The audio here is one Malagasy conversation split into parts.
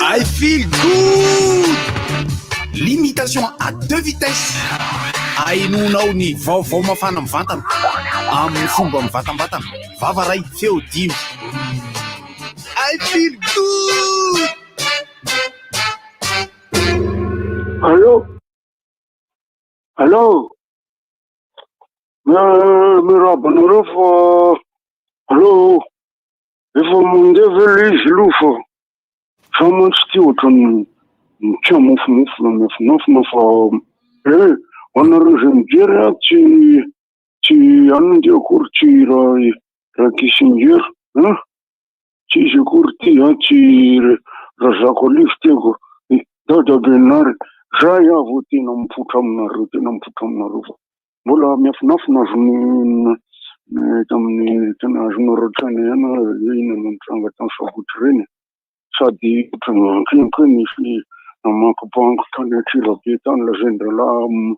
I feel good! Limitation à deux vitesses. Ahenoanao ny vaovao mafana mivantana amin'ny fomba mivantambatana. Vava ray, feo dimy. I feel good! Allô? Allô? Miarahaba anareo fa allô? Efa mandeha ve le izy aloha fa za mantsy ity ohatran'ny mitia mofomofo na miafinafina fa eh ho anareo izay mijery an tsy tsy anona nge akory tsy raha raha Kissinger an tsy izy akory ity an tsy Razako Alivo ity akory Dada Benary zay aho vao tena mipoitra aminareo tena mipoitra aminareo fa Mbola miafinafina azon'ny tamin'ny tena azonareo an-tsaina ihany hoe inona no nitranga tamin'ny sabotsy ireny e. Sady ohatran'ny ankihiankihy nisy namaky banky tany Antsirabe tany lazain-drahalahy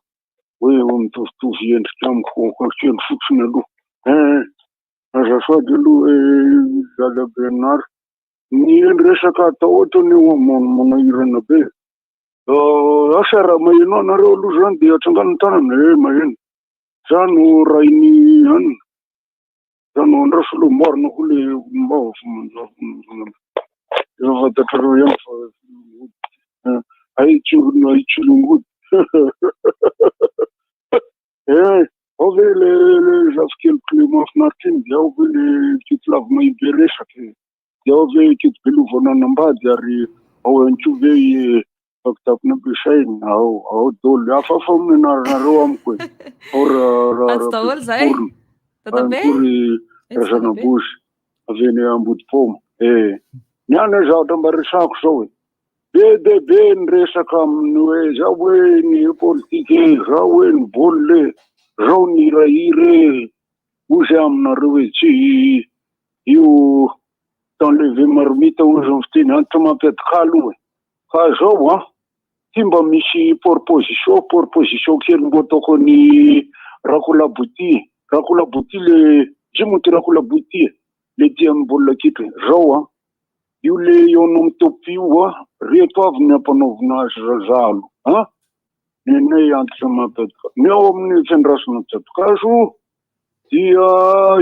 hoe mitovitovy endrika amiko kely fotsiny aloha. Eh, azafady aloha e Dada Bernard, ny resaka atao eto anie ho'a manahirana be e. Asa raha maheno ahy nareo aloha zany dia atsangano ny tanana eh maheno. Za no rain'i anona. Za no andraso aloha marina koa le olom-bava fa manjary efa fantatrareo ihany fa ay tsirony ay tsilongody. Eh ao ve le le zafikeliko le mahafinaritra iny dia ao ve le kitolavo mahay be resaka e. Dia ao ve i Kito Beloha vao nanambady ary ao ihany koa ve i Pakitako nampiasaina? Ao, ao daholo. Hafahafa moa ny anaranareo amiko e. Ao ra ra Ato daholo izay. Rabetorona. Ao ihany Dadabe. koa ry Eh, tsy dadabe. Razanabozy avy eny Ambodipoma. Eh. Ny ahy anie zavatra mba resahako izao e. Be dia be ny resaka amin'ny hoe zao hoe ny politika e, zao hoe ny baolina e, zao ny hirahira e. Hoy zay aminareo hoe tsy Io t'enlever marmite hozy ny fiteny any tsy mampiady kaly io e! Fa zao an, ty mba misy porposition, porposition kely mbo ataoko an'i Rakolabouty, Rakolabouty le, iza moa ty Rakolabouty e? Le tia ny baolina kitra e! Zao an, io le eo Nomtopy io an, reto avy ny ampanaovina azy zazalo an! Nenay antitra mampiady kaly. Ny ao amin'ny fiandrasana tsatokazo dia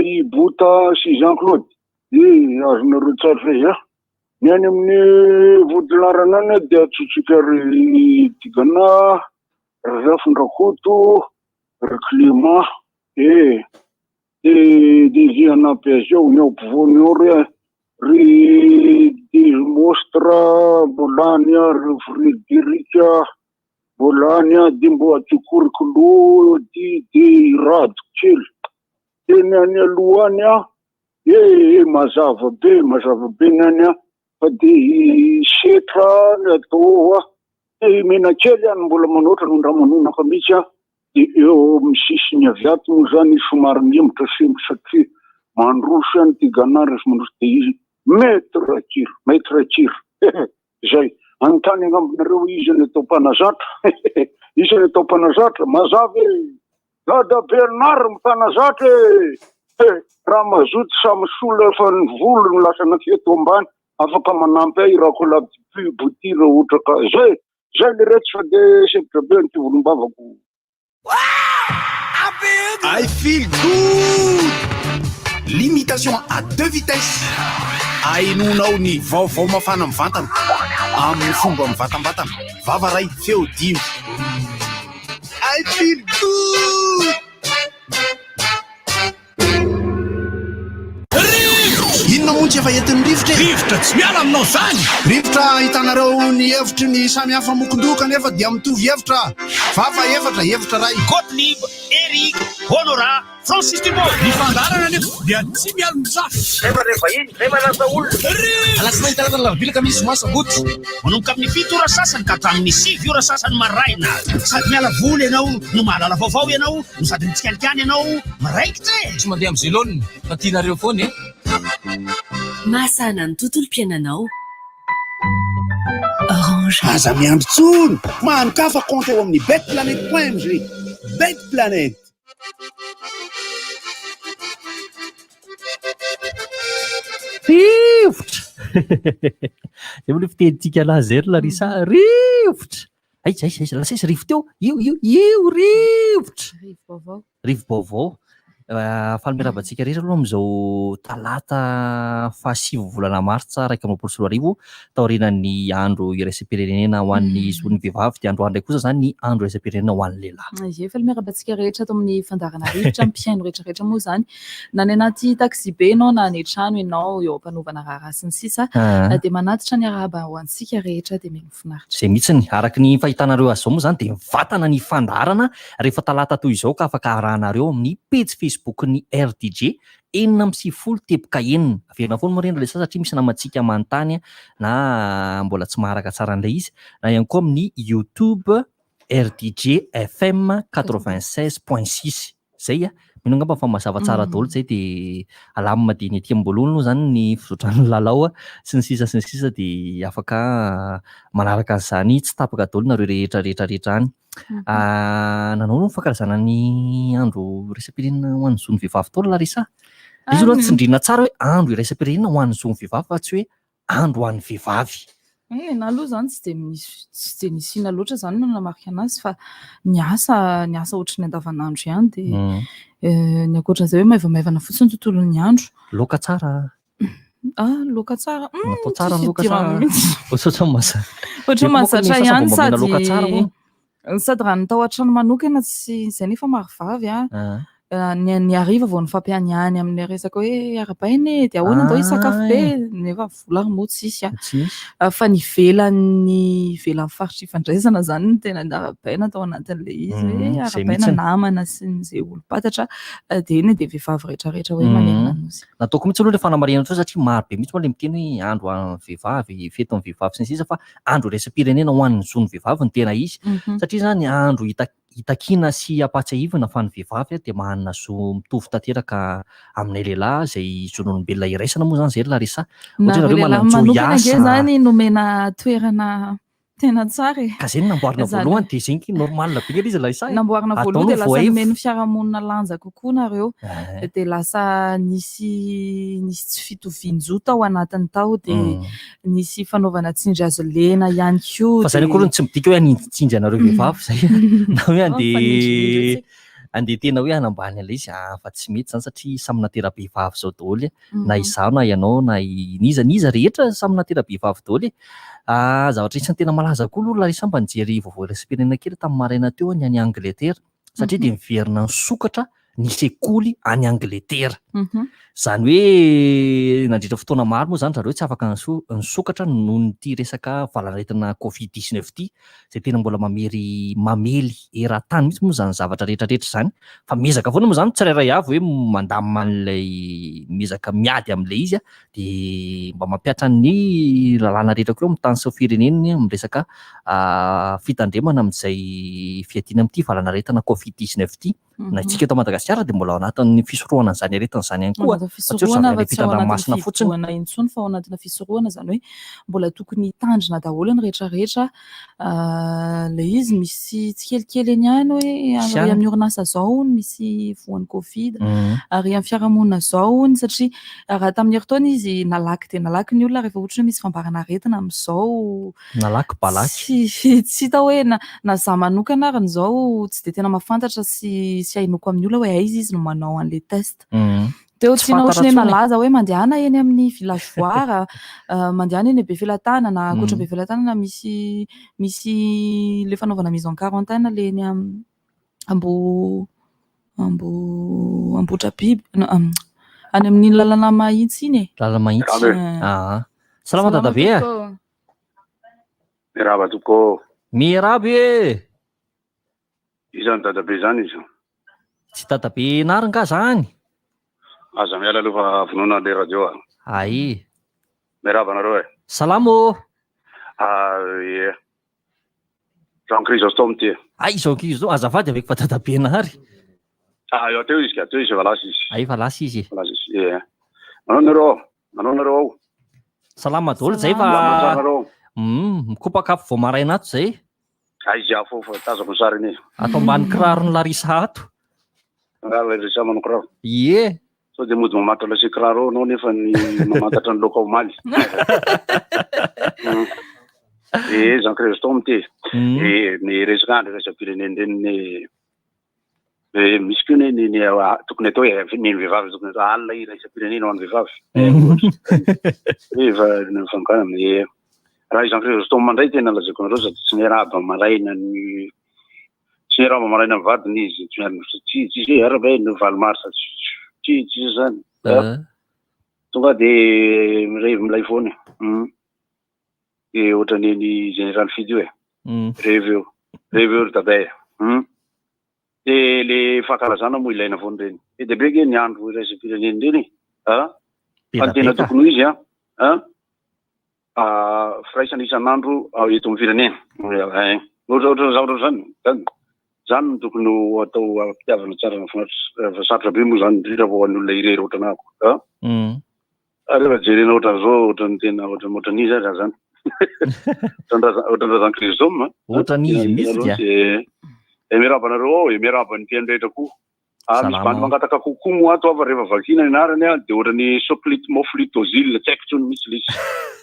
i Bota sy Jean Claude. Eh, azonareo tsara zay a. Ny any amin'ny vodilaharana any dia antsointsika ry Tigana, ry Zafindrakoto, ry Clément. Eh, dia dia izay hanampy azy ao, ny ao ampovoany ao ry ry Dezy Monstre, mbola any, ry Frédéric. Mbola any aho dia mbo atiako ry Claudy de i Rado kely. Teny any aloha any aho, eh eh mazava be, mazava be ny any aho fa de i Setra ny atao ao ah, de i Menakely any mbola manoatra no Ramanonaka mihitsy ah, de eo amin'ny sisiny avy ato moa zany izy somary mihemotra sempotra satria mandroso ihany ity Ghana rehefa mandroso de izy Maître Kir, Maître Kir, hehe. Izay. Anontany angamba nareo hoe iza no atao mpanazatra? Iza no atao mpanazatra? Mazava e! Dada Bernard mpanazatra e! Raha mazoto samy sola fa ny volo no lasa nafeto ambany, afaka manampy ahy Rakola Bouty raha ohatra ka zay! Zay le retsy fa de sempotra be an'ity volombavako. I feel good! Limitation à deux vitesses. Ahenoanao ny vaovao mafana mivantana amin'ny fomba mivantambatana. Vava ray, feo dimy. I feel good! Rivotra! Inona moa tsy efa entin'ny rivotra e? Rivotra tsy miala aminao zany! Rivotra ahitanareo ny hevitry ny samy hafa mokon-doha kanefa dia mitovy hevitra. Vava efatra, hevitra iray. Gottlieb, Eric, Honorat, Francis Dubois. Ny fandaharana anefa dia tsy mialon-jafy. Zay mandray vahiny, zay manasa olona. Rivotra! Alatsinainy, talata, alarobia, alakamisy, zoma, sabotsy. Manomboka amin'ny 7 ora sasany ka hatramin'ny 9 ora sasany maraina. Sady miala voly ianao no mahalala vaovao ianao no sady mitsikalikany ianao miraikitra e! Tsy mandeha amin'ny zelone fa tianareo foana e! Mahasahana ny tontolom-piainanao. Orange. Aza miandry intsony! Manokafa kaonty ao amin'ny betplanet point mg. Betplanet. Rivotra! Zay moa le fitenintsika anazy zay ry Larissa, rivotra! Aiza, aiza, aiza, lasa aiza rivo teo? Io, io, io rivotra! Rivo-baovao. Rivo-baovao. Faly miarahaba antsika rehetra aloha amin'izao talata fahasivy volana martsa 2021 taorianan'ny andro iraisam-pirenena ho an'ny zon'ny vehivavy dia androany indray kosa izany ny andro iraisam-pirenena ho an'ny lehilahy. Ie, faly miarahaba antsika rehetra ato amin'ny fandaharana rivotra, mpihaino rehetra rehetra moa izany. Na any anaty taxi-be ianao na any an-trano ianao eo am-panaovana raharaha sy ny sisa dia manatitra ny arahaba ho antsika rehetra dia mino finaritra. Izay mihitsiny. Araka ny fahitanareo azy izao moa izany dia mivantana ny fandaharana rehefa talata toy izao ka afaka arahanareo amin'ny pejy Facebook-n'ny RDJ 96.6. Averina foana moa ireny Larissa satria misy namantsika manontany na mbola tsy maharaka tsara an'ilay izy na ihany koa amin'ny YouTube RDJ FM 96.6. Zay a! Mino angamba fa mazava tsara daholo zay de alamina dieny ety am-boalohany aloha zany ny fizotran'ny lalao a, sy ny sisa sy ny sisa de afaka manaraka an'izany tsy tapaka daholo nareo rehetra rehetra rehetra any. Nanao aloha ny fankalazana ny andro iraisam-pirenena ho an'ny zon'ny vehivavy tao ry Larissa? Izy aloha tsindriana tsara hoe andro iraisam-pirenena ho an'ny zon'ny vehivavy fa tsy hoe andro ho an'ny vehivavy. Ny ahy aloha izany tsy dia misy tsy dia nisy inona loatra izany no nanamarika an'azy fa ny asa ny asa ohatry ny andavanandro ihany dia ny ankoatran'izay hoe maivamaivana fotsiny ny tontolon'ny andro. Laoka tsara. Ah, laoka tsara. Natao tsara ny tsisy laoka sa idirany mihitsy. Ohatran'ny mahazatra. Ohatran'ny mahazatra ihany Mba omena laoka tsara sady hono. sady raha ny tao an-trano manokana tsy izay nefa maro vavy an. Ny ny hariva vao nifampihanihany amin'ilay resaka hoe arahabaina e, dia ahoana andao hisakafo be, nefa vola ary moa tsisy an. Tsy misy. Fa ny ivelan'ny ivelan'ny faritra ifandraisana izany no tena narahabaina tao anatin'ilay izy hoe Izay arahabaina mihitsy. namana sy ny izay olom-pantatra dia eny e, dia vehivavy rehetrarehetra hoe manerana ny nosy. Nataoko mihitsy aloha ilay fanamarihana teo satria maro be mihitsy moa ilay miteny hoe andro an'ny vehivavy, fetin'ny vehivavy sy ny sisa fa andro iraisam-pirenena ho an'ny zon'ny vehivavy no tena izy. Satria izany andro hita Hitakiana sy hampahatsiahivina fa ny vehivavy dia manana zo mitovy tanteraka aminay lehilahy izay zon'olombelona iraisana moa izany izay ry Larissa. Ohatra Nareo nareo lehilahy manan-jo manokana ange hiasa. izany nomena toerana tena tsara e. Ka izay no namboarina Izany voalohany dia izay nge normal be nge ilay izy Larissa e. Namboarina Atao voalohany no dia lasa voahevo. nomen'ny fiarahamonina lanja kokoa nareo. Eh. Dia lasa nisy nisy tsy fitovian-jo tao anatiny tao dia Nisy fanaovana tsindry hazo lena ihany koa. Fa izany akory no tsy midika hoe hanindritsindry anareo vehivavy izay na hoe andeha andeha tena hoe hanambany an'ilay izy ah, fa tsy mety izany satria samy natera-behivavy izao daholo e. Na izaho na ianao na i n'iza n'iza rehetra samy natera-behivavy daholo e. Ah, zavatra isan'ny tena malaza koa aloha Larissa mba nijery vaovao iraisam-pirenena kely tamin'ny maraina teo ny any Angletera. satria dia miverina nisokatra ny sekoly any Angletera. Izany hoe nandritra fotoana maro moa izany zareo tsy afaka nisokatra noho ity resaka valanaretina Covid 19 ity, izay tena mbola mamery mamely eran-tany mihitsy moa izany zavatra rehetra rehetra izany. Fa miezaka foana moa izany tsirairay avy hoe mandamina an'ilay miezaka miady amin'ilay izy dia mba mampihatra ny lalàna rehetra koa eo amin'ny tany sy ny fireneny amin'ny resaka fitandremana amin'izay fiadiana amin'ity valanaretina Covid 19 ity. Na isika eto Madagasikara dia mbola ao anatin'ny fisorohana an'izany aretina izany ihany koa. Anatina Fa tsy hoe fisorohana zavatra fa tsy ao anatin'ny ampitan-dranomasina fotsiny. fihibohana intsony fa ao anatina fisorohana izany hoe mbola tokony hitandrina daholo ny rehetra rehetra. Ilay izy misy tsikelikely eny ihany hoe Misy ary ihany. amin'ny orinasa izao hono misy voan'ny Covid, ary amin'ny fiarahamonina izao hono satria Raha tamin'ny herintaona izy nalaky dia nalaky ny olona rehefa ohatra hoe misy fambarana aretina amin'izao. Nalaky balaky. Tsy tsy hita hoe na na izaho manokana ary izao tsy dia tena mahafantatra sy sy hainoko amin'ny olona hoe aiza izy no manao an'ilay test. Teo Tsy tsy hita fantatra ohatran'ny hoe intsony e. nalaza hoe mandehana eny amin'ny village Voara, mandehana eny Befelatanana, ankoatra Befelatanana misy misy ilay fanaovana mise en quarantaine ilay eny am- Ambo Ambo Ambohitrabiby any amin'iny lalana mahitsy iny e. Lalana mahitsy. Aa. Salama dadabe a. Miarahaba tompoko. Miarahaba e. Izany dadabe izany izy. Tsy dadabe nary nga zany? Aza miala aloha fa vonoina le radio a. Ay. Miarahaba anareo e. Salama ô. Ah, ie. Jean Chrysostome ty. Hay Jean Chrysostome, azafady aveko fa dadabe nary. Ah, eo teo izy ka, teo izy efa lasa izy. Hay efa lasa izy. Efa lasa izy, ie. Manao nareo ao, manao nareo ao. Salama daholo zay fa Salama tsara nareo. Mikopaka afo vao maraina ato zay. Aiza afo fa tazako ny sariny. Ato ambany kiraron'i Larissa ato. Angaha Larissa manao kiraro? Ie. Sao dia mody mamatotra lase kiraro ao anao nefa ny mamantatra ny laoka omaly. Eh, Jean Chrysostome ty. Eh, ny resaka andro iraisam-pirenena ireny ny eh, misy koa ny ny tokony atao hoe ny vehivavy tokony atao alina iraisam-pirenena ho an'ny vehivavy. Rehefa ny fankarana eh, raha Jean Chrysostome mandray tena lazaiko anareo sady tsy miarahaba maraina ny Tsy miarahaba maraina ny vadiny izy, tsy miarahaba, tsy tsy hoe araba e, ny 8 marsa, tsy tsy zany. Tonga de mirevy milay foana e. De ohatran'ny ny général Fidy io e. Revy eo, revy eo ry dada e. De le fankalazana moa ilaina foana ireny. Be dia be ange ny andro iraisam-pirenena ireny e. Fa ny tena tokony ho izy an, an. Firaisana isan'andro eto amin'ny firenena. Ohatra ohatra zavatra ohatr'izany. Zany zany no tokony ho atao am-pitiavana tsara mahafinaritra. Fa sarotra be moa zany indrindra fa ho an'ny olona irery ohatran'ahy ko. Ary rehefa jerena ohatran'izao ohatran'ny tena ohatran'ny ohatran'iza ary zany. Ohatran'ny razan'i Chrysome. Ohatran'izy mihitsy dia. Eh miarahaba anareo ao e, miarahaba ny mpihaino rehetra koa. Ah, misy bandy mangataka kokoa moa ato aho fa rehefa vakiana ny anarany ah, dia ohatran'ny Soklitmoflitozil, tsy haiko intsony mihitsy ilay izy.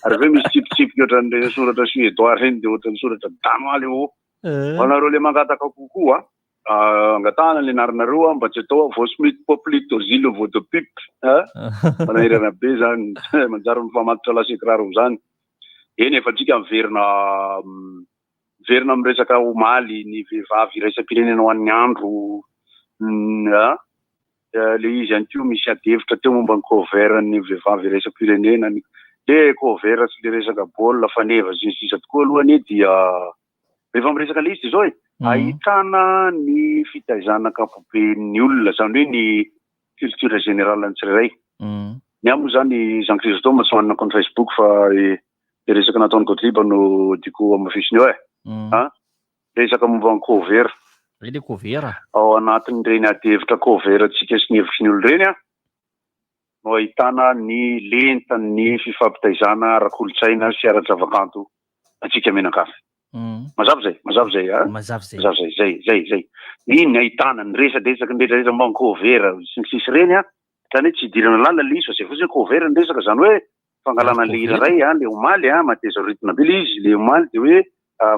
Ary avy eo misy tsipitsipika ohatran'ireny soratra suédois ireny dia ohatran'ny soratra danois le haut. Ho anareo ilay mangataka kokoa, ah, angatahana ny anaranareo ah, mba tsy atao Vosmitpoplitozil vodopip, ah. Manahirana be izany, manjary mifamatotra lasa kiraro izany. Eny efa tsika miverina Miverina amin'ny resaka omaly, ny vehivavy iraisam-pirenena ho an'ny andro a, ilay izy ihany koa misy adihevitra teo momba ny cover ny vehivavy iraisam-pirenena, le cover sy le resaka baolina faneva sy ny sisa tokoa aloha anie dia rehefa miresaka ilay izy dia izao e, ahitana ny fitaizana ankapoben'ny olona, izany hoe ny culture générale ny tsirairay. Ny ahy moa izany Jean Chrysostome tsy manana compte Facebook fa le resaka nataon'i Gottlieb no tiako hamafisina eo e. An! Resaka momba ny cover. Zay le cover. Ao anatin'ireny adihevitra cover antsika sy ny hevitry ny olona ireny an, no ahitana ny lentan'ny fifampitaizana ara-kolontsaina sy ara-javakanto antsika mianakavy. Mazava izay, mazava izay an. Mazava izay. Mazava izay, izay, izay, izay. Iny ahitana ny resadresaka ny rehetrarehetra momba ny cover sy ny sisa ireny an. Izany hoe tsy idirana lalina ilay izy fa izay fotsiny hoe cover ny resaka, izany hoe fangalana an'ilay hira iray an, ilay omaly an, mateza rythme be ilay izy, ilay omaly dia hoe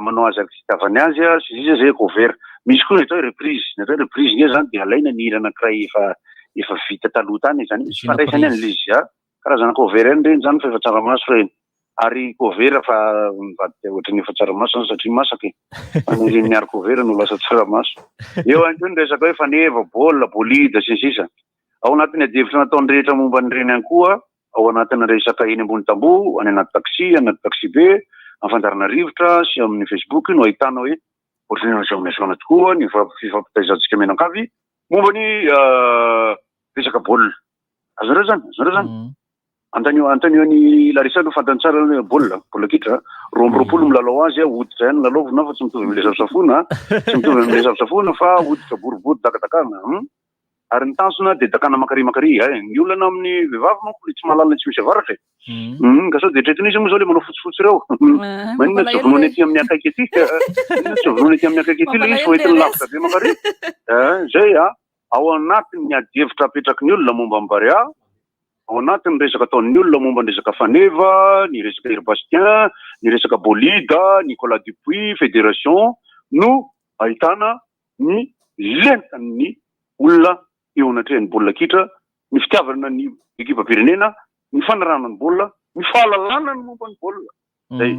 manao azy araka izay itiavany azy an, sy ny sisa izay cover. Misy koa ny atao hoe reprise, ny atao hoe reprise nge izany dia alaina ny hira anankiray efa efa vita taloha tany, izany hoe misy ifandraisany ihany ilay izy an, karazana cover ihany ireny izany fa efa tsaramaso ireny. Ary cover fa mivadika ohatran'ny efa tsaramaso izany satria masaka e. Fa ny ireny miaro cover no lasa tsaramaso. Eo ihany koa ny resaka hoe faneva, baolina, bolida sy ny sisa. Ao anatin'ny adihevitra nataon'ny rehetra momba an'ireny ihany koa ao anatin'ny resaka eny ambony tamboho, any anaty taxi, any anaty taxibe, amin'ny fandaharana rivotra sy amin'ny Facebook no ahitana hoe ohatran'ny germination tokoa ny fifampitaizantsika mianankavy momba ny resaka baolina. Azonareo izany? Azonareo izany? Antanio antanio an'i Larissa aloha fantany tsara ny baolina, baolina kitra. 22 milalao azy, hoditra ihany lalaovina fa tsy mitovy amin'ilay safosafoana, tsy mitovy amin'ilay safosafoana fa hoditra boribory dakadakana. Ary ny tanjona dia dakana mankary mankary eh. Ny olana amin'ny vehivavy manko le tsy mahalala ny tsy misy avaratra e. Ka sao dia eritreretina izy moa zao le manao fotsifotsy ireo. Maninona tsy vonoina ety amin'ny akaiky ety? Maninona tsy vonoina ety amin'ny akaiky ety le izy fa hoentiny lavitra be mankary? Zay a. Ao anatin'ny adihevitra apetraky ny olona momba ny Barea, ao anatin'ny resaka ataon'ny olona momba ny resaka Faneva, ny resaka Hery Bastien, ny resaka Bolida, Nicolas Dupuis, Fédération no ahitana ny lentan'ny olona eo anatrehan'ny baolina kitra, ny fitiavana ny ekipam-pirenena, ny fanarahana ny baolina, ny fahalalana ny momba ny baolina. Zay.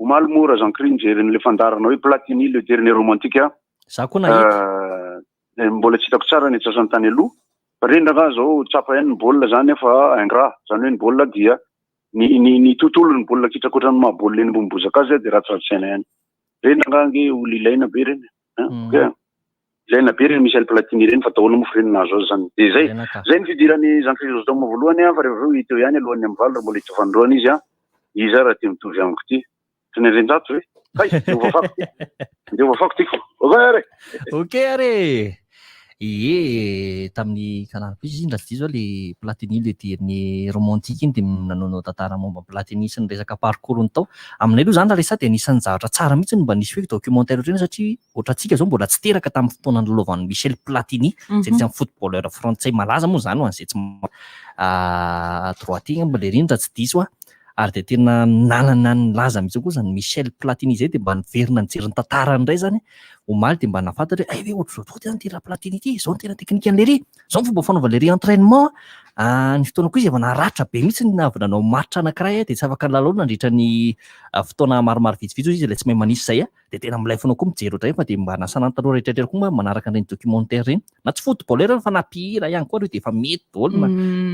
Omaly moa Razankri nijery an'ilay fandaharana hoe Platini le dernier romantique aho. Za koa nahita. Mbola tsy hitako tsara ny antsasany tany aloha. Fa reny rangahy zao tsapa ihany ny baolina zany fa ingrat. Zany hoe ny baolina dia ny ny ny tontolon'ny baolina kitra ankoatra ny maha baolina eny ambony bozaka azy dia ratsiratsy saina ihany. Reny rangahy ange olona ilaina be reny. Ok. Ilaina be reny Michel Platini reny fa daholo moa reny nahazo azy zany. Dia zay. Zay ny fidiran'i Jean Chrysostome voalohany fa rehefa avy eo hita eo ihany alohan'ny amin'ny 8 raha mbola hita fanindroany izy an. Iza raha ty mitovy amiko ty? Tsy ny Andrianjato ve? Hay, ndeha ho vafako ty. Ndeha ho vafako ty ko. Ok ary. Ok ary. Ie, tamin'ny Canal Plus izy iny raha tsy diso aho le Platini le dernier romantique iny dia nanaonao tantara momba an'i Platini sy ny resaka parcours-ny tao. Aminay aloha izany raha resaha dia anisan'ny zavatra tsara mihitsy ny mba nisy hoe documentaire ohatr'ireny satria ohatrantsika izao mbola tsy teraka tamin'ny fotoana nilalaovan'i Michel Platini izay anisan'ny footballeur frantsay malaza moa izany ho an'izay tsy droitier angamba ilay reny raha tsy diso aho. Ary dia tena nanana ny laza mihitsy koa izany Michel Platini izay dia mba niverina nijery ny tantarany indray izany omaly dia mba nahafantatra hoe hay ve ohatr'izao tokoa ity raha Platini ity, izao no tena teknikan'i Lery, izao ny fomba fanaovan'i Lery entraînement an, ny fotoana koa izy efa naratra be mihitsy avy nanao match anankiray dia tsy afaka nilalao nandritra ny fotoana maromaro vitsivitsy hoy izy ilay tsy mahay manisa izay an, dia tena milay foana koa mijery ohatr'izay fa dia mba nasana ny tanora rehetra rehetra koa moa manaraka an'ireny documentaire ireny. Na tsy footballeur fa na mpihira ihany koa ireo dia efa mety daholo na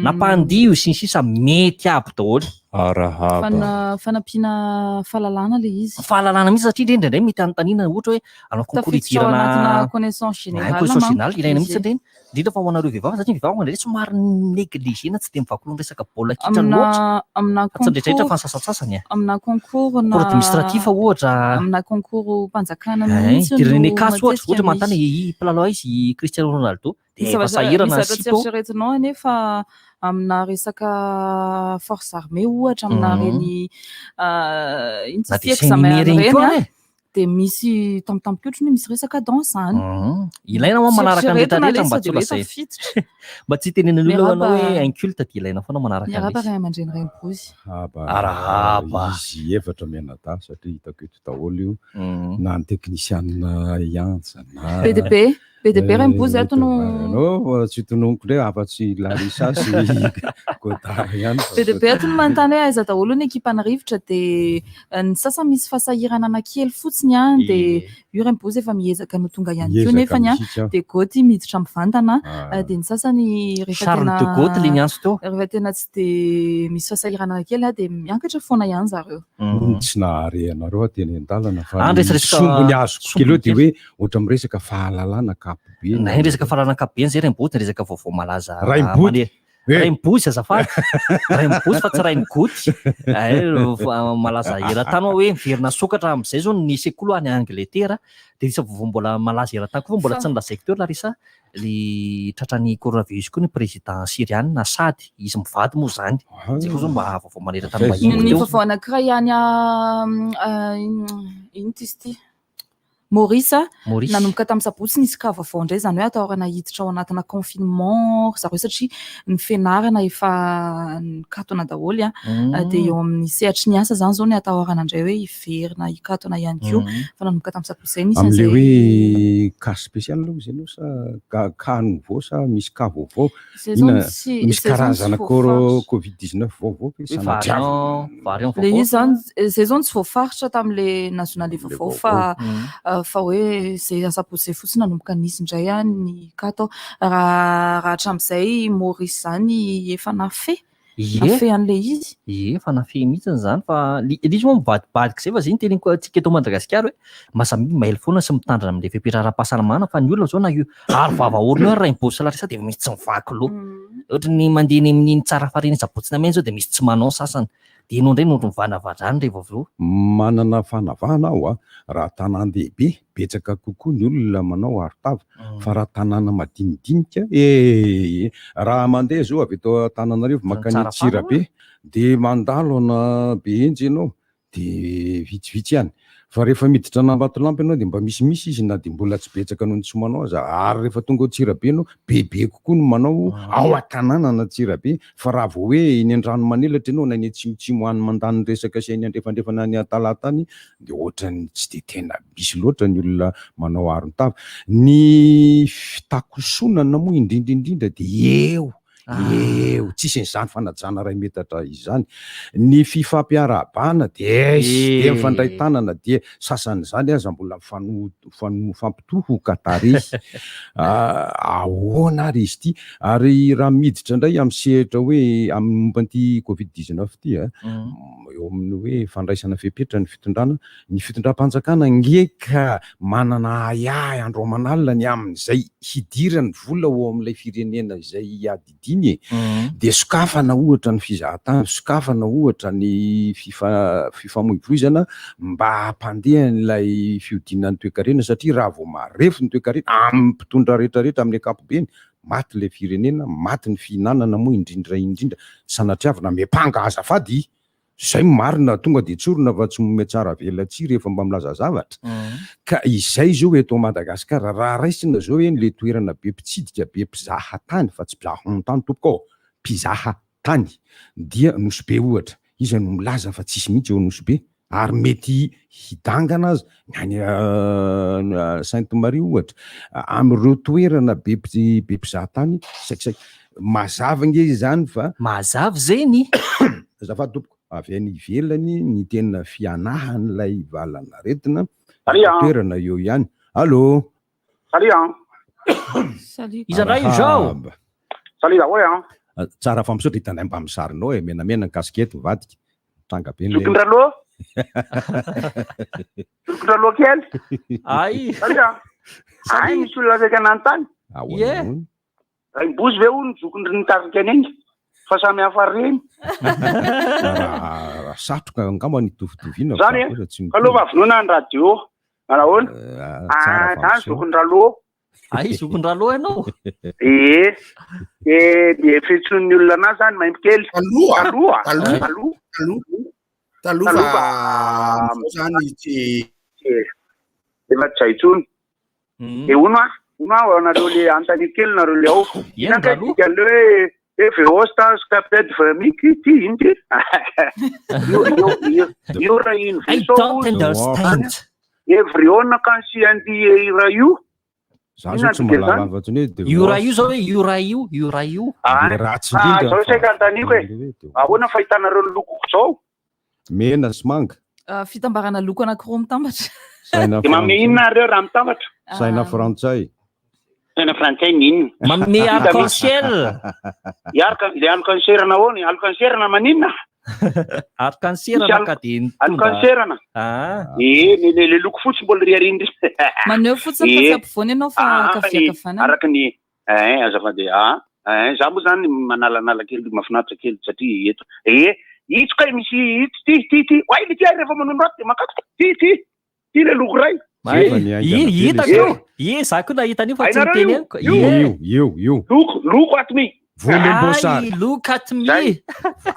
na mpandihy sy ny sisa mety aby daholo. Arahaba. Fanampiana fahalalana ilay izy. Fahalalana mihitsy satria indraindray mety hanontaniana ohatra hoe hanao concours Tafiditra ao hidirana anatina connaissance Ay, générale connaissance manko générale ilaina ilay mihitsy izy. ireny. Indrindra fa ho anareo vehivavy satria ny vehivavy indraindray somary négligena tsy dia mivaky loha ny resaka baolina kitra Amina loatra. amina Fa tsy ny rehetrarehetra fa concours ny sasantsasany e. amina concours na Concours administratif ohatra. amina concours mpanjakana Ein, mihitsy de no René Casse ohatra, matetika ohatra manontany misy. i mpilalao aiza i Cristiano Ronaldo Misy dia efa zavatra sahirana misy ny zavatra tsy sipa ao. eritreretinao anefa amina resaka forces armées ohatra amina reny ino Na tsy dessin examen animé reny reny koa an e. dia misy tampotampoka ohatrany hoe misy resaka danse zany. Ilaina moa Tsy manaraka ny eritreretina rehetrarehetra ilay mba sao tsy dia ho hoe lasa tafiditra. mba tsy hitenenan'ny olona hoe anao Miarahaba hoe inculte dia ilaina foana manaraka miarahaba an'ilay izy. ray aman-dreny Rainibozy. Arahaba Arahaba. izy efatra mianadahy satria hitako eto daholo io na ny teknisianina Iantsa na Be dia be, be dia be Rainibozy ato no No, tsy tononiko indray afa-tsy Larissa sy Godard ihany fa Be dia be ato no manontany hoe aiza daholo ny ekipan'ny rivotra dia ny sasany misy fahasahiranana kely fotsiny an dia io Rainibozy efa miezaka no tonga ihany koa Miezaka nefany an mihitsy aho. dia Goty miditra mivantana Ah. dia ny sasany rehefa Charles tena de Goth le niantso teo. rehefa tena tsy dia misy fahasahiranana kely an dia miankatra foana ihany zareo. Ny tsy nahare anareo aho teny an-dalana fa Ah, ny resaka sombiny azoko kely eo dia sombiny hoe ohatra miresaka fahalalana ankapobeny. Nay resaka fahalalana ankapobeny zay Rainibozy ny resaka vaovao malaza Rainibozy. mane- Rainibozy azafady. Rainibozy fa tsy Rainigoty. Ay, fa malaza eran-tany hoe miverina sokatra amin'izay zao ny sekoly any Angletera. Dia isany vaovao mbola malaza eran-tany koa fa mbola Fa tsy nolazaiko teo Larissa, le tratran'ny coronavirus koa ny président syriana Assad, izy mivady moa zany. Zay koa zao mba vaovao maneran-tany mba Ny henoko teo. vaovao anankiray any ino ty izy ity? Maurice, Maurice. nanomboka tamin'ny sabotsy nisy cas vaovao indray, izany hoe atahorana hiditra ao anatina confinement ry zareo satria ny fianarana efa nikatona daholo an. Dia eo amin'ny sehatry ny asa izany izao ny atahorana indray hoe hiverina hikatona ihany koa. Fa nanomboka tamin'ny sabotsy izay nisy Amin'ilay an'izay hoe cas spécial aloha izy aloha sa cas nouveau sa misy cas vaovao? Izay izao Inona no tsy misy izay izao no tsy karazana coro voafaritra. covid 19 vaovao ve Hoe sanatria? variant, variant Ilay vaovao. izy izany, izay izao no tsy voafaritra tamin'ilay nahazoana ilay Ilay vaovao fa vaovao. fa hoe izay asabotsy izay fotsiny nanomboka nisy indray ny cas tao. Raha raha hatramin'izay Maurice izany efa nafehy, Ie. nafehy an'ilay izy. Ie, efa nafehy mihitsy izany fa ilay izy moa mivadibadika izay fa izay no teneniko antsika eto Madagasikara hoe mba samia mailo foana sy mitandrina amin'ilay fepetra ara-pahasalamana fa ny olona izao na io aro vava orona io ary Rainibozy sy Larissa dia misy tsy mivaky loha. Ohatry ny mandeha eny amin'iny Tsarafarina Sabotsy Namehana izao dia misy tsy manao ny sasany. Dia ianao indray no mivandravandrany rehefa avy eo. Manana fanavahana aho a, raha tanàn-dehibe, betsaka kokoa ny olona manao arotava, fa raha tanàna madinidinika, ee, raha mandeha zao avy eto Antananarivo mankany Antsirabe, dia mandalo ana Behenjy ianao, dia vitsivitsy ihany. Fa rehefa miditra an'Ambatolampy ianao dia mba misimisy izy na dia mbola tsy betsaka noho ny tsy manao aza. Ary rehefa tonga ao Antsirabe ianao, bebe kokoa ny manao ao an-tanànan'Antsirabe. Fa raha vao hoe eny Andranomanelatra ianao na eny atsimotsimo any mandany resaka sy eny andrefandrefana any Antalaha any dia ohatran'ny tsy dia tena misy loatra ny olona manao aron-tava. Ny fitakosonana moa indrindra indrindra dia eo Eo, tsisy an'izany fanajana iray metatra izany. Ny fifampiarahabana dia eish, dia mifandray tanana, dia sasan'izany aza mbola mifampitohoka tarehy. Ahoana ary izy ity? Ary raha miditra indray amin'ny sehatra hoe amin'ny momba an'ity covid 19 ity, eo amin'ny hoe fandraisana fepetra ny fitondrana, Ny fitondram-panjakana ange ka manana ahiahy andro aman'alina ny amin'izay hidiran'ny vola ao amin'ilay firenena izay iadidiany. iny e. Dia sokafana ohatra ny fizahan-tany, sokafana ohatra ny fifa- fifamoivoizana mba hampandeha an'ilay fihodinan'ny toekarena satria raha vao marefo ny toekarena amin'ny mpitondra rehetrarehetra amin'ny ankapobeny, maty ilay firenena, maty ny fihinanana moa indrindra indrindra, sanatriavina miampanga azafady Zay no marina, tonga dia tsorina fa tsy mihatsara velatsihy rehefa mba milaza zavatra. Ka izay zao eto Madagascar, raha raisina zao eny le toerana be mpitsidika, be mpizaha tany, fa tsy mpizaha tany tompoko ô, mpizaha tany, dia Nosy Be ohatra, iza no milaza fa tsisy mihitsy eo Nosy Be? Ary mety hidangana aza ny any Sainte Marie ohatra, amin'ireo toerana be be mpizaha tany saikisaika. Mazava ange izany fa. Mazava izeny. Azafady tompoko, avy any ivelany ny tena fianahan'ilay valan'aretina, Salut an. toerana eo ihany. Allô. Salut an. Salut. Iza indray io zao? Arahaba. Salut daholo an. Tsara fa misaotra hitanay mba amin'ny sarinao e, menamena ny casquette mivadika. Tranga be ny Zokin-draloha. Zokin-draloha kely. Ay. Salut an. Ay, misy olona saika nanontany. Ahoana Ie. ahoana? Raimbozy ve hono zokindry nitarika an'iny? Fa samy hafa reny. Raha satroka angamba ny itovitovina fa Zany e. kosa tsy Fa aloha mitovy. fa vonoina ny radio. Manahoana? Eh, Ah, tsara zany fampiseho. zokin-draloha. Ay, zokin-draloha ianao. Ee. De de fiantsoan'ny olona anazy zany maimbo kely. Taloha, Taloha. taloha, Taloha. taloha, taloha Taloha fa fa amizao zany tsy efa tsy zay intsony. De hono ah, hono aho anareo le anontaniako kely nareo le ao. Eny Inona kay Raloha. dikan'le hoe hoe veosta scaped vermic ty ino ty? Io io io io raha ino I vaisseau don't understand. Everyone can see and hear you. Za zao tsy Inona mahalala dikan'izany? afa-tsy ny hoe de Io raha io zao hoe io raha io, io raha io. Ah, Le ratsy ah, indrindra zao fa saika anontaniako e. Ahoana fahitanareo ny lokoko zao? Mena sy manga. Ah, fitambarana loko anankiroa mitambatra. Saina De manome frantsay. inona nareo raha mitambatra? Saina Ah, frantsay. Saina frantsay ny inona? Manome arc-en-ciel. I arc le arc-en-ciel ahoana? Arc-en-ciel maninona? Arc-en-ciel Misy ka dia nitondra. Arc-en-ciel. Ah. Eh, le le le loko fotsy mbola riarindry. Maneho fotsiny fa Eh. tsy ampovoany ianao fa Ah, ankavia ny- ankavanana. araka ny eh azafady ah eh za moa zany manalanala kely mahafinaritra kely satria eto eh ito kay misy ito ty ty ty oay le ty ary rehefa manono rato de makako ty ty ty le loko ray Ay, Efa niaingana i- be le hitako izy. io. I za koa nahita an'io fa tsy Hainareo niteny io? amiko. Io. Ie. Io, io, io. loko loko ato mi Volomboasary. Ay, look at me. Zay.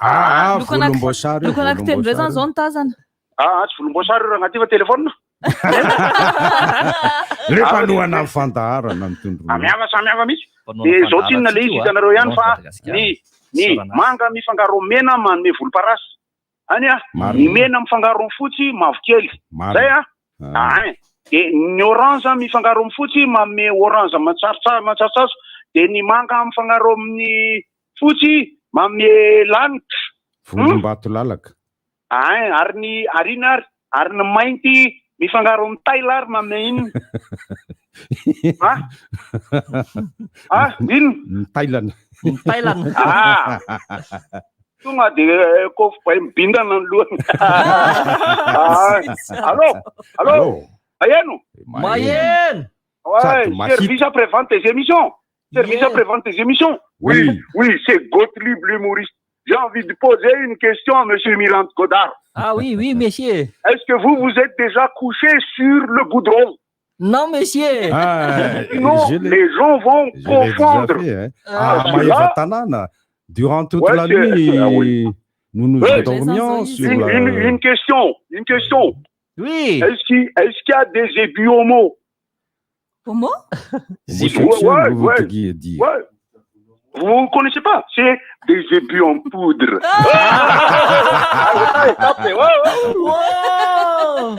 Ah, ah, Loko anaky- volomboasary. io, Loko anankitelo indray zany volomboasary. zao no tazana. ah tsy volomboasary io raha ty fa telefona Le mpanohana ny fandaharana mitondro. samy hafa samy hafa mihitsy Mpanao de zao tsinona le izy fandaharantsika io, ah. hitanareo ihany fa Madagasikara. ny ny Sorana. manga mifangaro mena manome volomparasy any ah ny Marina. mena mifangaro amin'ny fotsy mavokely zay Marina. ah Ah. Ah, de ny orange mifangaro amin'ny fotsy manome orange matsarotsa matsarotsazo de ny manga mifangaro amin'ny fotsy manome lanitra Volombato lalaka. ah ary ny ary ina ary ary ny mainty mifangaro amin'ny taila ary manome inona ah ah inona Mitailana. Mitailana. ah tonga de kofobay mibindana ny lohany ah allô allô Allô. maheno Maheno. Ouais, Sady mahita. service après-vente des émissions. Service Yeah. après-vente des émissions. Oui, Oui. oui, c'est Gottlieb l'humoriste. J'ai envie de poser une question à Monsieur Mirande Godard. Ah oui, oui, monsieur. Est-ce que vous vous êtes déjà couché sur le goudron Non, monsieur. Ah, Sinon, je l'ai- les gens vont je l'ai déjà confondre. fait, hein. Ah. Ah, Parce que Maeva là- Tanana, durant toute Ouais, la c'est- nuit, ah oui. nous nous Ouais. endormions sur Une, la... une, une question, une question. Oui. Est-ce qu'il est-ce qu'il y a des ébus homo Homo? Homosexuel, Ouais, vous ouais. voudriez dire. Ouais. Vous ne connaissez pas C'est des ébus en poudre. Ah, ouais, ouais, ouais. Wow.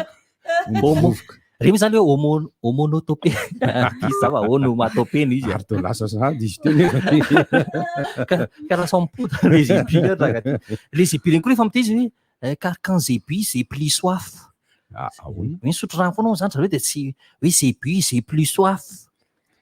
Homo. Reny zany hoe homo homonotopé. Izy va onomatopée izy. Ary to lasa sahady izy teo nefa. Karaha sampoudre les ébus raha ty. Les ébus reny koa rehefa miteny izy hoe eh, car quand j'ai bu, j'ai plus soif. Ah, ahoana? Hoe nisotro rano foana moa zany zareo de tsy hoe j'ai bu, j'ai plus soif.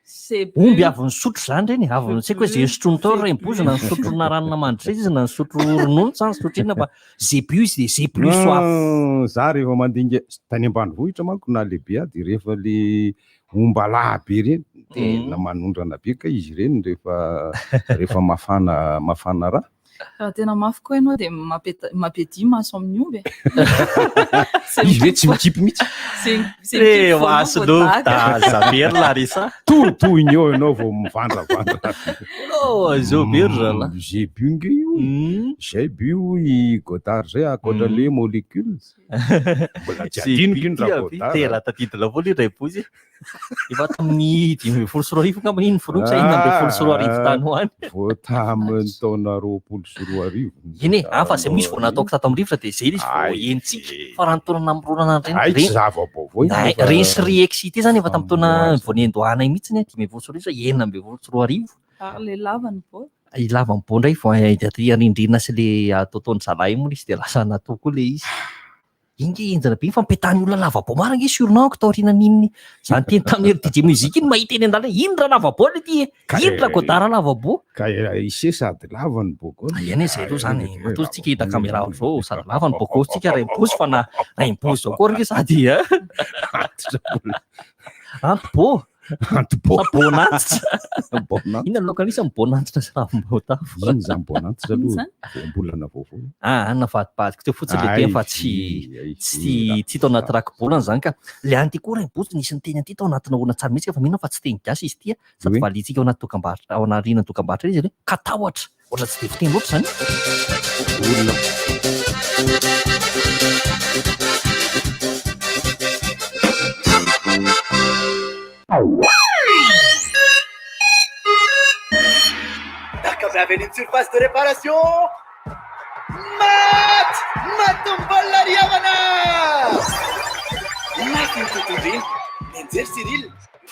C'est Omby avy nisotro zany reny, avy tsy haiko hoe zay sotroiny tao reny bozona, nisotro na ranona mandry izy na nisotro ronono sa nisotro inona fa j'ai bu izy de j'ai plus soif. Non, za rehefa mandinga tany ambanivohitra manko na lehibe ahy de rehefa le Ombalahy be ireny, tena manondrana be kay izy ireny rehefa rehefa mafana mafana rà. Raha tena mafy koa ianao dia mampiadia maso amin'ny omby e. Izy ve tsy mikipy mihitsy? Re maso lova da be ry Larissa. Tohitohiny eo ianao vao mivandravandra. Oh, zao be ry zalahy. Zebu nge io. Zebu hoy i Godard zay ankoatra le molécule. Mbola tsy adinoko iny raha Godard. Tena tadidina foana io Raibozy. Efa tamin'ny 2015 angamba iny noforoniko sa 2016 tany ho any. Vao tamin'ny taona 2020. Eny e, ah fa zay moa izy vao nataoko tato amin'ny rivotra dia zay ilay izy vao henontsika. Fa raha ny taona namoronana an'ireny, Ay, tsy zava-baovao iny Ay, fa ireny sy ry excité zany efa tamin'ny taona vao niandohanay mihitsy ny 2015 sa 2016. Ary ilay lava ny bo. I lava ny bo indray vao aty arindrina sy ilay ataotaon'ny zalahy moa izy dia lasa natao koa ilay izy. Iny nge henjana be iny fampetahan'ny olona lava-bao marina nge surnom-ko taorianan'iny za niteny tamin'i Hery DJ Music iny mahita eny an-dalana iny raha lava-bao le ty e, iny raha Godard lava-bao. Ka ise sady lava ny bôgôsy. Eny e, zay aloha zany e, matoa tsika hita caméra ohatr'izao sady lava ny bôgôsy tsika raha impozy fa na raha impozy zao koa ry nge sady a. Antitra mbola. Anti-bô. Anti-bô. Sa bônantitra. Bônantitra. Inona no laoka anisany bônantitra sy ravim-boatavo? Inona izany bônantitra Inona aloha? izany? Voambolana vaovao. Ah, navadibadiko teo fotsiny le teny fa tsy tsy tsy tao anaty rakibolana izany ka. Le an'ity koa Raiboto nisy niteny an'ity tao anatina horonantsary mihetsika fa mino aho fa tsy teny gasy izy ity a, sady valiantsika ao anaty dokambarotra ao anariana dokambarotra izy hoe katahotra. Ohatra tsy dia fiteny loatra izany. Olona. Daka avy any surface de réparation. Maty! Maty ny baolina ry havana! Mafy ny tontondrina. Nianjery Cyril.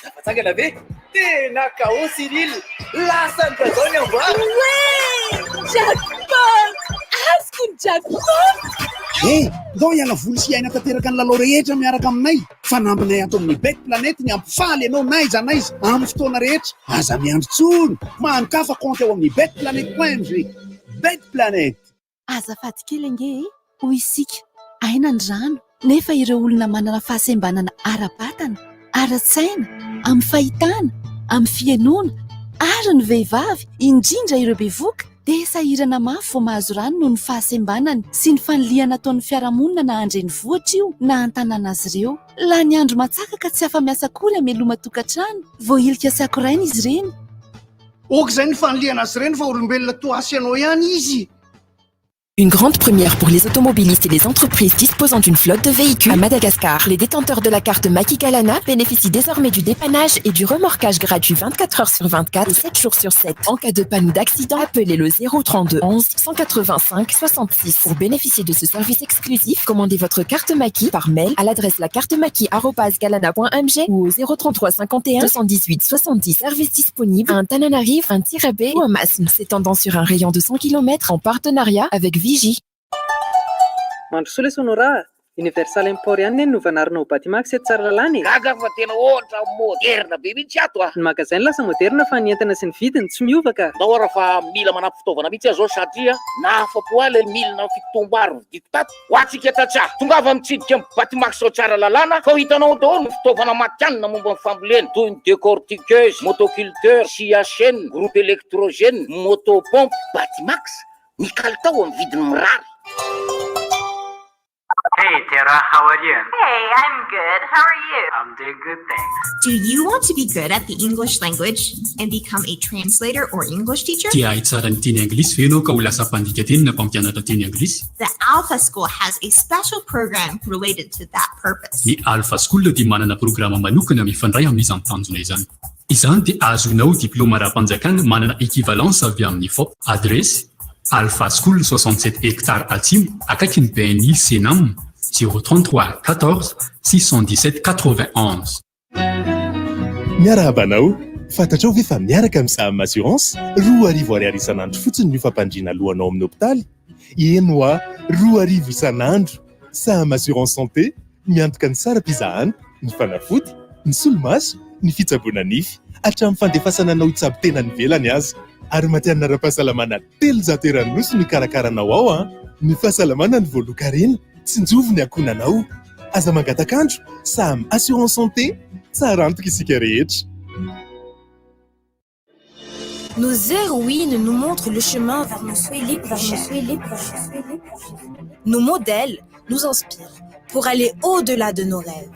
Tafatsangana ve? Tena KO Cyril! Lasa ny gazon ny amboara! Ouais! Jackpot! Azoko ny jackpot! Hey! Ndao hiala voly sy hiaina tanteraka ny lalao rehetra miaraka aminay! Fanambinay ato amin'ny Bet Planet ny hampifaly anao n'aiza n'aiza amin'ny fotoana rehetra. Aza miandry intsony! Manokafa kaonty ao amin'ny betplanet point mg. Bet Planet! Azafady kely ange e! Hoy isika, aina ny rano, nefa ireo olona manana fahasembanana ara-batana, ara-tsaina, amin'ny fahitana, amin'ny fihenoana, ary ny vehivavy, indrindra ireo bevoka, dia sahirana mafy vao mahazo rano noho ny fahasembanany sy ny fanilihana ataon'ny fiarahamonina na an-drenivohitra io na an-tanàna azy ireo. Lany andro matsaka ka tsy afa-miasa akory hameloma tokantrano, voahilika sy akoraina izy ireny. Ok izay ny fanilihana azy ireny fa olombelona toa ahy sy ianao ihany izy. Une grande première pour les automobilistes et les entreprises disposant d'une flotte de véhicules à Madagascar. Les détenteurs de la carte Maki Galana bénéficient désormais du dépannage et du remorquage gratuit 24 heures sur 24 et 7 jours sur 7. En cas de panne ou d'accident, appelez le 032 11 185 66. Pour bénéficier de ce service exclusif, commandez votre carte Maki par mail à l'adresse lacartemaki@galana.mg ou au 033 51 218 70. Service disponible à Antananarivo, Antsirabe ou à Masina, s'étendant sur un rayon de 100 km en partenariat avec Vigie. Mandrosoa lesy Honora a! Universal Import ihany ne no novanarina ho Batimax eto Tsaralalàna e! Gaga fa tena ohatra moderna be mihitsy ato a! Ny magasin lasa moderna fa ny entana sy ny vidiny tsy miova ka! Ndao ara fa mila manampy fitaovana mihitsy aho zao satria nahafa-po ahy ilay milina fitotom-bary novidiako tato. Ho antsika tantsaha, tongava mitsidika ny Batimax ao Tsaralalàna fa ho hitanao ao daholo ny fitaovana matihanina momba ny fambolena toy ny décortiqueuse, motoculteur, scie à chaîne, groupe électrogène, motopompe. Batimax, ny kalitao amin'ny vidiny mirary. Hey Tara, how are you? Hey, I'm good. How are you? I'm doing good, thanks. Do you want to be good at the English language and become a translator or English teacher? Te hahay tsara ny teny anglisy ve ianao ka ho lasa mpandika teny na mpampianatra teny anglisy? The Alpha School has a special program related to that purpose. Ny Alpha School dia manana programa manokana mifandray amin'izany tanjona izany. Izany dia ahazoanao diplaoma ara-panjakana manana equivalence avy amin'ny FOP. Adiresy, Alpha School 67 hectares Atsimo, akaikin'ny BNI Cenam, 033 14 617 91. Miarahaba anao! Fantatrao ve fa miaraka amin'ny Saham Assurance, 2000 ariary isan'andro fotsiny ny fampandriana lohanao amin'ny hopitaly? Eny hoa, 2000 isan'andro! Saham Assurance Santé, miantoka ny saram-pizahana, ny fanafody, ny solomaso, ny fitsaboana nify, hatramin'ny fandefasana anao hitsabo tena any ivelany aza. Ary matihanina ara-pahasalamana 300 eran'ny Nosy no hikarakara anao ao an! Ny fahasalamana no voalohan-karena, tsinjovy ny ankohonanao. Aza mangatak'andro, Saham Assurance Santé! Tsara antoka isika rehetra. Nos héroïnes nous montrent le chemin vers nos souhaits les plus chers. Nos modèles nous inspirent pour aller au-delà de nos rêves.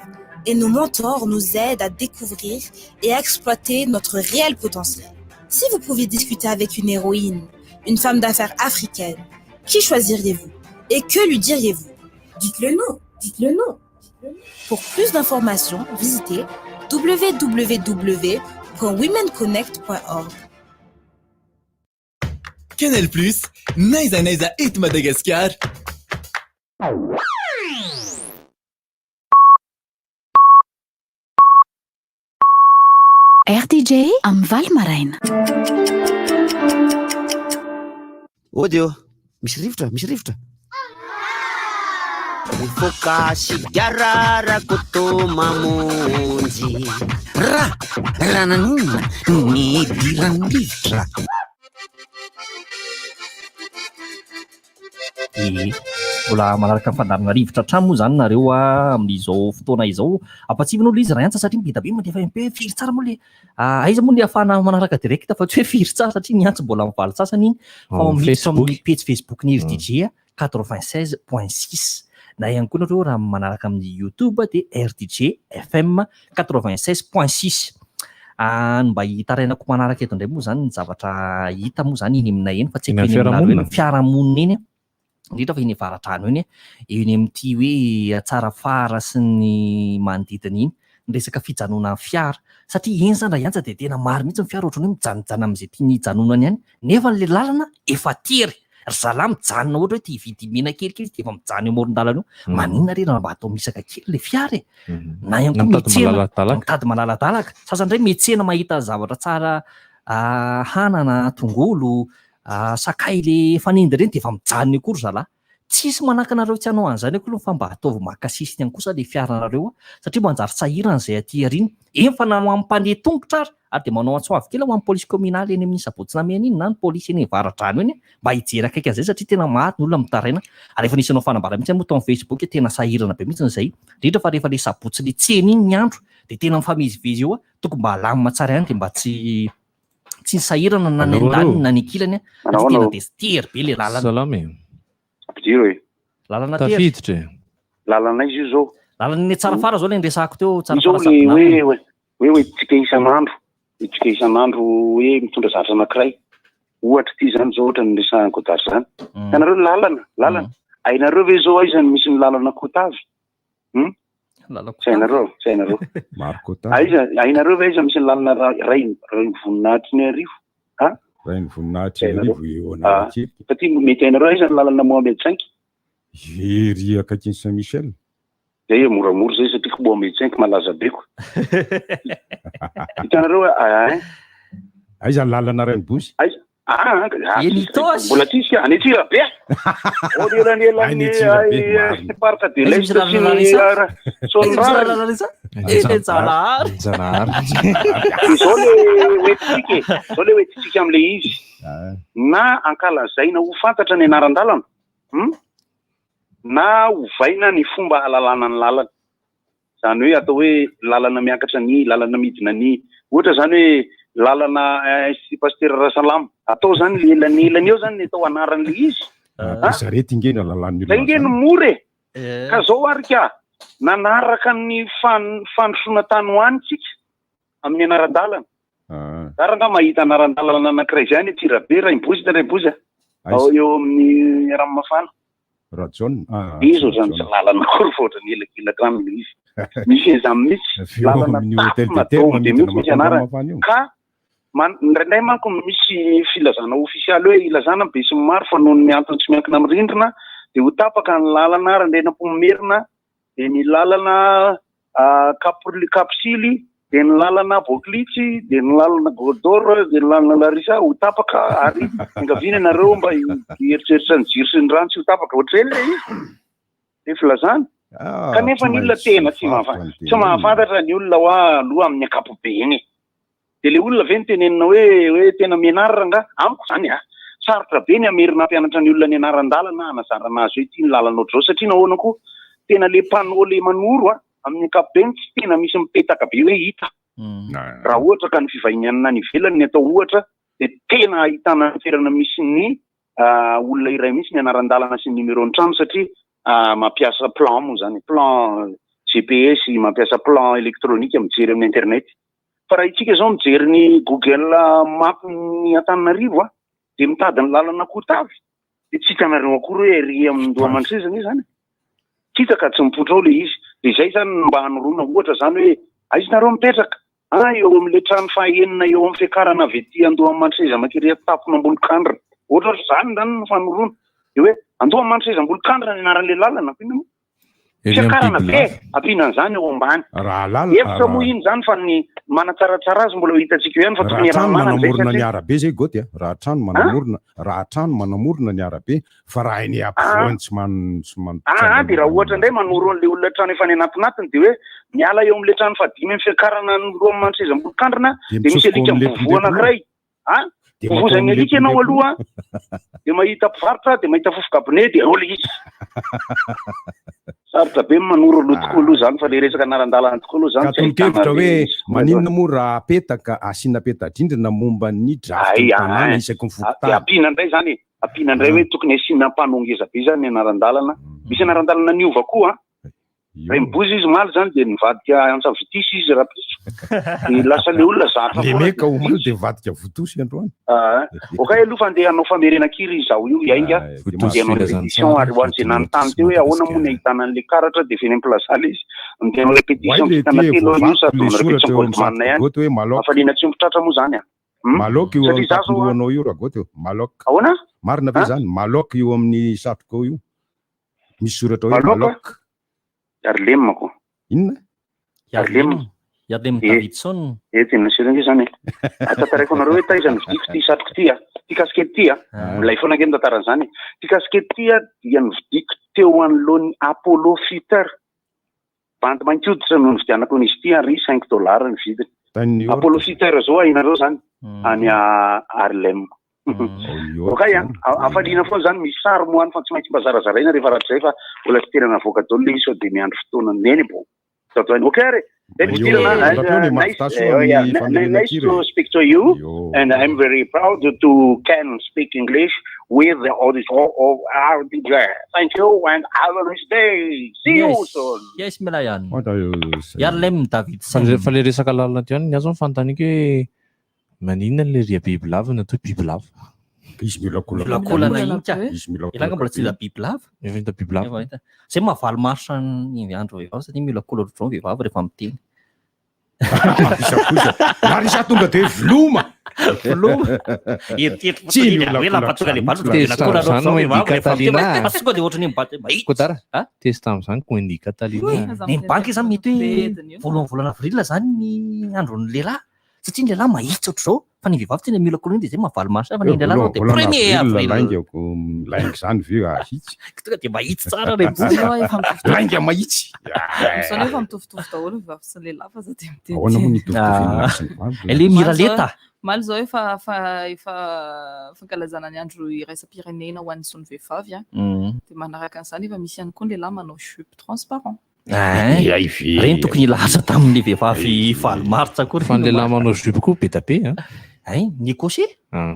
Et nos mentors nous aident à découvrir et à exploiter notre réel potentiel. Si vous pouviez discuter avec une héroïne, une femme d'affaires africaine, qui choisiriez-vous et que lui diriez-vous Dites-le nous, dites-le nous. Pour plus d'informations, visitez www.womenconnect.org. Canal Plus, n'aiza n'aiza eto Madagasikara. RTJ amin'ny valo maraina. Ody ô, misy rivotra, misy rivotra. Mifoka sigara Rakoto Mamonjy. Ra, raha naninona no nidiran'ny rivotra? Ee, mbola manaraka ny fandaharana rivotra hatrany moa izany nareo amin'izao fotoana izao. Ampahatsiahivina aloha izy Raiantsa satria be dia be mandefa MP hoe firy tsara moa le aiza moa ny ahafahana manaraka direct fa tsy hoe firy tsara satria ny antso mbola mivaly sasany iny fa Ao amin'ny miditra amin'ny Facebook. pejy Facebook ny RDJ 96.6 na ihany koa nareo raha manaraka amin'ny YouTube dia RDJ FM 96.6. Ah, ny mba hitarainako manaraka eto indray moa izany ny zavatra hita moa izany eny aminay eny fa tsy haiko Eny eny amin'ny aminareo eny fiarahamonina? fiarahamonina eny indrindra fa eny Avaradrano eny, eny amin'ity hoe Tsarafara sy ny manodidina iny, ny resaka fijanonan'ny fiara. Satria eny zany raha hiantsa dia tena maro mihitsy ny fiara ohatran'ny hoe mijanonjanona amin'izay tiany hijanonany any, nefa ilay lalana efa tery. Ry zalahy mijanona ohatra hoe te hividy menaka kelikely izy dia efa mijanona eo amoron-dalana eo. Maninona re raha mba atao misaka kely ilay fiara e? Na ihany Na koa mitady miantsena, malaladalaka. mitady malaladalaka. Sasany indray miantsena mahita zavatra tsara hanana, tongolo, sakay le efa nendy ireny dia efa mijanona eo koa ry zalahy. Tsisy manakana anareo tsy hanao an'izany akory fa mba ataovy maka sisiny ihany kosa le fiaranareo satria manjary sahirana izay aty aoriana. Eny fa na ho an'ny mpandeha tongotra ary, ary dia manao antso avo kely ho an'ny polisy kaominaly eny amin'ny Sabotsy Namehana iny na ny polisy eny Avaradrano eny mba hijery akaiky an'izay satria tena maro ny olona mitaraina ary efa nisy nanao fanambarana mihitsy moa tao amin'ny Facebook hoe tena sahirana be mihitsy izay indrindra fa rehefa le sabotsy le tsena iny ny andro dia tena mifamezivezy eo tokony mba alamina tsara ihany dia mba tsy tsy nisahirana na ny Allo, allo. andaniny na ny ankilany a Manao satria ahoana tena dia tery be le lalana. Salama e. Ampidiro e. Lalana tery. Tafiditra e. Lalana aiza io zao? Lalana eny Tsarafara zao le niresahako teo, Io Tsarafara zao le Sabinamana. hoe hoe hoe hoe tsika isan'andro, tsika isan'andro hoe mitondra zavatra anankiray. Ohatra ity zany zao ohatra ny resahan'i Godard zany. Hitanareo lalana, lalana. Hainareo ve zao aiza no misy ny lalana Kotavy? Hum? Tsy hainareo, tsy hainareo. Maro Kotavy. Aiza, hainareo ve aiza misy ny lalana Ray Rainivoninahitry ny Arivo? Ha? Rainivoninahitry ny Arivo eo Analakely. Fa ty mety hainareo aiza ny lalana Mohamed cinq? Ery akaikin'i Saint Michel. Zay e, moramora zay satria ko Mohamed cinq malaza be ko. Hitanareo a, hein? Aiza ny lalana Rainibozy? Aiza? Ah, ah, Eny Itaosy. Mbola tsisy any Antsirabe. Ao elanelan'ny Any Antsirabe, marina. parc de Aiza l'Est misy sy lalana ny Larissa? Sonrary. Aiza misy lalana Larissa? Eny Anjanahary. Zanahary. Izao le hoentintsika e, izao le hoentintsika amin'le izy. Na ankalazaina ho fantatra ny anaran-dalana, hmm? na ovaina ny fomba ahalalana ny lalana. Izany hoe atao hoe lalana miakatra ny, lalana midina ny. Ohatra izany hoe lalana Institut Pasteur Rasalama. Atao izany le elanelany eo izany ny atao anaran'le izy. Ah, Zarety nge no alalan'ny Zay olona nge no an'izany. mora e. Ka zao ary ka, nanaraka ny fandrosoana tany ho any tsika amin'ny anaran-dalana. Ah. Za rangaha mahita anaran-dalana anankiray izay any Antsirabe, Rainibozy, hitan'i Rainibozy a? Ao eo amin'ny Ranomafana. Rajaona ah, Izy ohatrany tsy lalana akory fa ohatrany elakelatrano ilay izy. Misy an'izany mihitsy, Avy eo lalana amin'ny hôtel tafo na de terme dôme be midina mihitsy misy mankany anarany. Ranomafana io. Ka man- indraindray manko misy filazana ofisialy hoe ilazana ny besinimaro fa noho ny antony tsy miankina amin'ny rindrina dia ho tapaka ny lalana Randrianampoinimerina dia ny lalana Kapsily, dia ny lalana Boaklitsy, dia ny lalana Godor, dia ny lalana Larissa ho tapaka ary angaviana ianareo mba hieritreritra ny jiro sy ny rano tsy ho tapaka. Ohatr'ireny ilay izy, ilay filazana. Ah, Kanefa ny olona tena tsy tsy mahafantatra ny olona hoa aloha amin'ny ankapobeny e. Dia ilay olona ve no tenenina hoe hoe tena mianara rangahy? Amiko izany a! Sarotra be ny hamerina hampianatra ny olona ny anaran-dalana hanazarana azy hoe ity ny lalana ohatr'izao satria nahoana koa tena le panneau le manoro a! Amin'ny ankapobeny tsy tena misy mipetaka be hoe hita. Raha ohatra ka ny fivahinianana any ivelany ny atao ohatra dia tena ahitana ny toerana misy ny olona iray mihitsy ny anaran-dalana sy ny numéro ny trano satria mampiasa plan moa izany, plan GPS, mampiasa plan électronique mijery amin'ny internet. Fa raha isika izao mijery ny Google map ny Antananarivo dia mitady ny lalana Kotavy dia tsy hitanareo akory hoe ery amin'ny Andohamandroseza anie izany e. Tsy hita ka tsy mipoitra ao ilay izy. Dia izay izany no mba hanoroana ohatra izany hoe aiza nareo mipetraka? Ah, eo amin'ilay trano fahaenina eo amin'ny fiakarana avy aty Andohamandroseza mankery an-tapon'Ambolokandrina. Ohatra ohatr'izany izany no fanoroana. Dia hoe Andohamandroseza Ambolokandrina ny anaran'ilay lalana. Inona moa? Ery amin'ny Fiakarana be bibilava. ampiana an'izany eo ambany. Raha lala, Hevitra moa raha. iny izany fa ny manatsaratsara azy mbola ho hitantsika eo ihany fa Raha tokony trano iaraha-manana izay manamorona ny satria. arabe zay Goty a, raha trano An? manamorona, raha trano manamorona ny arabe, fa raha eny ampovoany tsy man, tsy man, tsy Aa dia raha andanovan'ny ohatra indray manoro an'ilay olona trano efa any anatinatiny dia hoe miala eo amin'ilay trano fahadimy amin'ny fiakarana ny Andohamandroseza Ambolokandrina Dia dia misy mitsofoka ao alika amin'ny mivovoa lepondepona. anankiray. A! Dia mankao Vovozan'ny amin'ny alika ianao lepondepona. aloha dia mahita mpivarotra dia mahita fofo-gabone dia eo ilay izy. Sarotra be ny manoro aloha tokoa aloha izany fa ilay resaka anaran-dalana tokoa aloha izany Ka tsy ahitana tolo-kevitra ilay hoe izy. maninona moa raha apetaka, asiana peta-drindrina momba ny drafitry Ay, ny tanàna ay. isaky ny Dia fokontany. ampiana indray izany e. Ampiana indray hoe tokony asiana panneau ngeza be izany ny anaran-dalana. Misy anaran-dalana niova koa an. Ray miboza izy omaly zany dia nivadika antsavitisy izy rahampitso. Dia lasa le olona zatra foana. Lemeka omaly dia nivadika votosy androany. Ah, ok aloha fa andeha hanao famerenan-kira izaho io hiainga. Andeha hanao répétition ary ho an'izay nanontany teo hoe ahoana moa ny ahitana an'ilay karatra dia avy eny amin'ny plaza ilay izy. Andeha hanao répétition Oay le vintana ty telo aho io voavaky sady le manao soratra répétition eo amin'ny Goldman satroka ihany. Goty hoe Malok. Hafaliana tsy omby tratra moa zany ah. Hmm? Malok io Satria amin'ny izaho zao ah. tampon-dohanao io Ragoty ô. Malok. Ahoana? Marina ve Ah? zany? Malok io amin'ny satroka io. Misy soratra hoe Malok? Malok. Yarlem ko. Inona? Yarlem. Yarlem Eh. Davidson. Eh, tena sérieux ange zany e. Tantaraiko anareo hoe taiza novidiako ity satroka ity a. Ity casquette ity a. Milay foana ange ny tantaran'izany e. Ity casquette ity a dia novidiako teo anoloan'ny Apollo Fitter. Bandy mainty hoditra no nividianako an'izy ity ary cinq dollars ny vidiny. Tany New York. Apollo Fitter zao hainareo zany any Harlem. Ok a, hafaliana foana zany misy sary moa any fa tsy maintsy mba zarazaraina rehefa rahatrizay fa mbola tsy tena navoaka daholo le izy sao dia miandry fotoana neny bon. Ok ary e. Nice, nice to speak to you and I'm very proud to can speak English with the auditor of RDJ. Thank you and have a nice day. See you soon. Yes, Milayan. Yarlem Davidson. Fa le resaka lalina teo ihany ny azo ny fanontaniako hoe Maninona le ria bibilava no atao bibilava? Izy miolakolaka. Miolakolana iny ka. Izy miolakolaka. Ialahy mbola tsy hita bibilava. Efa hita bibilava. Efa hita. Zay mahavaly marsa ny andro vehivavy satria miolakolaka ohatr'izao ny vehivavy rehefa miteny. Marisa kosa. Marisa tonga de veloma. Veloma. Eritreritra Tsy fotsiny hoe miolakolaka lapa tonga le valo mihitsy. miolakolaka Tezitra ohatr'izao amin'izany vehivavy Wendy rehefa miteny. Catalina. Fa tonga de ohatran'ny mibaty mahitsy. Kodara, Ha? tezitra amin'izany Wendy Catalina. Ny banky zany mety hoe voalohany volana avril zany ny andron'ny lehilahy. Satria ny lehilahy mahitsy ohatr'izao fa ny vehivavy tena mila kolonina dia izay mahavaly maso fa ny lehilahy zao dia premier avril. Laingako lainga izany ve ahitsy? Tonga dia mahitsy tsara re boka. Lainga mahitsy. Izao nefa mitovitovy daholo ny vehivavy sy ny lehilahy fa za dia miteny. Ahoana moa ny itovitovy ny lahy sy ny vavy? Ilay miralenta. Omaly izao efa efa efa fankalazana ny andro iraisam-pirenena ho an'ny zon'ny vehivavy a. Dia manaraka an'izany efa misy ihany koa ny lehilahy manao jupe transparent. Ein, reny tokony hilaza tamin'ny vehivavy valo martsa koa. Fa ny lehilahy manao jupe koa be da be an. Ein, ny écossais? Ah.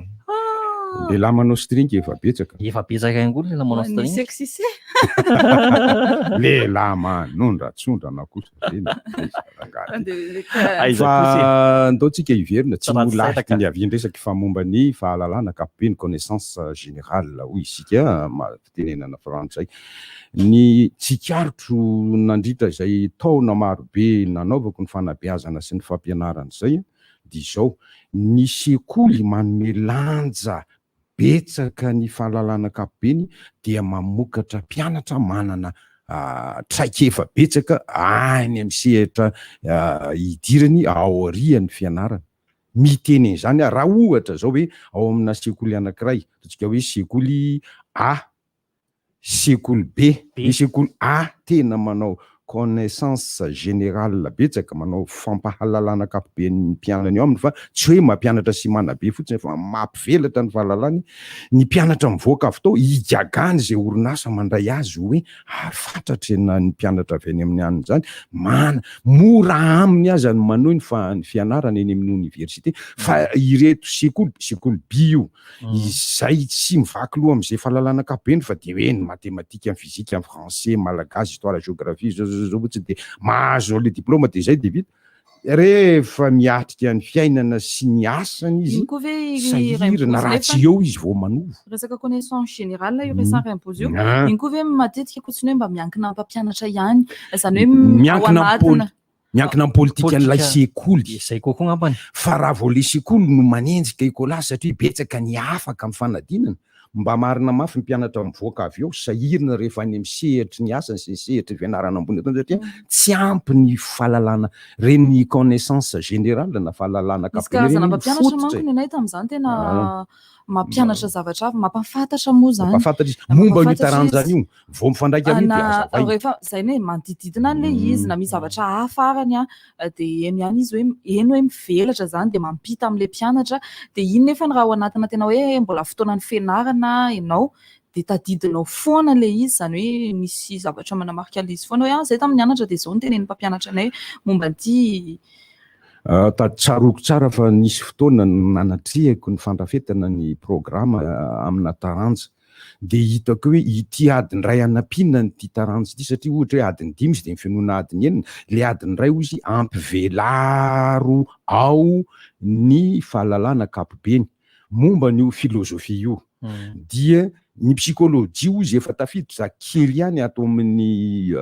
Lehilahy manao string efa betsaka. Efa betsaka ihany koa ny lehilahy manao Ny string. sexy Lehilahy manondratsondrana kosa ve no aiza rangahy ty. Aiza Fa kosa e. ndao tsika hiverina, tsy Tsy ratsy molahy saina ka. ny havian-dresaka fa momba ny fahalalana ankapobeny, connaissance générale hoy isika, fitenenana frantsay. Ny tsikaritro nandritra izay taona marobe nanaovako ny fanabeazana sy ny fampianarana izay dia izao, ny sekoly manome lanja betsaka ny fahalalana ankapobeny dia mamokatra mpianatra manana traikefa betsaka any amin'ny sehatra idirany aorian'ny fianarana. Miteny an'izany aho, raha ohatra izao hoe ao amina sekoly anankiray, ataontsika hoe sekoly A, sekoly B, ny sekoly A tena manao. connaissance générale betsaka, manao fampahalalana ankapobeny ny mpianany ao aminy fa tsy hoe mampianatra sy manabe fotsiny fa mampivelatra ny fahalalany, ny mpianatra mivoaka avy tao igagany izay orinasa mandray azy hoe ary fatratra na ny mpianatra avy any amin'ny anona izany, mana, mora aminy aza ny manohy ny fa, ny fianarana eny amin'ny oniversite fa ireto sekoly, sekoly by io, izay tsy mivaky loha amin'izay fahalalana ankapobeny fa dia hoe ny matematika, ny fizika, ny français, malagasy, histoire, géographie, zao zao zao fotsiny dia mahazo an'ilay diplôme dia izay dia vita. Rehefa miatrika ny fiainana sy ny asany izy, Iny koa ve i sahirana Raimbozy raha nefa tsy eo izy vao manovo. Resaka connaissance générale io resahan'i Raimbozy io. Ah. Iny koa ve matetika koa tsy ny hoe mba miankina amin'ny mpampianatra ihany, izany hoe ao Miankina amin'ny anatina. poli- Miankina amin'ny politikan'ilay sekoly. Izay kokoa angambany. Fa raha vao ilay sekoly no manenjika ekolazy satria betsaka ny afaka amin'ny fanadinana, mba marina mafy ny mpianatra mivoaka avy eo, sahirana rehefa any amin'ny sehatry ny asany sy ny sehatry ny fianarana ambony ataony satria tsy ampy ny fahalalana, ireny connaissance générale na fahalalana Misy ankapobeny karazana ireny no mpampianatra fototra manko e. ny anay tamin'izany tena Ah. mampianatra zavatra avy, mampahafantatra moa izany. Mampahafantatra izy momba an'io Mampahafantatra taranja izy. io. Vao mifandraika amin'io dia Na hazavaina. rehefa izay ny hoe manodididina an'ilay izy na misy zavatra hafa arany an, dia eny ihany izy hoe eny hoe mivelatra izany dia mampita amin'ilay mpianatra. Dia iny nefa raha ao anatina tena hoe mbola fotoanan'ny fianarana ianao dia tadidinao foana ilay izy, izany hoe misy zavatra manamarika an'ilay izy foana hoe ah izay tamin'ny nianatra dia izao no tenenin'ny mpampianatra anay momba an'ity. Tsaroako tsara fa nisy fotoana nanatrehako ny fandrafetana ny programa amina taranja dia hitako hoe ity adiny iray hanampiana an'ity taranja ity satria ohatra hoe adiny dimy izy dia mifenoana adiny enina, ilay adiny iray hozy ampivelaro ao ny fahalalana ankapobeny momba an'io filozofia io dia ny psykôlôjia hozy efa tafiditra kely ihany ato amin'ny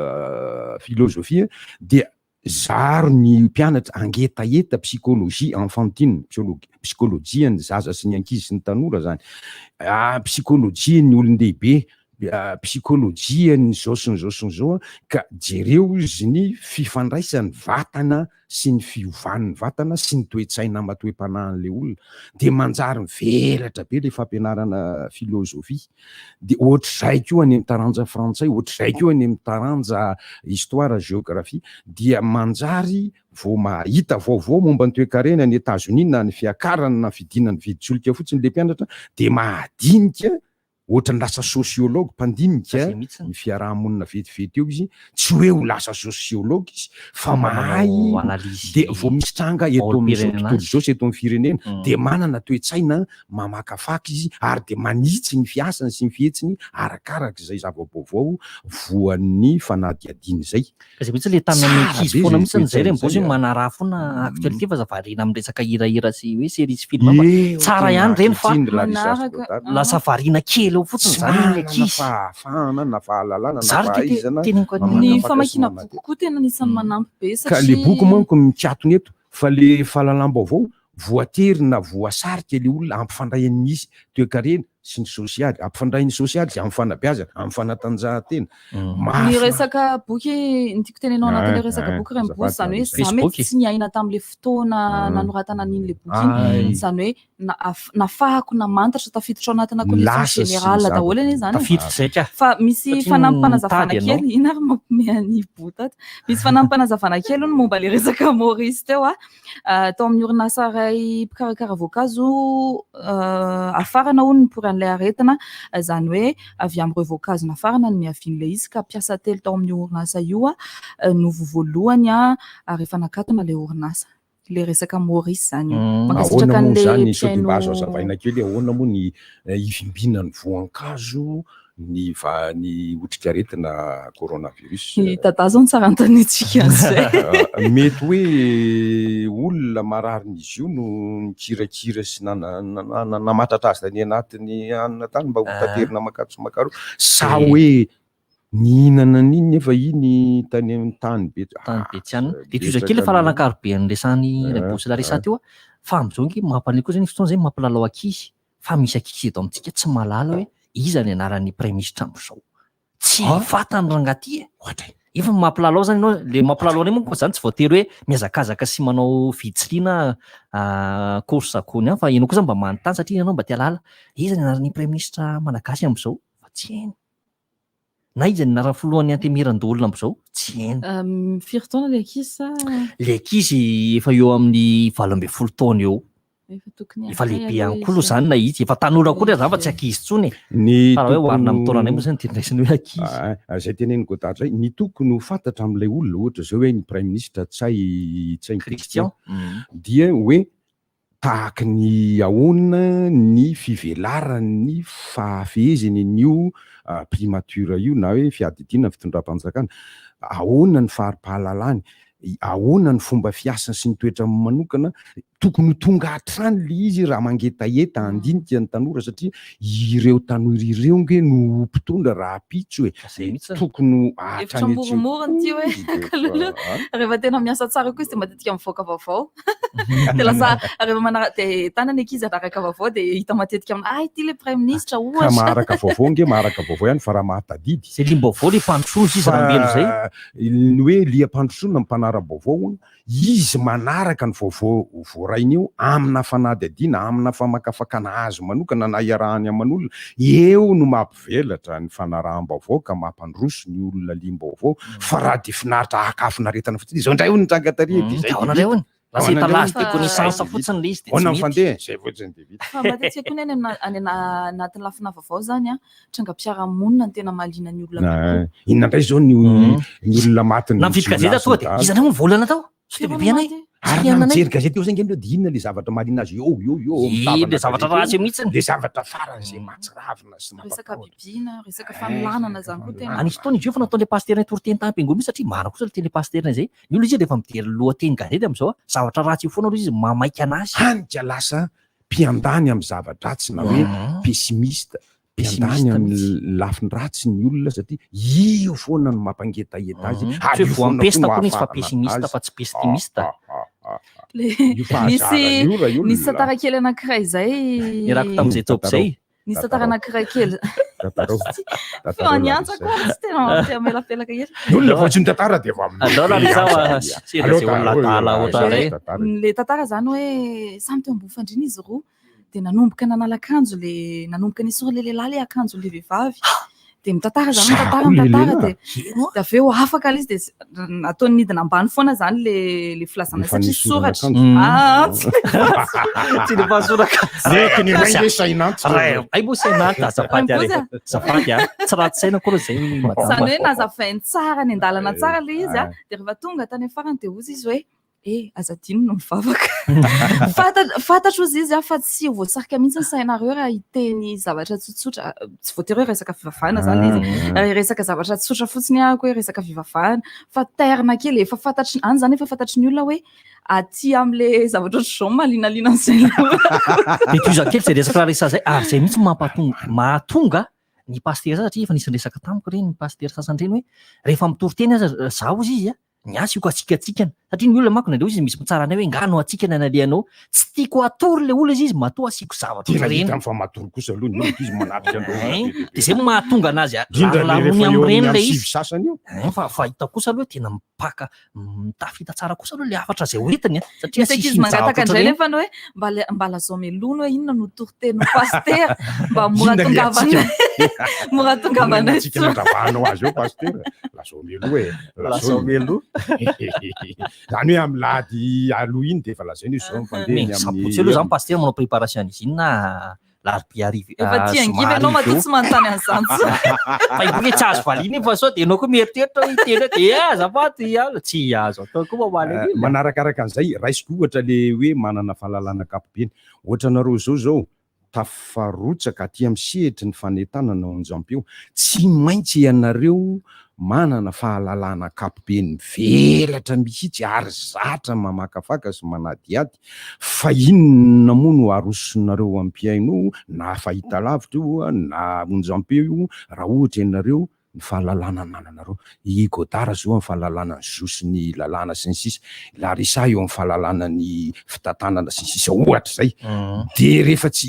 filozofia dia Zaro ny mpianatra hangetaheta psychologie enfantine, psychologie-n'ny zaza sy ny ankizy sy ny tanora zany, psychologie-n'ny olon-dehibe, psychologie-n'ny zao sy ny zao sy ny zao, ka jereo izy ny fifandraisan'ny vatana sy ny fiovan'ny vatana sy ny toe-tsaina aman-toe-panahin'ilay olona, dia manjary mivelatra be ilay fampianarana philosophie. Dia ohatr'izay koa any amin'ny taranja frantsay, ohatr'izay koa any amin'ny taranja histoire, géographie, dia manjary vao mahita vaovao momba ny toekarena any Etazonia na ny fiakarana na fidinan'ny vidin-tsolika fotsiny ilay mpianatra dia mahadinika ohatran'ny lasa sociologue, mpandinika ny fiaraha-monina vetivety eo izy, tsy hoe ho lasa sociologue izy fa mahay dia vao misy tranga eto amin'izao tontolo izao sy eto amin'ny firenena dia manana toe-tsaina mamakafaka izy ary dia manitsy ny fiasany sy ny fihetsiny arakaraka izay zava-baovao voan'ny fanadihadiana izay. Ka izay mihitsy ilay tanan'ny Tsara ankizy be foana izay mihitsy izay toe-tsaina re Mbozy izay hoe a. manaraha foana actualité fa aza variana amin'ny resaka hirahira sy hoe série sy film fa Eo tsara tena ihany ireny fa ankehitriny ry Larissa sy Manaraka, Godard. lasa variana kely eo fotsiny Tsy izany ny manana ankizy. fahafahana na fahalalana na Za ry ke te- fahaizana teneniko an'i Ny mamakafaka sy famakiana mamadika. boky koa tena anisan'ny manampy be Ka le boky satria manko mikatona eto fa le fahalalam-baovao voatery na voasarika ilay olona hampifandray an'ny isy toekarena sy ny sosialy, hampifandray ny sosialy sy amin'ny fanabeazana, amin'ny fanatanjahantena. Ny Mahafinaritra. resaka boky, ny tiako tenenina ao anatin'ilay resaka Ah, boky Rainibozy, azafady izany hoe Larissa. za mety tsy niaina tamin'ilay fotoana nanoratana an'iny ilay boky iny, Ay. izany hoe na- af- nafahako namantatra tafiditra ao anatina connaissance Lasa sy ny générale zavatra. daholo anie izany e. Tafiditra izay ka. Fa misy Satria fanampim-panazavana mitady ianao. kely, iny ary mampiomehy an'i Bota ato. Misy fanampim-panazavana kely hono momba ilay resaka Maurice teo a. Tao amin'ny orinasa iray mpikarakara voankazo hafarana hono ny poran'ilay aretina, izany hoe avy amin'ireo voankazo nafarana no niavian'ilay izy ka mpiasa telo tao amin'io orinasa io no voa voalohany ary efa nakatona ilay orinasa. Ilay resaka Maurice izany io. Mankasitraka Ahoana moa an'ilay izany, sao dia mpihaino mba azo hazavaina kely ahoana moa ny hivimbinan'ny voankazo ny va ny otrikaretina coronavirus. I Dada zao no tsara anontaniantsika an'izay. Mety hoe olona mararin'izy io no nikirakira sy namatratra azy tany anatin'ny hanina tany mba ho taterina makatso makaro sa hoe nihinana an'iny nefa iny tany amin'ny tany be tany be tsy anona. Dia tohizo kely fa lalan-karo be an'resany Rabosy Larissa teo fa amin'izao ange mampalahelo koa zany fotoana izay mampilalao ankizy fa misy ankizy eto amintsika tsy mahalala hoe iza ny anaran'ny praiminisitra amin'izao. Tsy fantany rangahy ty e. Efa mampilalao zany ianao, le mampilalao anay manko zany tsy voatery hoe mihazakazaka sy manao fijiliana course gony ihany fa ianao koa zany mba manontany satria ianao mba te hahalala iza ny anaran'ny praiminisitra malagasy amin'izao fa tsy hainy. Na iza ny anaran'ny filohan'ny antemieran-doholona amin'izao, tsy hainy. Firy taona ilay ankizy sa? Ilay ankizy efa eo amin'ny 18 taona eo. Efa tokony Efa hahay lehibe ihany aloha koa aloha izy. izany na izy. Efa tanora koa ry zany fa tsy ankizy intsony e. Ny Fa raha hoe oharina amin'ny tokony taonanay moa izany dia raisina hoe ankizy. Ah, izay tenenin'i Godard izay, ny tokony ho fantatra amin'ilay olona, ohatra izao hoe ny praiminisitra Ntsay Ntsay Christian Christian, dia hoe Tahaka ny ahoana ny fivelaran'ny fahafehezany an'io primature io na hoe fiadidiana ny fitondram-panjakana? Ahoana ny fari-pahalalany? Ahoana ny fomba fiasany sy ny toetrany manokana? Tokony ho tonga hatrany ilay izy raha mangetaheta handinika ny tanora satria ireo tanora ireo nge no ho mpitondra rahampitso e! Zay mihitsy. Tokony ho Hevitra hatrany moromorony ity hoe an-tsekoly dia Kalolo, efa rehefa tena miasa tsara koa izy dia matetika mivoaka vaovao. Dia lasa rehefa manara dia tanana ankizy hanaraka vaovao dia hita matetika amina ah ity ilay praiminisitra Ka ohatra. maharaka vaovao nge maharaka vaovao ihany fa raha mahatadidy. Zay liam-baovao liam-pandrosoana izy raha melo zay. Fa ny hoe liam-pandrosoana ny mpanara-baovao hono, izy manaraka ny vaovao voarainy eo amina fanadihadiana, amina famakafakana azy manokana na iarahany aman'olona, eo no mampivelatra ny fanaraham-baovao ka mampandroso ny olona liam-baovao, fa raha dia finaritra haka hafinaretana fotsiny, izao indray hono ny tranga tary dia izay Ahoana dia indray vita. hono? Lasa Ahoana indray étalage hono? de connaissance fotsiny ilay izy dia Ahoana tsy ny mety. fandeha? Izay fotsiny dia vita. Fa matetika koa ny any amina- any ana- anatin'ny lafina vaovao izany an, trangam-piarahamonina no tena mahaliana ny olona kokoa. Inona indray izao ny ny olona matin'ny Na mividy gazety jiolahy sy tonga ny dia dahalo? iza indray moa ny voalohany natao? Sao dia Firy bebe anay? no maty? Ary na mijery gazety eo zay nge ndreo dia inona le zavatra mahaliana azy eo eo eo Iny mitavana le zavatra gazety ratsy eo eo mihitsiny. le zavatra faran'izay mahatsiravina sy Resaka mampatahotra. bibiana, resaka fanolanana zany koa tena. Any fotoana izy io efa nataon'ilay pasitera nitory teny tany am-piangonana io satria marina kosa ilay tenin'ilay pasitera izay. Ny olona izy rehefa mijery lohateny gazety amin'izao, zavatra ratsy io foana aloha izy mamaika anazy. Hany ka lasa mpiandany amin'ny zava-dratsy na hoe pessimiste, mpiandany amin'ny lafiny ratsy ny olona satria io foana no mampangetaheta azy Tsy ary hoe io foana koa voam-pesta no koa izy fa ahafarana pessimiste azy. fa tsy pestimiste. Ah, ah, ah, ah. Le Io nisy fahazarana io raha nisy olona. tantara kely anankiray izay. Niarahako tamin'izay top izay. Nisy tantara anankiray kely. Tantarao. Fa Tantarao ny antsa Larissa. koa tsy tena te hamelapelaka kely. Ny olona vao tsy mitantara dia vao Alao Larissa miantsa fa dia. sendra Aleo izay olona ta- adala ohatran'izay. tantara. Le tantara izany hoe samy teo ambony fandriana izy roa dia nanomboka nanala akanjo le nanomboka nesorina le lehilahy le akanjo le vehivavy dia mitantara zany mitantara mitantara dia dia avy eo afaka ilay izy dia nataony nidina ambany foana zany le le filazana Efa satria nesorina soratra akanjo. Ah, tsy Tsy le fahasoraka. Mety ny ray nge sainanty. Ray, ay moa sainanty azafady ary. Azafady a. Tsy ratsy saina akory izay madama. Izany hoe nazavainy tsara ny andalana tsara ilay izy a dia rehefa tonga tany amin'ny farany dia hozy izy hoe Eh, aza adino ny mivavaka. Fanta- Fantatro hozy izy a fa tsy ho voasarika mihitsy ny sainareo raha hiteny zavatra tsotsotra. Tsy voatery hoe resaka fivavahana zany ilay izy. Ah. Raha resaka zavatra tsotra fotsiny ahako hoe resaka fivavahana. Fa tairina kely, efa fantatry, any zany efa fantatry ny olona hoe aty amin'le zavatra ohatr'izao no mahalinalina ny sain'ny olona. Dia tohizako kely izay resaka Larissa izay, ary izay mihitsy no mampatonga, mahatonga ny pasitera satria efa nisy niresaka tamiko ireny pasitera sasany ireny hoe rehefa mitory teny aza zaho hozy izy a, Ny ahy asiako hatsikatsikana satria ny olona manko indraindray ozy izy misy mitsara anay hoe nga no hatsikana ny alehanao, tsy tiako hatory le olona izy izy matoa asiako zavatra Tena ohatr'ireny. hitany fa matory kosa aloha ny olona izy manatrika an'ireo olona Hein, be dia be de zay no mahatonga anazy Indrindra le larolaroiny rehefa eo amin'ireny amin'ny le amin'ny izy. sivy sasany io. Hein, fa fa hitako kosa aloha tena mipaka mitafita tsara kosa aloha le hafatra izay hoentiny a, satria Misy ankizy asisiny mangataka zavatra indray ohatr'ireny. nefa ny hoe mba le- mba lazao mialoha ny hoe inona no toritenin'ny pasitera mba mora Inona le tongavana hatsiaka? mora Inona tongavana ny hatsiaka intsony. nandravahanao azy eo pasitera? Lazao mialoha e. Lazao mialoha. Zany hoe amin'ny lahady aloha iny dia efa lazaina hoe izao ny fandehany amin'ny. Sabotsy aloha zany pasitera manao préparation an'izy iny na larobia hariva Efa tia zoma angivy ianao hariva matoa eo. tsy manontany an'izany intsony. Fa io koa tsy azo valiana io fa sao dia ianao koa mieritreritra hoe hiteny hoe dia azafady aho tsy azo atao koa mamaly an'iny. Manarakaraka an'izay, raisiko ohatra le hoe manana fahalalana ankapobeny. Ohatra anareo izao izao, tafarotsaka aty amin'ny sehatry ny fanentanana onjampeo, tsy maintsy ianareo manana fahalalana ankapobeny mivelatra mihitsy ary zatra mamakafaka sy manadihady fa inona moa no arosonareo am-pihaino na fahitalavitra io na onjampeo io raha ohatra ianareo ny fahalalana anananareo. I Godard zao amin'ny fahalalana ny zo sy ny lalàna sy ny sisa, Larissa eo amin'ny fahalalana ny fitantanana sy ny sisa ohatra izay. Dia rehefa tsy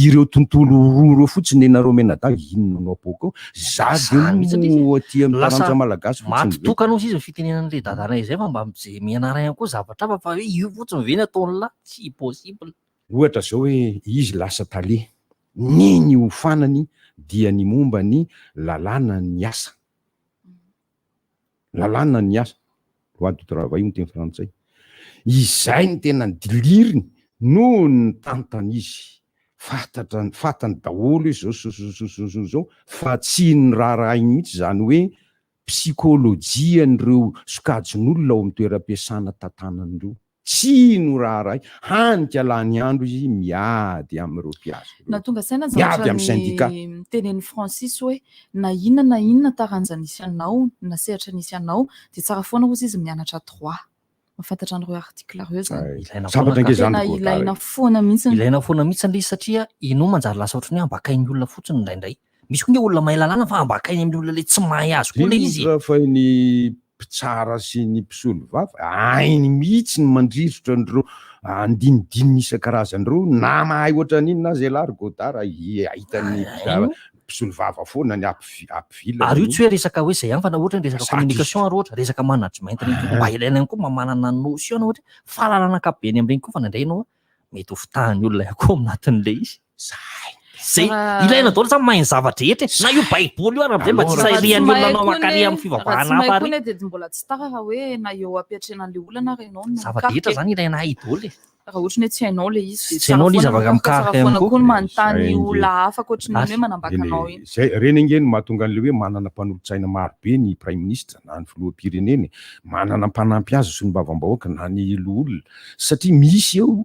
ireo tontolo roa ireo fotsiny ianareo mianadahy, inona no apoaka eo? Za Zany mihitsy dia ilay izy. moa aty amin'ny Lasa taranja malagasy fotsiny maty ve? tokana hozy izy ny fitenenan'ilay dadanay izay fa mba mijery mianara ihany koa zavatra hafa fa hoe io fotsiny ve ny ataon'lah? Tsy possible. Ohatra izao hoe izy lasa tale, ny niofanany dia ny momba ny lalàna ny asa. Lalàna ny asa, loi du travail hoy ny teny frantsay. Izay no tena nidiliriny noho ny tantana izy. Fantatra, fantany daholo hoe zao sy zao sy zao sy zao fa tsy noraharahainy mihitsy izany hoe psikolojian'ireo sokajin'olona ao amin'ny toeram-piasana tantanany ireo. Tsy noraharahainy, hany ka lany andro izy miady amin'ireo mpiasa ireo. Nahatonga saina ny Miady zavatra amin'ny sendika. nitenenin'i Francis hoe na inona na inona taranja nisy anao na sehatra nisy anao dia tsara foana hozy izy mianatra droit. Mahafantatra an'ireo article ireo izany. Ilaina foana Zavatra ka. ange izany Tena ry Godard ilaina e. foana mihitsy. Ilaina foana mihitsy ilay izy satria ianao manjary lasa ohatran'ny hoe ambakain'ny olona fotsiny indraindray. Misy koa nge olona mahay lalàna fa ambakainy amin'ny olona ilay tsy mahay azy koa ilay izy e. Indrindra fa ny mpitsara sy ny mpisolovava, hainy mihitsy ny mandrirotra an'ireo andinidininy isan-karazany ireo, na mahay ohatran'inona aza ialahy ry Godard, ahitan'ny mpisolovava foana ny hampivilana. Ary io tsy hoe resaka hoe izay ihany fa na ohatra hoe resaka Zatra izy. communication ary ohatra, resaka management ireny koa mba ilaina ihany koa mba manana notion ohatra hoe fahalalana ankapobeny amin'ireny koa fa indraindray ianao mety ho fitahan'ny olona ihany koa ao anatin'ilay izy. Zay ilaina daholo zany mahay ny zava-drehetra e. Na io baiboly io ary am'zay mba tsy Raha tsy sahirian'ny mahay olona anao koa mankary ne- amin'ny raha tsy fivavahana mahay hafa koa ary. ne dia mbola tsy tara raha hoe na eo ampiatrehana an'ilay olana ary ianao no Zava-drehetra mikaroka e. zany ilaina hay daholo e. Raha ohatra ny hoe tsy hainao ilay izy dia Tsy tsara hainao ilay izy foana afaka mikaroka, tsara mikaroka ihany foana koa. koa ny manontany Zay ange. olona hafa ankoatry ny Ary hoe manambaka eny anao e, iny. zay, ireny ange no mahatonga an'ilay hoe manana mpanolotsaina maro be ny praiminisitra na ny filoham-pirenena e. Manana mpanampy azy solombavambahoaka na ny loholona satria misy eo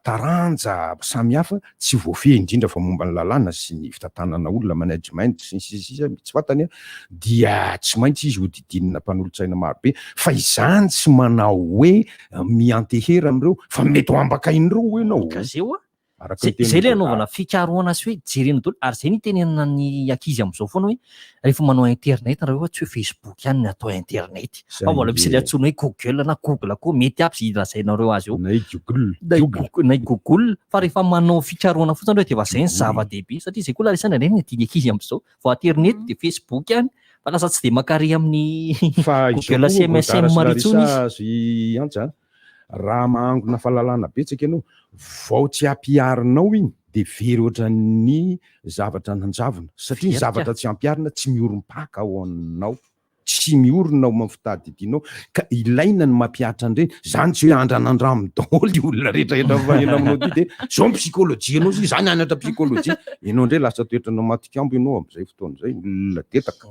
taranja samihafa tsy voafehy indrindra fa momba ny lalàna sy ny fitantanana olona, management, sy ny sisa sisa tsy fantany dia tsy maintsy izy hodidinina mpanolotsaina marobe fa izany tsy manao hoe miantehera amin'ireo fa mety ho ambakain'ireo hoy ianao. Ka zay oa. Araka ny Zay zay ilay tenin'i anaovana Godard. fikarohana sy hoe jerena daholo ary zay no itenenana ny ankizy amin'izao foana hoe rehefa manao internet nareo fa tsy hoe Facebook ihany no atao internet fa mbola misy ilay antsoina hoe Google na Google koa mety aby izay lazainareo azy eo. Na i Google. Na i Google, na i Google fa rehefa manao fikarohana fotsiny nareo dia efa zay ny zava-dehibe satria zay koa Larissa indraindray ny adin'ny ankizy amin'izao vao aterineto dia Facebook ihany fa lasa tsy dia mankary amin'ny Fa izao Google sy koa MSN Godard sy maro intsony izy. Larissa sy Antsa a, Raha mahangona fahalalana betsaka ianao, vao tsy ampiharinao iny dia very ohatran'ny zavatra nanjavona. Satria ny Very ka. zavatra tsy ampiharina tsy miorim-paka ao aminao, tsy miorina ao amin'ny fitadidianao. Ka ilaina ny mampihatra an'ireny. Izany tsy hoe andranandramo daholo ny olona rehetra eto amin'ny fahenina aminao ity dia izao ny psychologie anao, izany hanatra psychologie. Ianao indray lasa toetranao matikambo ianao amin'izay fotoana izay, olona tetaka.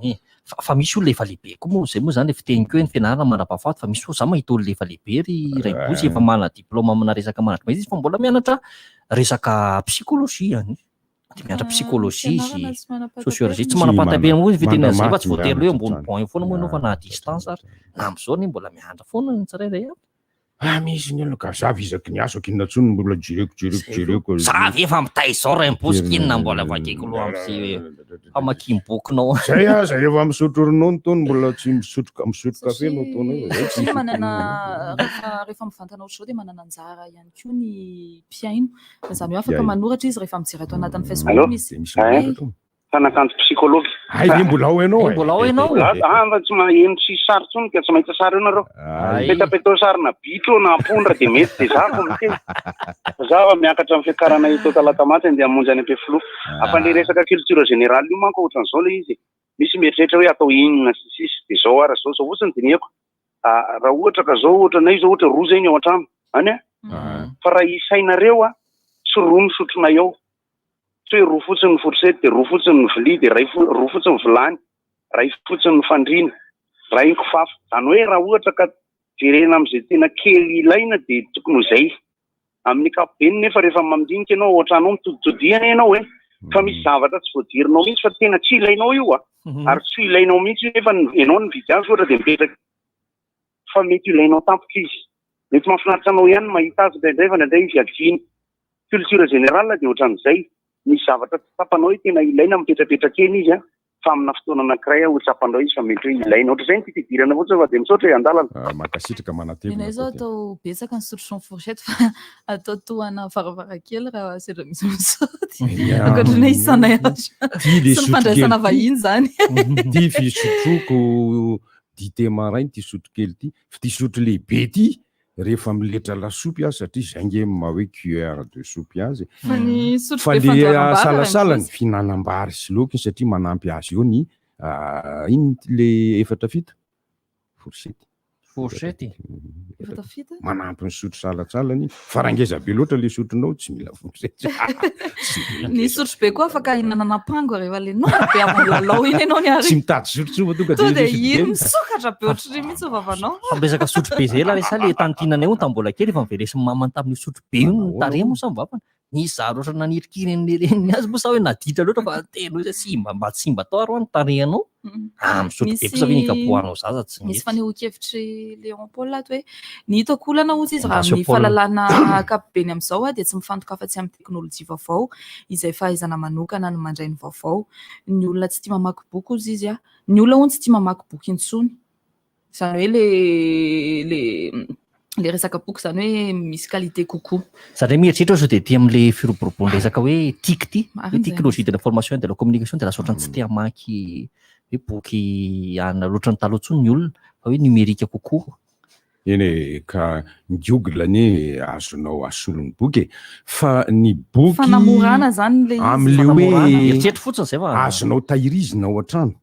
Fa fa misy olona efa lehibe koa moa, zay moa zany le fiteniko hoe ny fianarana mandra-pahafaty fa misy oa za mahita olona efa lehibe ry Raibozy efa manana diplôme amina resaka management izy fa mbola mianatra resaka psychologie ihany, de mianatra psychologie izy, sociologie, tsy manam-pahatapehana moa ny fitenenana zay fa tsy voatery hoe ambony banc eo foana moa ianao fa na à distance ary, na am'zao anie mbola mianatra foana ny tsirairay avy. Ah misy ny olona ka za vizaky ny asako inona tsony mbola jereko jereko jereko. Za ve efa mitaiza zao Raimbozy k'inona mbola vakiko loha am'se famakiam-bokinao. Zay aza efa misotro ronono tony mbola tsy misotro misotro kafe no ataonao io. Zay tsy Satria misotro manana ronono. rehefa rehefa mivantana ohatr'izao dia manana anjara ihany koa ny mpihaino. Izany hoe afaka Mpihaino. manoratra izy rehefa mijery ato anatin'ny Facebook Allô? misy. Dia misy manoratra ao. Mpanakanto psychologue. Hay ve mbola ao ianao e? Mbola ao ianao. Mbola ato. Ah, fa tsy maheno tsisy sary intsony ka tsy mahita sary eo nareo. Ay. Petapetao sarina bitro na ampondra dia mety dia za vao miteny. Fa za va miakatra amin'ny fiakarana eto Talatamaty andeha hamonjy any Ampefiloha. Ah. Fa le resaka culture générale io manko ohatran'izao le izy. Misy mieritreritra hoe atao inona sy ny sisa. Dia zao ara zao zao fotsiny dinihako. Ah, raha ohatra ka zao ohatra anay zao ohatra roa zay ny ao an-trano. Any a? Fa raha isainareo a, tsy roa ny sotronay ao. Tsy hoe roa fotsiny ny fourchette dia roa fotsiny ny vilia dia iray roa fotsiny ny vilany, iray fotsiny ny fandriana, iray ny kifafa. Izany hoe raha ohatra ka jerena amin'izay tena kely ilaina dia tokony ho izay. Amin'ny ankapobeny nefa rehefa mandinika ianao ao an-trano ao mitoditodiha anie ianao e! Fa misy zavatra tsy voadirinao mihitsy fa tena tsy ilainao io a! Ary tsy ho ilainao mihitsy io nefa ianao nividy azy ohatra dia mipetraka fa mety ho ilainao tampoka izy. Mety mahafinaritra anao ihany ny mahita azy indraindray fa indraindray izy adino. Culture générale dia ohatran'izay, misy zavatra tsy tsapanao hoe tena ilaina mipetrapetraka eny izy an, fa amina fotoana anankiray ho tsapanao izy fa mety hoe ilaina. Ohatr'izay ny tiako hidirana fotsiny fa dia misaotra e, andalana. Mankasitraka manatevina Nenay zao Koto. atao betsaka ny sotro sans fourchette fa atao tohana varavarankely raha sendra misy misaoty. Ya. Ankoatry ny isanay azy. Ty le Sy ny sotro fandraisana kely ty. vahiny zany. Ty fisotroko dite maraina ty sotro kely ty, fa ty sotro lehibe ty Rehefa miletra lasopy aho satria izay nge maha hoe cuillère de soupe azy e. Fa ny sotro Fa be le fandoaram-bary raha salasalany misy. fihinanam-bary sy laoka iny satria manampy azy eo ny inona ity le efatra fito? Fourchette. Fourchette? Efa tafita? Manampy ny sotro salantsalany fa raha ngeza be loatra le sotronao tsy mila fourchette. Ny sotro be koa afaka hihinanana ampango rehefa le noana be avy milalao iny ianao ny Tsy mitady sotro intsony fa tonga Tonga dia dia sotro iny be. misokatra be ohatr'ireny mihitsy ny vavanao. Fa miresaka sotro be izay la sa le tany tiananay hono tamin'ny mbola kely efa noveresin'ny mamany tamin'io sotro be io ny tarehy moa sa ny vavany. Nisy zary ohatran'ny nanirikiry an'ilay reniny azy moa sa hoe naditra loatra fa tena hoe tsy mba mba tsy mba tao ary hoa ny tarehinao. Ah, misotro be kosa ve ny ikapohanao zaza tsy Misy mety. fanehoan-kevitr'i Léon Paul ato hoe ny hitako olana hozy izy raha Endaso amin'ny Paul. fahalalana ankapobeny amin'izao dia tsy mifantoka afa-tsy amin'ny teknolojia vaovao izay fahaizana manokana ny mandray ny vaovao. Ny olona tsy tia mamaky boky hozy izy, ny olona hono tsy tia mamaky boky intsony. Izany hoe le le le resaka boky izany hoe misy qualité kokoa. Za ndray mieritreritra hoe sao dia aty amin'ilay firoboroboan'ny resaka hoe tic ity, hoe Marina izay. technologie de l'information et de la communication dia lasa ohatran'ny tsy te hamaky hoe boky ana loatra ny taloha intsony ny olona fa hoe numérique kokoa. Eny e, ka ny Google anie azonao asolo ny boky e, fa ny boky Fanamorana izany ilay izy. amin'ilay hoe Fanamorana, eritreritro fotsiny izay fa. azonao tahirizina ao an-trano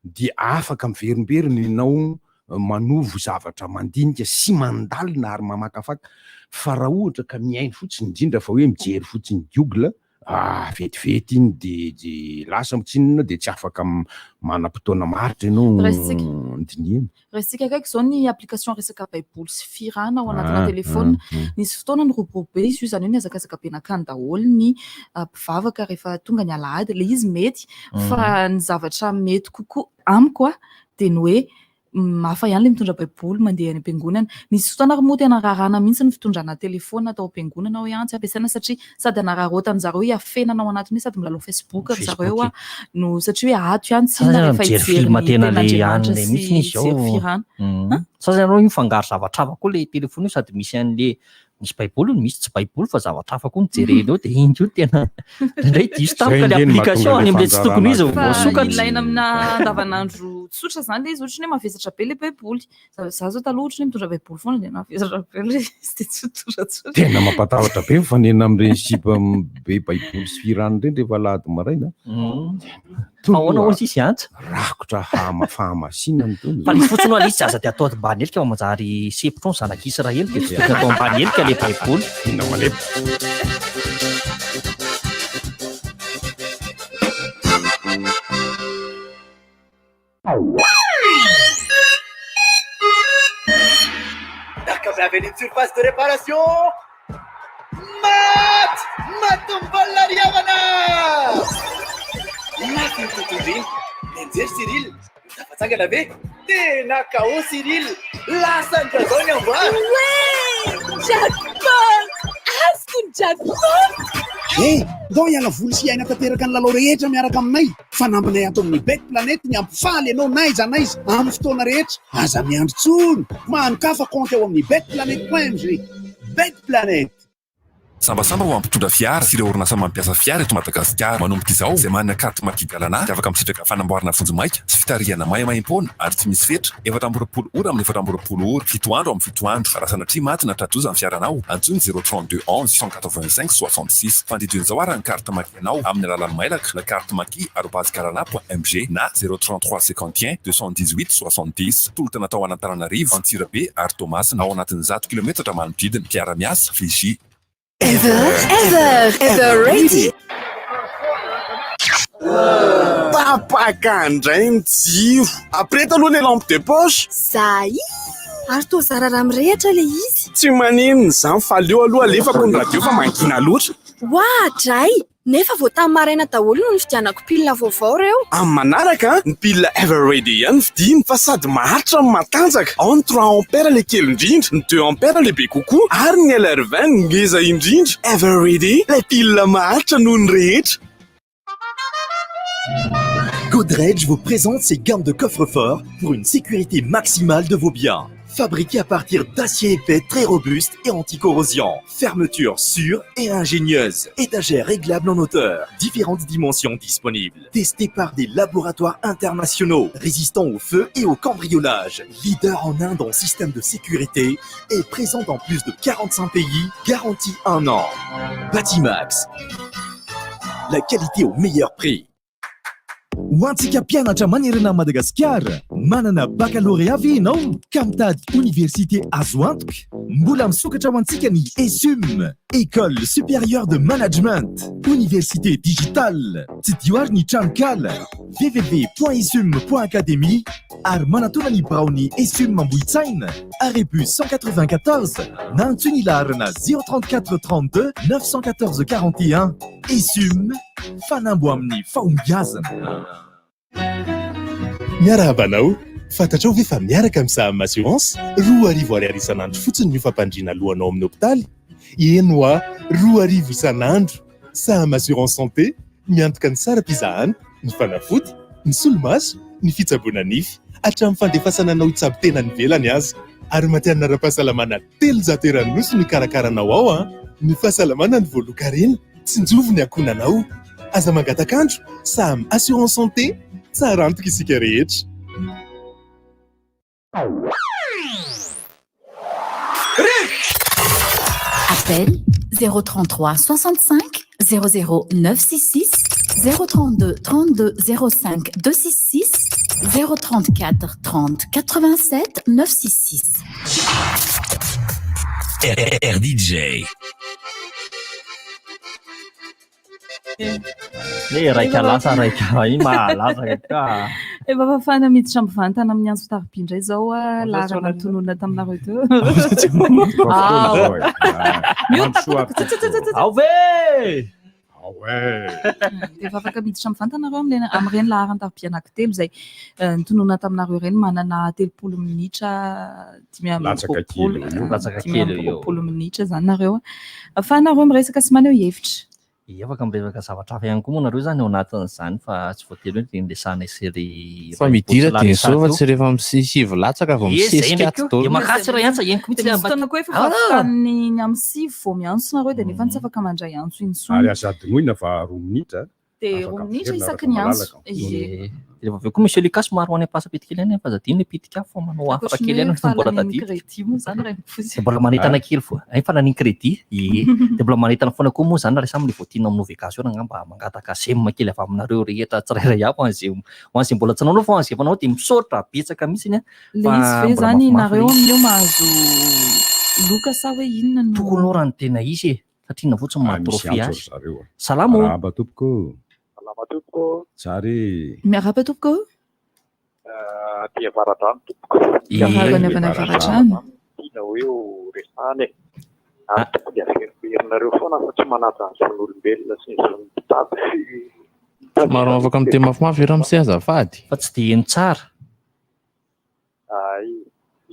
dia afaka miverimberina ianao manovo zavatra mandinika sy mandalina ary mamakafaka fa raha ohatra ka mihaino fotsiny indrindra fa hoe mijery fotsiny Google ah vetivety iny de de lasa tsinona de tsy afaka manam-potoana maharitra ianao Raisitsika. andinihana. Raisintsika akaiky izao ny application resaka baiboly sy fihirana ao anatina Ah, telefaonina. ah, ah. Nisy fotoana niroborobo be izy io, izany hoe nihazakazaka be nankany daholo ny mpivavaka rehefa tonga ny alahady. Ilay izy mety, fa ny zavatra mety kokoa amiko dia ny hoe hafa ihany ilay mitondra baiboly mandeha any am-piangonana. Nisy fotoana ary moa tena raràna mihitsy ny fitondrana telefaonina tao am-piangonana hoe antsy ampiasaina satria sady anararaotan-dry zareo hiafenana ao anatiny sady milalao Facebook ry zareo Facebook. no satria hoe ato ihany Sa tsinona zany rehefa mijery hijery film ny tena le tenin'Andriamanitra an'ilay sy mihitsy izy hijery ao. fihirana. Sa zany ianao io mifangaro zavatra hafa koa le telephone io sady misy an'le misy baiboly io misy tsy baiboly fa zavatra hafa koa no jerena eo dia iny koa tena indraindray diso tampoka le Zay nge no application mahatonga any le amin'ilay tsy tokony ho izy fandrarana Fa voasokatra. ilaina amina andavanandro tsotra izany ilay izy ohatran'ny hoe mavesatra be ilay baiboly. Za zao taloha ohatran'ny hoe mitondra baiboly foana dia navesatra be ilay izy dia tsy nitondra intsony. Tena mampatahotra be mifanena amin'ireny sipa be baiboly sy fihirana ireny rehefa alahady maraina. Fa ahoana hozy izy antsa? Rakotra hama fahamasinana itony. Fa ilay fotsiny ho'a ilay izy aza dia atao ambany helika fa manjary sempotra ao ny zanak'Israely dia tsy tokony atao ambany helika ilay baiboly. Inona malemy. Daka avy any amin'ny surface de réparation. Maty! Maty ny baolina ry havana! Mafy ny tontolo iny. Nianjery Cyril. Tafatsangana ve? Tena KO Cyril. Lasa ny Dragon ny amboara. Ouais! Jackpot! Azoko ny jackpot! Hey, ndao hiala voly sy hiaina tanteraka ny lalao rehetra miaraka aminay. Fanambinay ato amin'ny Bet Planet ny hampifaly anao na aiza na aiza amin'ny fotoana rehetra. Aza miandry intsony! Manokafa kaonty ao amin'ny betplanet.mg. Bet Planet. Sambasamba ho an'ny mpitondra fiara sy ireo orinasa mampiasa fiara eto Madagasikara. Manomboka izao, izay manana carte Maki Galana dia afaka misitraka fanamboarana vonjimaika sy fitarihana maimaimpoana ary tsy misy fetra, 24 ora amin'ny 24 ora, fito andro amin'ny fito andro. Raha sanatria maty na tra-doza ny fiaranao, antsoy ny 032 11 185 66. Fandidio izao ary ny carte Maki anao amin'ny alalan'ny mailaka na carte maki arobase galana point mg na 033 51 218 70. Tolotra natao an'Antananarivo, Antsirabe ary Toamasina, ao anatin'ny 100 kilometatra manodidina. Mpiara-miasa, VJ. Ever, ever, ever ready. Tapaka indray ny jiro. Apreto aloha ilay lampe de poche. Zay! Ary toa zara raha mirehitra ilay izy. Tsy maninona izany fa aleo aloha alefako ny radio fa mangina loatra. Oadray! Nefa vao tamin'ny maraina daholo no nividianako pile vaovao ireo. Amin'ny manaraka, ny pile Everready ihany vidiana fa sady maharitra no matanjaka. Ao ny trois ampères ilay kely indrindra, ny deux ampères lehibe kokoa ary ny LR 20 ny ngeza indrindra. Everready, ilay pile maharitra noho ny rehetra. Godrej vous présente ses gammes de coffres-forts pour une sécurité maximale de vos biens. Fabriqué à partir d'acier épais très robuste et anticorrosion. Fermeture sûre et ingénieuse. Étagère réglable en hauteur. Différentes dimensions disponibles. Testé par des laboratoires internationaux. Résistant au feu et au cambriolage. Leader en Inde en système de sécurité et présent dans plus de 45 pays. Garantie un an. Batimax. La qualité au meilleur prix. Ho antsika mpianatra manerana an'i Madagasikara, manana baccalauréat ve ianao ka mitady oniversite azo antoka? Mbola misokatra ho antsika ny ESUM, École Supérieure de Management, Université Digitale. Tsidiho ary ny tranonkala www.esum.academy ary manatona ny biraon'ny ESUM Ambohitsaina, arrêt bus 194, na antsoy ny laharana 034 32 914 41. ESUM, fanamby ho amin'ny fahombiazana. Miarahaba anao! Fantatrao ve fa miaraka amin'ny Saham Assurance, 2000 ariary isan'andro fotsiny ny fampandriana alohanao amin'ny hopitaly? Eny hoa, 2000 isan'andro! Saham Assurance Santé, miantoka ny saram-pizahana, ny fanafody, ny solomaso, ny fitsaboana nify, hatramin'ny fandefasana anao hitsabo tena any ivelany aza. Ary matihanina ara-pahasalamana 300 eran'ny Nosy no hikarakara anao ao an! Ny fahasalamana no voalohan-karena, tsinjovy ny ankohonanao. Aza mangatak'andro, Saham Assurance Santé, tsara antoka isika rehetra. Appel 033 65 00 966 032 32 05 266 034 30 87 966. RDJ. Le raika lasa raika iny mahalaza ka. Efa fafana miditra mivantana amin'ny antso tarobia indray izao a, laharana tononina taminareo teo. Ao ve! Ao e! Dia efa afaka miditra mivantana nareo amin'ireny amin'ireny laharan-tarobia anankitelo izay nitononina taminareo ireny manana 30 minitra Latsaka 25 kely eo. Latsaka kely eo. 25 minitra izany nareo. Afahanareo miresaka sy maneho hevitra. Ie, afaka miresaka zavatra hafa ihany koa moa nareo izany ao anatin'izany fa tsy voatery hoe ny resahanay sy ry Fa midira dia zao fa tsy rehefa sivy latsaka vao Ie, zay misesika ndraiky ato koa. daholo. Dia makasy ray antsa, henoko mihitsy Dia ilay misy fotoana koa efa Ah! fahavitan'ny ny amin'ny sivy vao miantso nareo dia nefa tsy afaka mandray antso intsony. Ary aza adinoina fa 2 minitra. Dia Afaka 2 minitra miverina isaky araka ny antso. malalaka. Ie. Dia rehefa avy eo koa Monsieur Lucas somary ho any am-pasam-pety kely any fa aza adino ilay pitika afo fa manao afaka Ankoatry ny kely hoe any fa mbola fahalanian'ny tadidiko. crédit moa izany raha mifozy. Dia mbola manentana kely foana. Hay fahalanian'ny crédit. Ie. Dia mbola manentana foana koa moa izany raha samy ilay voatiana amin'ny Novegas eo angamba mangataka j'aime kely avy aminareo rehetra tsirairay avy ho an'izay ho an'izay mbola tsy nanao fa ho an'izay efa nanao dia misaotra betsaka mihitsy an. Ilay Fa izy ve mbola izany mafimafy nareo ilay izy. amin'io mahazo loka sa hoe inona no. Tokony ho raha ny tena izy e. Satria inona fotsiny maha Ah, misy trophée antso azy. ry zareo a. Salama ô. Arahaba tompoko. Salama tompoko. Tsara e. Miarahaba tompoko. Aty Avaradrano tompoko. Miarahaba ny avy any Avaradrano. Tiana hoe ho resahana e. Ary tokony averimberinareo foana fa tsy manaja ny zon'olombelona sy ny zon'ny mpitsabo sy Somary afaka miteny mafimafy ve ramose azafady? Fa tsy dia heno tsara. Ay,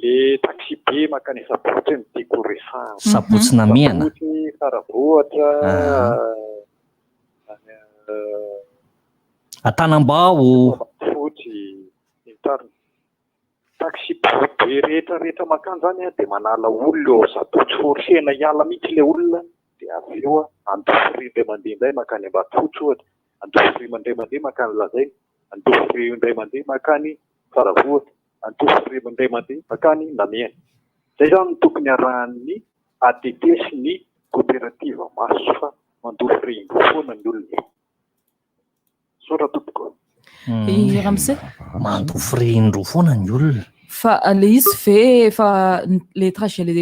le taxi be mankany Sabotsy no tiako ho resahana. Sabotsy Namehana. Sabotsy, Faravohitra, any Antanambao. Fotsy, ny tariny. Taxi be rehetra rehetra mankany zany dia manala olona eo Sabotsy forcena hiala mihitsy le olona dia avy eo andofiriana indray mandeha indray mankany Ambatofotsy ohatra, andofiriana indray mandeha mankany Lazaina, andofiriana indray mandeha mankany Faravohitra, Antosifiriba indray mandeha mankany Namehana. Izay izany no tokony harahan'ny ATT sy ny koperativa maso fa mandoa frais indroa foana ny olona. Misaotra tompoko. I ramose. Mandoa frais indroa foana ny olona. Fa le izy ve efa le trajet le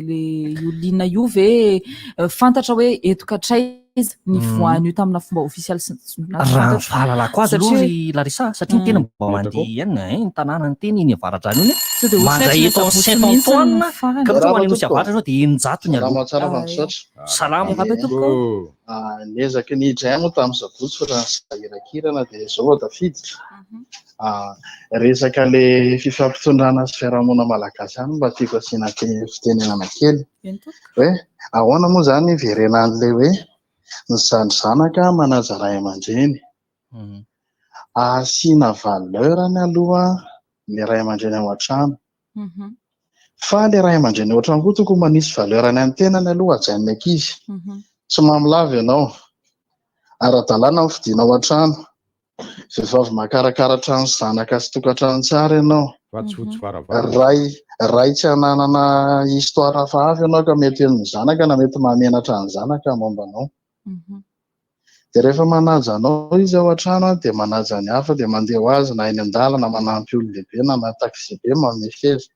le io ligne io ve fantatra hoe eto ka hatraiza ny voan'io tamina fomba ofisialy sy ny Raha ny fahalalako azy aloha ry Larissa, satria ny tena mba mandeha ihany eh, ny tanàna ny tena iny avaradrano iny, Sao dia ohatran'ny mandray hoe eto Sabotsy Saint mihitsy ny Antoine, farany. ka ohatra ho any Miarahaba Nosy tompoko. Avaratra zao dia 600 ny Salama aloha. tsara fa misaotra. Salama. Miarahaba tompoko. Ah, Niezaky ny hidray moa tamin'ny sabotsy fa raha nisahirakirana dia izao vao tafiditra. Ah, resaka le fifampitondrana sy fiarahamonina malagasy ihany mba tiako asiana fitenenana kely. Eny tompoko. Hoe ahoana moa izany hiverenan'ilay hoe ny zandry zanaka manaja ray aman-dreny. Asiana valeur-ny aloha ny ray aman-dreny ao an-trano. Fa ilay ray aman-dreny ao an-trano koa tokony manisy valeur-ny an'ny tenany aloha hajain'ny ankizy. Tsy mamo lava ianao. Ara-dalàna ny fidiana ao an-trano. Vehivavy mahakarakara trano sy zanaka sy tokantrano tsara ianao. Fa tsy fotsy varavarana. Ray, ray tsy ananana histoire hafahafa ianao ka mety henon'ny zanaka na mety mahamenatra ny zanaka momba anao. Dia rehefa manaja anao izy ao an-trano an, dia manaja ny hafa, dia mandeha ho azy na eny an-dalana manampy olon-dehibe na anaty taxi-be manome seza.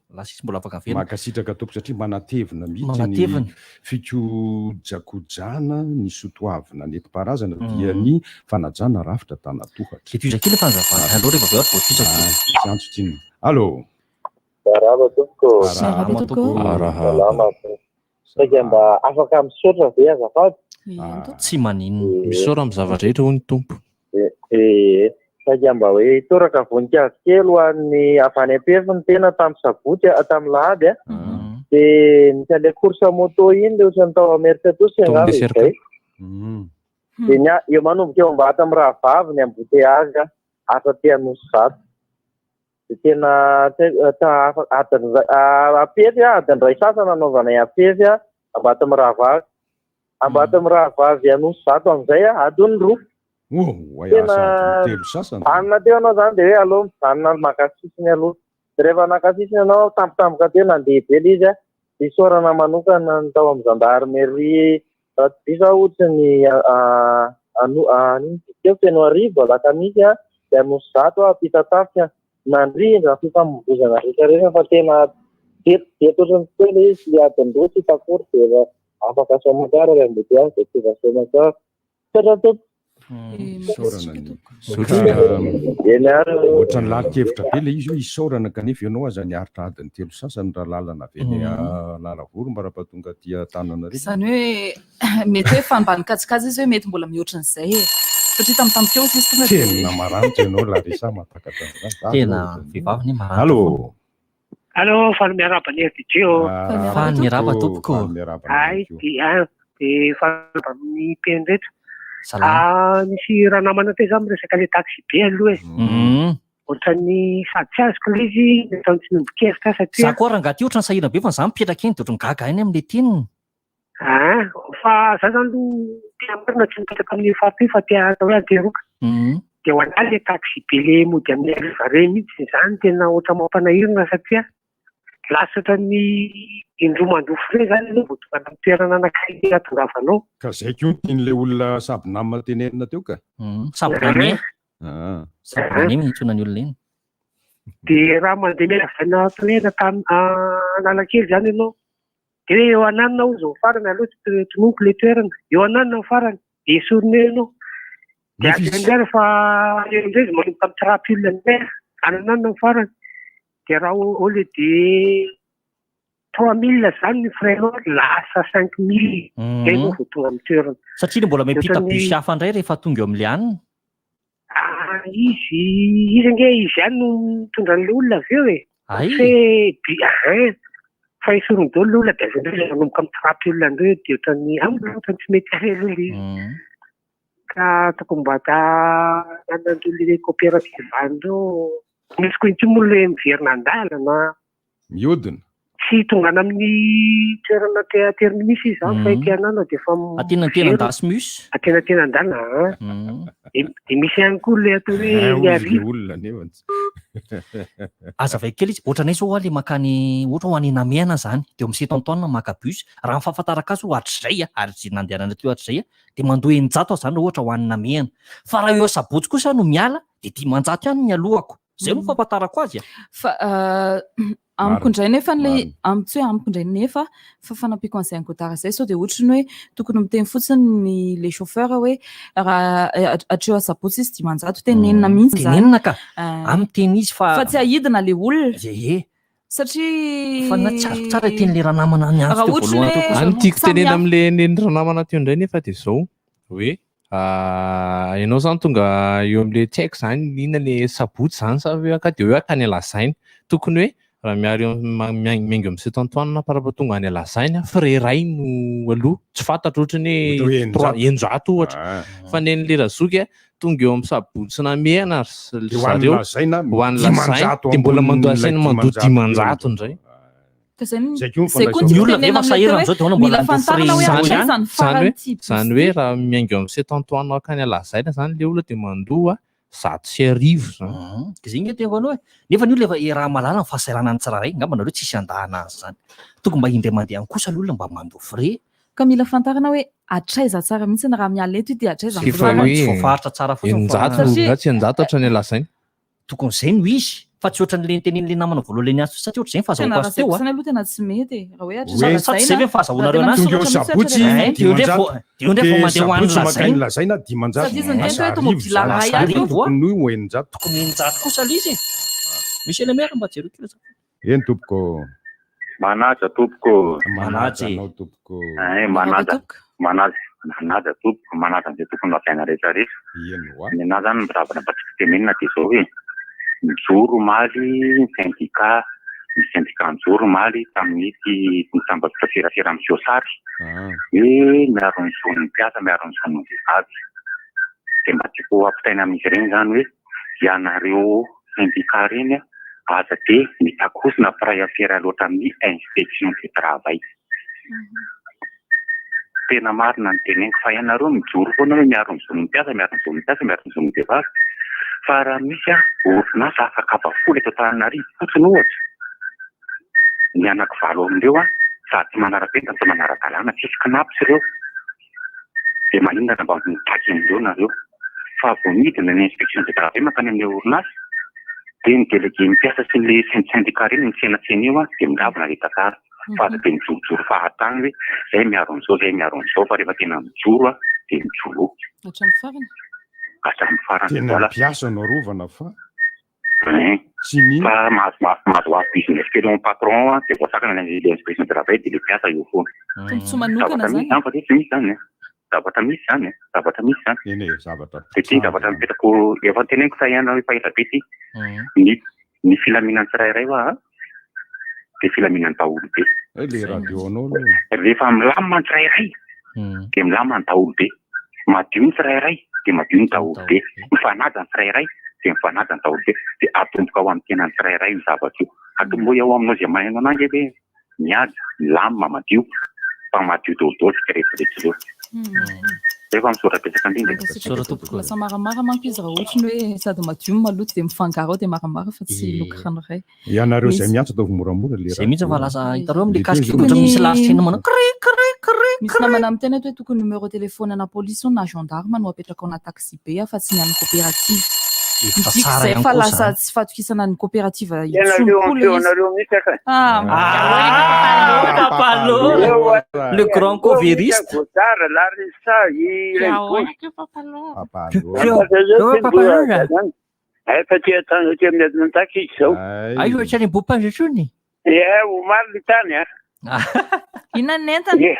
Lasa izy mbola afaka averina. Mankasitraka tompoko satria manatevina mihitsy ny Manatevina. fikojakojana ny sotoavina nentim-paharazana dia ny fanajana rafitra tanatohatra. Dia tohiza kely fanazavana. Aleo rehefa avy eo ary vao tohizako. Ah, tsy antso tsinona. Allô. Miarahaba tompoko. Miarahaba tompoko. Salama. Saika mba afaka misaotra ve azafady? Tsy maninona. Misaora amin'ny zava-drehetra hoy ny Tompo. Ee, saika mba hoe hitoraka voninkazo kely ho an'ny avy any Ampefy ny tena tamin'ny sabotsy, tamin'ny lahady a. Dia nisy an'ilay course moto iny ilay ohatran'ny tao Imerintsiatosika Tao angamba amin'ny izay. cercle. Dia ny a- eo manomboka eo Ambato amin'ny rahavavy ny embouteillage hatraty Anosizato. Dia tena tsy haiko, ta- afa- adiny iray, Ampefy a, adiny iray sasany nanaovanay Ampefy a, Ambato amin'ny rahavavy. Ambatomirahavavy Anosizato amin'izay a, adiny roa. Oay Tena asa adiny telo sasany. Mijanona teo ianao izany dia hoe aleo mijanona maka sisiny aloha. Dia rehefa naka sisiny ianao, tampotampoka teo nandeha be ilay izy a, dia isaorana manokana ny tao amin'ny zandarmerie raha tsy diso aho ohatry ny ano inona izy teo Fenoarivo, Alakamisy a, dia Anosizato a, Ampitatafika. Nandrindra ny fifamoivoizana rehetra rehetra fa tena dietodiety ohatran'ny tsy teo ilay izy, ilay adiny roa tsy hita akory dia efa Afaka soamantsara ilay embouteillage dia tonga soamantsara. Misaotra tompoko. Isaorana ny Eny ary. Ohatran'ny lahin-kevitra be ilay izy hoe isaorana kanefa ianao aza niaritra adiny telo sasany raha lalana avy eny Analavory mba-raha-pahatonga aty Antananarivo. Izany hoe mety hoe fanimban'ny kajikajy izy hoe mety mbola mihoatra an'izay e. Satria tampotampoka eo izy tonga dia. Tena maranitra ianao Larissa mahatakatra an'izany. Tena vehivavy anie maranitra Allô. foana. Allô, faly miarahaba an'i RDJ ô. Faly miarahaba tompoko. Faly miarahaba Ay, dia dia faly miarahaba amin'ny mpiheno rehetra. Salama. Ah, nisy ranamana teo za miresaka le taxi be aloha e. Ohatran'ny sady tsy azoko ilay izy, ohatran'ny tsy miombon-kevitra satria. Za koa rangahy ty ohatran'ny sahirana be fa za mipetraka eny dia ohatran'ny gaga ihany amin'ilay teniny. Ah, fa za zany aloha tena marina tsy mipetraka amin'io faritra io fa te atao hoe Antehiroka. Dia ho an'ahy le taxi be le mody amin'ny hariva ireny mihitsy izany tena ohatran'ny mampanahirana satria lasa ohatran'ny indroa mandoa frais izany ianao vao tonga any amin'ny toerana anankiray te hahatongavanao. Ka zay koa no tian'ilay olona Sabnam tenenina teo ka. Sabnamie. Ah. Sabnamie no iantsoana ny olona iny. Dia raha mandeha miala avy any Antananarivo tany Analakely izany ianao Dia hoe eo ananona hozy ny farany, aleo tsy tononiko ilay toerana. Eo ananona ny farany, dia esorina eo ianao. Dia Nefa avy eo izy indray rehefa eo indray izy manomboka mitrapy olona indray, any ananona ny farany. Dia raha au au lieu de 3000 izany ny frais-nao, lasa 5000. Zay ianao vao tonga amin'ny toerana. Satria mbola Dia miampita ohatran'ny bus hafa indray rehefa tonga eo amin'ilay anona. Ah, izy, izy ange izy ihany no mitondra an'ilay olona avy eo e. Ay. Tsy hoe bi- ah, fa esoriny daholo ilay olona dia avy eo indray izy manomboka mitrapy olona indray dia ohatran'ny amiko aloha ohatran'ny tsy mety ary aloha ilay izy. Ka tokony mba ta nanandro ilay coopérative any ireo. Misy koa intsony moa ilay miverina an-dalana. Mihodina. Tsy tonga any amin'ny toerana te- terminus izy izany fa ety anana dia efa Antenantenan dasmus. Antenantenan-dalana an. Dia dia misy ihany koa ilay atao hoe Ah, ny hozy le hariva. olona nefa tsy. Azavaiko kely izy, ohatranay zao hoa le makany ohatra ho any Namehana zany, de eo amin'ny Saint Antoine maka bus, raha ny fahafantarako azy hatrizay a, ary izay nandehanana teo hatrizay a, de mandoa 600 aho zany raha ohatra ho any Namehana. Fa raha eo Sabotsy kosa aho no miala de 500 ihany ny alohako. Zay no fahafantarako azy a. Fa amiko indray nefa le amiko tsy hoe amiko indray nefa fa fanampiako an'izay an'i Godard izay sao dia ohatry ny hoe tokony miteny fotsiny ny le chauffeur hoe raha hatreo asabotsy izy 500 tenenina mihitsy izany. Tenenina ka. Amiko teny izy fa Fa tsy ahidina le olona. Ie. Satria Fa na tsy azoko tsara ity an'ilay ranamana niantso Raha teo ohatry ny voalohany teo hoe kosa. Any tiako samy tenenina hafa. amin'ilay nen'ny ranamana teo indray nefa dia izao hoe Ianao izany tonga eo amin'ilay tsy haiko izany inona ilay sabotsy izany sa hoe ka dia hoe hankany Lazaina. Tokony hoe raha miary eo miainga eo amin'ny Saint Antoine na par rapport tonga any Lazaina, frais iray no aloha. Tsy fantatro ohatry ny Ohatra hoe hoe 600. 600 ohatra. Ah. Fa ny an'ilay Razoky a, tonga eo amin'ny sabotsy Namehana ry Dia ho an'ny zareo, Lazaina, ho an'ny Lazaina, 500 dia mbola mandoa ambonin'ilay asaina mandoa 500 500 indray. Ka zay Zay koa ny zay koa Ny ny olona ve tenenina efa amin'ilay sahirana teo amin'izao dia hoe ahoana mbola mila handoa fantarina frais hoe izany hatraiza ihany? ny Izany hoe faran'ity bus izany hoe ity. raha miainga eo amin'ny Saint Antoine hankany Lazaina izany ilay olona dia mandoa 101 izany. Ka izay nge teniko anao e. Nefa ny olona efa iaraha-mahalala ny fahasahiranan'ny tsirairay, angamba nareo tsisy handahana azy izany. Tokony mba indray mandeha any kosa aloha olona mba mandoa frais. Ka mila fantarina hoe hatraiza tsara mihitsy raha miala eto io dia hatraiza ny Efa hoe Tsy voafaritra tsara fotsiny fa- 600 Satria- na tsy 600 hatrany lazaina. Tokony izay no izy fa tsy ohatran'ilay nitenenin'ilay namana voalohany ilay niantso satria ohatr'izay ny Tena fahazahoako raha azy izay teo a. kosa aloha tena tsy mety e. Raha hoe hatraiza Hoe sady izay ve ny fahazahoanareo anazy? Tonga eo sabotsy Eh, dia eo indray vao- dia eo indray vao mandeha ho any sabotsy mankany lazaina. lazaina 500. Sady izy niteny Lasa hoe tomobila 1000 zany. iray ihany io. Tokony ho 600. Tokony 600 kosa ilay izy e. Monsieur le maire mba jereo kely azafady. Eny tompoko. Manaja tompoko. Manaja anao tompoko. Eh, manaja, manaja, manaja tompoko, manaja an'izay tokony lazaina rehetra rehetra. Eny hoa. Ny anahy zany ny zavatra mba tiako tenenina dia izao hoe, nijoro omaly ny syndicat, ny syndicat nijoro omaly tamin'ny ny tambajotra serasera miseho sary hoe miaro ny zon'ny mpiasa, miaro ny zon'ny vehivavy. Dia mba tiako hampitaina amin'izy ireny izany hoe ianareo syndicat ireny aza dia mitakosina mpiray afera loatra amin'ny inspection du travail. Tena marina ny teneniko fa ianareo mijoro foana hoe miaro ny zon'ny mpiasa, miaro ny zon'ny mpiasa, miaro ny zon'ny vehivavy. Fa raha misy orinasa afaka haba folo eto Antananarivo fotsiny ohatra, ny anankivalo amin'ireo sady tsy manara-penitra no tsy manara-dalàna, tsisy cnaps ireo. Dia maninona raha mba mitaky an'ireo nareo? Fa vao midina ny inspection du travail mankany amin'ilay orinasa dia ny délégué mpiasa sy ilay syndicat ireny mitsenatsena eo dia miravona ilay tantara. Fa aza dia mijorojoro fahatany hoe zay miaro an'izao, zay miaro an'izao fa rehefa tena mijoro dia mijoroa. Hatramin'ny farany. Hatramin'ny farany. Tena Voilà. mpiasa no arovana fa Hein. Tsy ny. Fa mahazo mahazo mahazo business kely eo amin'ny patron an, dia voasakana ny ilay inspection du travail dia ilay mpiasa eo foana. Tombontsoa manokana Zavatra misy zany. izany fa tsy misy izany an. Zavatra misy izany an. Zavatra misy izany. Eny e, zavatra. Dia ity zavatra mipetraka efa teneniko fa ihany efa ela be ity. Ny ny filaminan'ny tsirairay hoa an, dia filaminan'ny daholobe. Eh, le radio anao aloha. Rehefa milamina ny tsirairay dia milamina ny daholobe. Madio ny tsirairay dia madio ny daholobe. Mifanaja ny tsirairay dia mifanaja ny daholobe. Dia atomboka ao amin'ny tenan'ny tsirairay io zavatra io. Atombohy ao aminao izay mahay anao ange ve mihaja, milamina, madio. Fa madio daholo isika rehetra rehetra ireo. Zay fa misaotra betsaka indrindra e. Mankasitraka tompoko. Lasa maramara manko izy raha ohatra ny hoe sady madio no maloto dia mifangaro ao dia maramara fa tsy loko ranoray. Ianareo izay Misy- miantso ataovy moramora le Zay mihitsy fa lasa hitanareo amin'ilay Le casque teo ohatra zao. misy lasitra iny manao kri kri kri Misy namana miteny ato hoe tokony numéro téléphone ana polisy hono na gendarme no apetraka ao anaty taxi be fa tsy ny an'ny coopérative. Hevitra Midika tsara izay ihany fa koa lasa izany. tsy fatokisana ny coopérative Tena intsony leo koa ilay izy. ampeonareo mihitsy aka. Ah, Papa Lo, le grand coveriste. Godard, Larissa, i Efa ty an-tany aty amin'ny adinantaka izy izao. Ay, ohatry ny Ambohipanjo intsony. Ie, omaly ny tany a. Inona ny entana? Ie.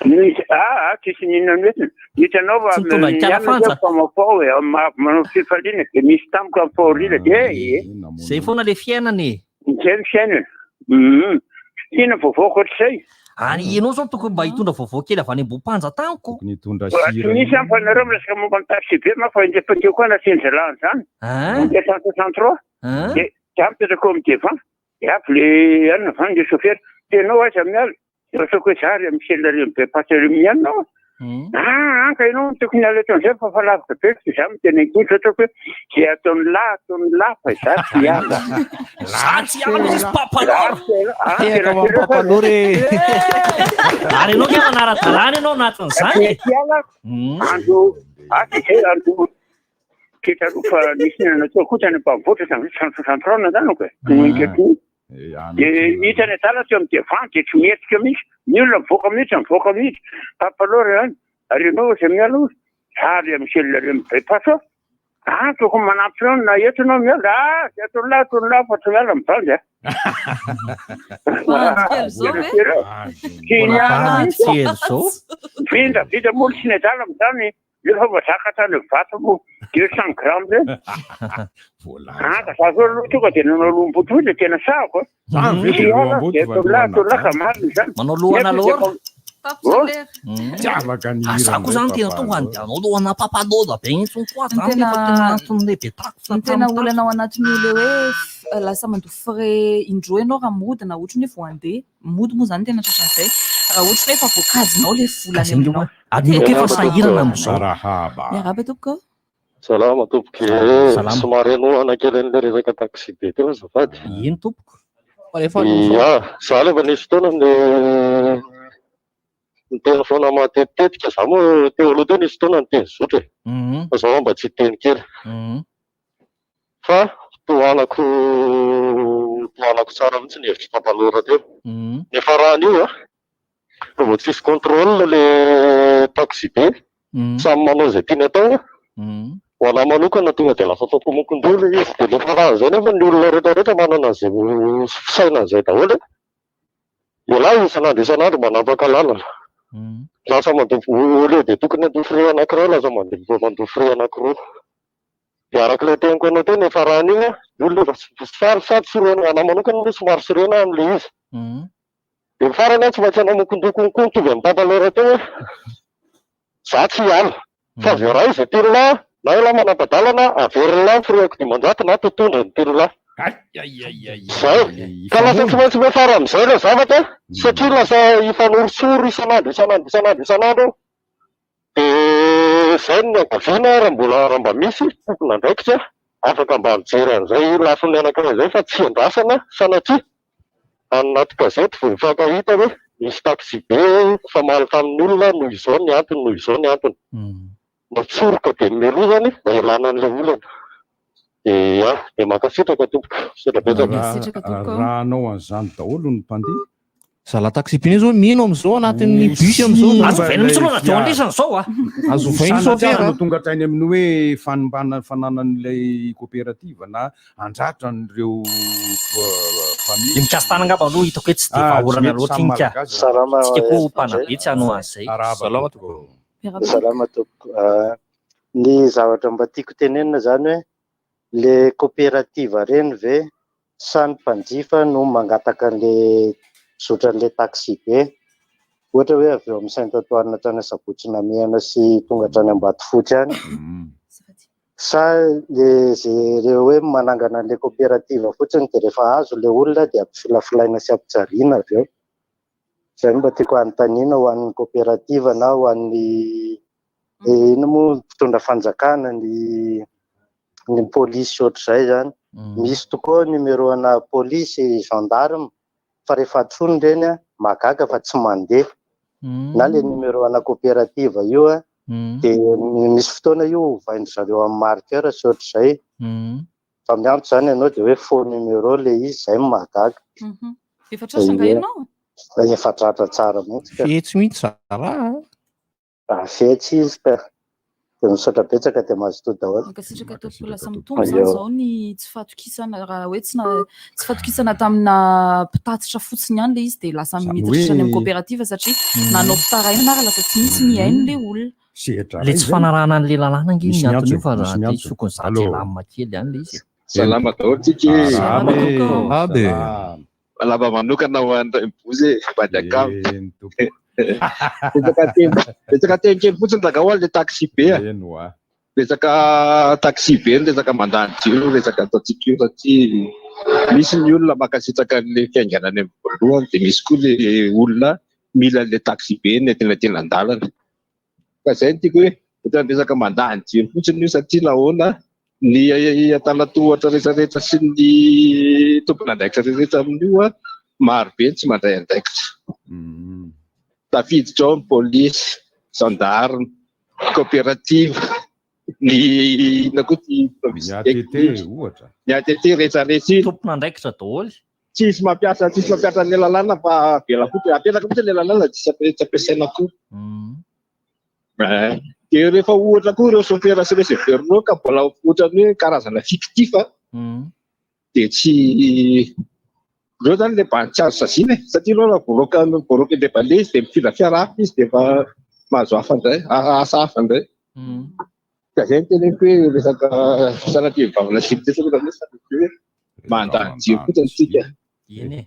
Misy, ah, ah, tsisy ninona noentina. Hitanao fa Tsy mitondra mianatra an-kala fanja. mpamafao e, manao fifaliana dia misy tampoka ny fahoriana dia e. Zay foana le fiainana e. Izay ny fiainana. Mhm. Inona vaovao ankoatr'izay? Ary ianao zao tokony mba hitondra vaovao kely avy any Ambohipanja tamiko. Tokony hitondra Tsy misy an fa nareo miresaka momba ny taxi be manko fa indray teo koa nasian-dry zalahy an'izany. Mandeha 163. Dia za mipetraka eo amin'ny devant. Dia avy le anona avy any le chauffeur. Dia ianao aiza miala? Dia ataoko hoe za ry amin'ny ciel ry amin'ny bypass ry mianona aho. Ah, anka ianao no tokony hiala eto amin'izay fa fa lavitra be tsy za miteny ankizy ataoko hoe izay ataon'ny lahy ataon'ny lahy fa izaho tsy hiala. Za tsy hiala izy Papalor. Tehaka ho an'i Papalor e. Ary ianao nge manara-dalàna ianao anatin'izany e. Tsy hiala aho. Andro asa izay andro ketra aloha fa nisy nanatsoa koa tany Ampanivohitra tamin'ny 163 nandanako e. Noho Dia hita ny adala teo amin'ny devant dia tsy mihetsika mihitsy. Ny olona mivoaka mihitsy, mivoaka mihitsy. Papalor ihany. Ary ianao izay miala io, ary amin'ny cellule amin'ny bypass ao. Ah, tokony manampy eo na eto ianao miala. Ah, zay ataon'ny lahy, ataon'ny lahy fa tsy miala mibandy ah. Bandy kely zao ve? Tsy miala Bandy mihitsy. kely zao. Vita, vita moa tsy ny adala amin'izany. Efa mazaka hatrany amin'ny vato moa 200 grammes reny. Ah, ka za zao aloha tonga dia nanao loham-boto mihitsy dia tena sahako a. Zany ve dia Tsy ala, loham-boto dia fa atao lahy, atao lahy ka lohan'adala. marina izany. Manao lohana Nefa izy lora. efa- Oh, Tsy afaka ny Ah, hira za koa zany indray tena Papa tonga Lo. dia hanao lohana papalôda be intsony koa Ny zany tena nefa tena antony lehibe takotra ny tena hatramin'ny olana ao anatin'io le hoe lasa mandoa frais indroa ianao raha mody na ohatry ny hoe vao handeha. Mody moa zany tena tratran'izay. Raha ohatra hoe efa voakajinao le vola any aminao. Ary ny efa sahirana amin'izao. Arahaba. Miarahaba tompoko. Salama tompoko e. Salama. Somary hanohana kely an'ilay resaka taxi be teo azafady. Eny tompoko. Ia, za aloha efa nisy fotoana ny. Miteny foana matetitetika. Za moa teo aloha teo nisy fotoana niteny zotra e. Fa zao aho mba tsy hiteny kely. Fa tohanako tohanako tsara mihitsy ny hevitr'i Papanora teo. Ny hiafaran'io an, raha vao tsisy contrôle le taxi-be, samy manao izay tiany atao an, ho an'ahy manokana tonga dia lasa ataoko mokon-doha ilay izy. Dia ny hiafaran'izay nefa ny olona rehetra rehetra manana an'izay fisainana izay daholo e. Ialahy isan'andro isan'andro manapaka lalana. Lasa mandoa au lieu de tokony handoa frais anankiray lasa mandoa mandoa frais anankiroa. Dia araka ilay teniko anao teo ny hiafaran'io an, ny olona efa sary sady sorena, ho an'ahy manokana aloha somary sorena aho amin'ilay izy. Dia ny farany an, tsy maintsy hanao mokon-doha konko mitovy amin'ny Papa teo hoe za tsy hiala. Fa avy eo raha izay telo lahy, na ialahy manapa-dalana, averin'lah ny frais-ko 500 na totondra ny telo lahy. Zay. Ka lasa tsy maintsy miafara amin'izay ilay zavatra satria lasa hifanoritsoro isan'andro isan'andro isan'andro isan'andro eo. Dia izay no niangaviana raha mbola raha mba misy tompon'andraikitra afaka mba mijery an'izay lafiny anankiray izay fa tsy andrasana sanatria any anaty gazety vao mifankahita hoe nisy taxibe nifamaly tamin'ny olona noho izao ny antony noho izao ny antony. Matsoroka dia mialoha izany mba hialana an'ilay olana. Dia dia mankasitraka tompoko. Misaotra betsaka. Raha hanao an'izany daholo ny mpandeha. Zalahy taxi-be zao mino amin'izao anatin'ny bus amin'izao. Azo ovaina mihitsy aloha radio an'ilay izao a. Azo ovaina Sanatria chauffeur a. no tonga hatrany amin'ny hoe fanimbana ny fananan'ilay coopérative na handratra an'ireo mpamily. Ny mikasi-tana angamba aloha hitako hoe tsy dia Ah, tsy vahaolana mety loatra samy iny ka. Malagasy. Salama Tsika koa SPG. mpanabe tsy hanao an'izay. Arahaba Salama tompoko. Salama tompoko. Ah, Ny zavatra mba tiako tenenina zany hoe le coopérative reny ve sa ny mpanjifa no mangataka an'le zotran'le taxi be? Ohatra hoe avy eo amin'ny Saint Antoine hatrany Asabotsy Namehana sy tonga hatrany Ambatofotsy any. Sa le ze reo hoe manangana an'le coopérative fotsiny dia rehefa azo le olona dia ampifilafilaina sy ampijaliana avy eo. Izay no mba tiako hanontaniana ho an'ny coopérative na ho an'ny inona moa mpitondra fanjakana ny ny polisy ohatr'izay zany. Misy tokoa numéro ana polisy, gendarme fa rehefa antsoina ireny an, mahagaga fa tsy mandeha. Na le numéro ana coopérative io an, dia misy fotoana io ovain-dry zareo amin'ny marqueur sy ohatr'izay. Fa miantso izany ianao dia hoe faux numéro ilay izy, izay no mahagaga. Efa tratra angaha ianao? Efa tratra tsara mihitsy ka. Fetsy mihitsy zalahy a. Ah, fetsy izy ka. Dia misaotra betsaka dia mazotoa daholo. Mankasitraka tompoko. Lasa mitombo izany izao ny tsy fahatokisana raha hoe tsy na- tsy fahatokisana tamina mpitatitra fotsiny ihany ilay izy dia lasa Izany miditra hatrany amin'ny hoe- coopérative satria nanao fitarainana ary lasa tsy nisy nihaino ilay olona. Sehatra Le iray tsy izay. fanarahana an'le lalàna ange Misy ny antony miantso io e, fa misy raha miantso. diso tokony zatra Allô. hilamina kely ihany le izy e. Salama daholo tsika e. Salama e. Salama e. Salama. Salama manokana ho an'i Rainibozy e, vady akama. Eny tompoko. Betsaka teny, betsaka teny kely fotsiny rangah hoa le taxi be a. Eny hoa. Resaka taxi be ny resaka mandany jiro resaka ataontsika io satria misy ny olona mankasitraka an'le fiaingana any amin'ny voalohany dia misy koa le olona mila an'le taxi be ny antenatenan-dalana. Ka izay no tiako hoe ohatran'ny resaka mandany jiro fotsiny io satria nahoana ny antanantohatra rehetrarehetra sy ny tompon'andraikitra rehetrarehetra amin'io an, maro be ny tsy mandray andraikitra. Tafiditra ao ny polisy, gendarme, coopérative, ny inona koa ity Ny ATT ohatra. Ny ATT rehetrarehetra iny. Tompon'andraikitra daholo. Tsisy mampiasa tsisy mampiasa ny lalàna fa avela fotsiny apetraka fotsiny ny lalàna dia tsy ampiasaina koa. Eh, dia rehefa ohatra koa ireo chauffeur sy receveur ireo ka mbola ohatran'ny hoe karazana fictif a, dia tsy ireo zany le bandy tsy azo saziana e, satria ireo raha voaroaka voaroaka indray mandeha izy dia mifindra fiara hafa izy dia efa mahazo hafa indray, asa hafa indray. Ka zay no teneniko hoe resaka sanatria vavana sy resaka hoe mandany jiro fotsiny tsika. Eny e.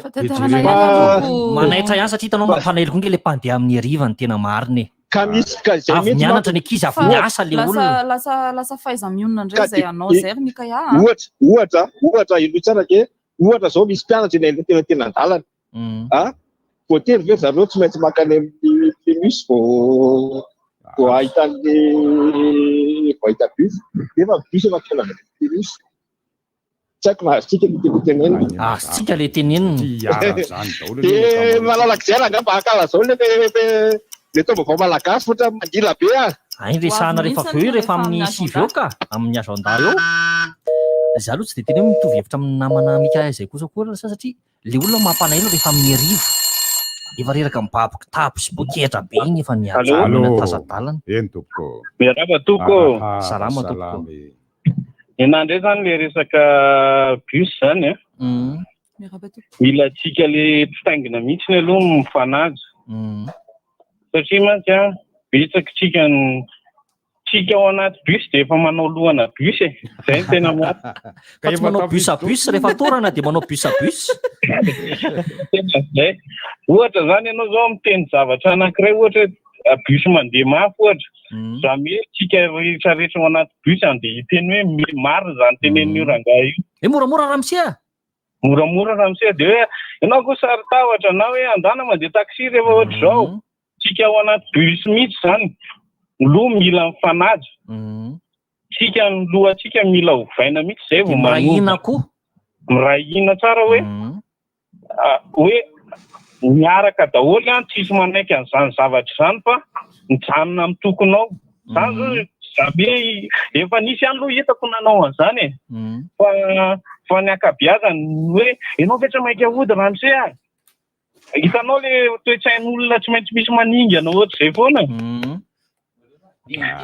Fa tantarana ihany aloha. Manaitra ihany satria hitanao mampalahelo koa nge le mpandeha amin'ny hariva ny tena marina e. Ka misy ka izay Avy mihitsy nianatra manko. ny ankizy, avy Fa niasa le lasa olona. lasa lasa fahaiza-mionona indray Ka izay dia anao izay ry Mikaya a. ohatra ohatra ohatra aloha tsara ke ohatra zao misy mpianatra eny antenatenan-dalana a voatery ve zareo tsy maintsy mankany amin'ny primus vao vao ahita ny vao ahita bus nefa bus efa tonga avy any amin'ny primus. Tsy haiko na azontsika ny tiako tenenina. Azontsika le tenenina. Dia malalaka izay rangahy mba ankalazao le le taom-baovao malagasy fa ohatran'ny mangila be ah. Hay resahana rehefa avy eo io rehefa amin'ny 9 eo ka, amin'ny agenda eo. Za aloha tsy dia tena hoe mitovy hevitra amin'ny namana Mika izay kosa akory sa satria le olona mampalahelo rehefa amin'ny hariva. Efa reraka mibaby kitapo sy poketra be iny efa niajanona Allô. taza-dalana. Eny tompoko. Miarahaba tompoko. Arahaba, Salama tompoko. salama e. Ny ndray zany le resaka bus zany a. Miarahaba tompoko. Mila antsika le mpitaingina mihitsy aloha no mifanaja. Satria mantsy a, betsaka tsika ny tsika ao anaty bus dia efa manao lohana bus e. Zay no tena marina. Fa tsy manao bus à bus rehefa torana dia manao bus à bus. Tena zay. Ohatra zany ianao zao miteny zavatra anankiray ohatra hoe ah, bus mandeha mafy ohatra. Zany hoe tsika rehetra rehetra ao anaty bus andeha hiteny hoe me- marina zany tenenin'io rangahy io. Eh moramora ramose a! Moramora ramose dia hoe ianao koa saro-tahotra na hoe andana mandeha taxi rehefa ohatr'izao. Tsika ao anaty bus mihitsy zany loha mila mifanaja. Tsika ny lohantsika mila ovaina mihitsy zay vao Miray hina manova. koa. Miray hina tsara hoe ah, hoe miaraka daholo an, tsisy manaiky an'izany zavatra izany fa mijanona amin'ny tokonao. Zany zao jamais efa nisy ihany aloha hitako nanao an'izany e. Fa fa ny ankabeazany hoe ianao ve tsy mainka hody ramose a? Hitanao le toe-tsain'olona tsy maintsy misy maningana ohatr'izay foana.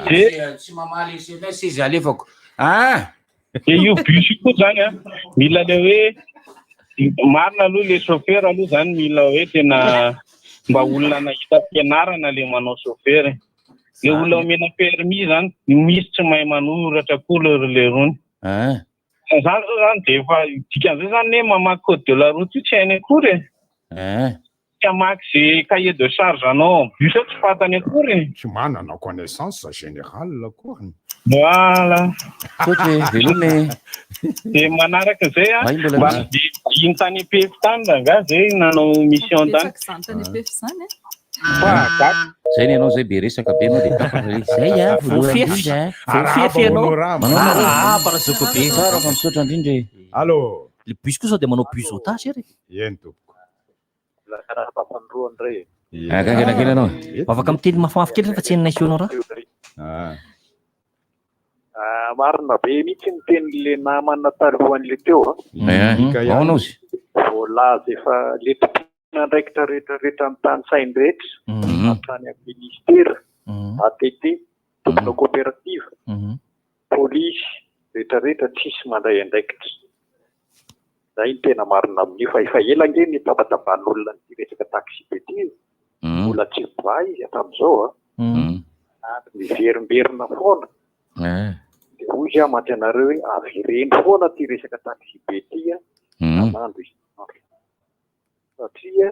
Dia tsy mamaly SMS izy alefako. Ah! Dia io bus io koa zany an, mila le hoe marina aloha le chauffeur aloha zany mila hoe tena mba olona nahita fianarana le manao chauffeur e. Le olona omena permis zany misy tsy mahay manoratra koa le ry lerony. Ah. Zany zao zany dia efa dikan'izay zany hoe mamaky code de la route io tsy hainy akory e. Eh. Tsy hamaky ze cahier de charge anao en bus ao tsy fantany akory e. Tsy manana connaissance générale akory. Voilà. Misaotra e, veloma e. Dia manaraka izay an, Ay, mbola mba misy. dia iny tany Ampefy tany rangahy zay nanao mission tany. Betsaka izany tany Ampefy izany e. Fa gaga. Zay ny anao zay be resaka be anao dia tapaka le zay a voalohany Voafefy. indrindra a. Voafefy ianao. Manao anareo. Arahaba Razoky be. Tsara fa misaotra indrindra e. Allô. Le bus koa sao dia manao bus otage ery. Eny tompoko. Ah, gaga kely anao. Afaka miteny mafimafy kely fa tsy henonay feonao raha. Ah. Ah, marina be mihitsy ny tenin'le namana talohan'le teo a. Eh, Ahoana ozy? Voalaza efa le tompon'andraikitra rehetrarehetra ny tany sainy rehetra, hatrany amin'ny ministera, ATT, tompona coopérative, polisy, rehetrarehetra tsisy mandray andraikitra. Zay no tena marina amin'io fa efa ela ange ny tabataban'olona an'ity resaka taxi be ity e. Mbola tsy mivaha izy hatramin'izao a. Ary miverimberina foana. Dia hoy aho mantsy anareo hoe avereno foana ity resaka taxi be ity a, isan'andro isan'andro. Satria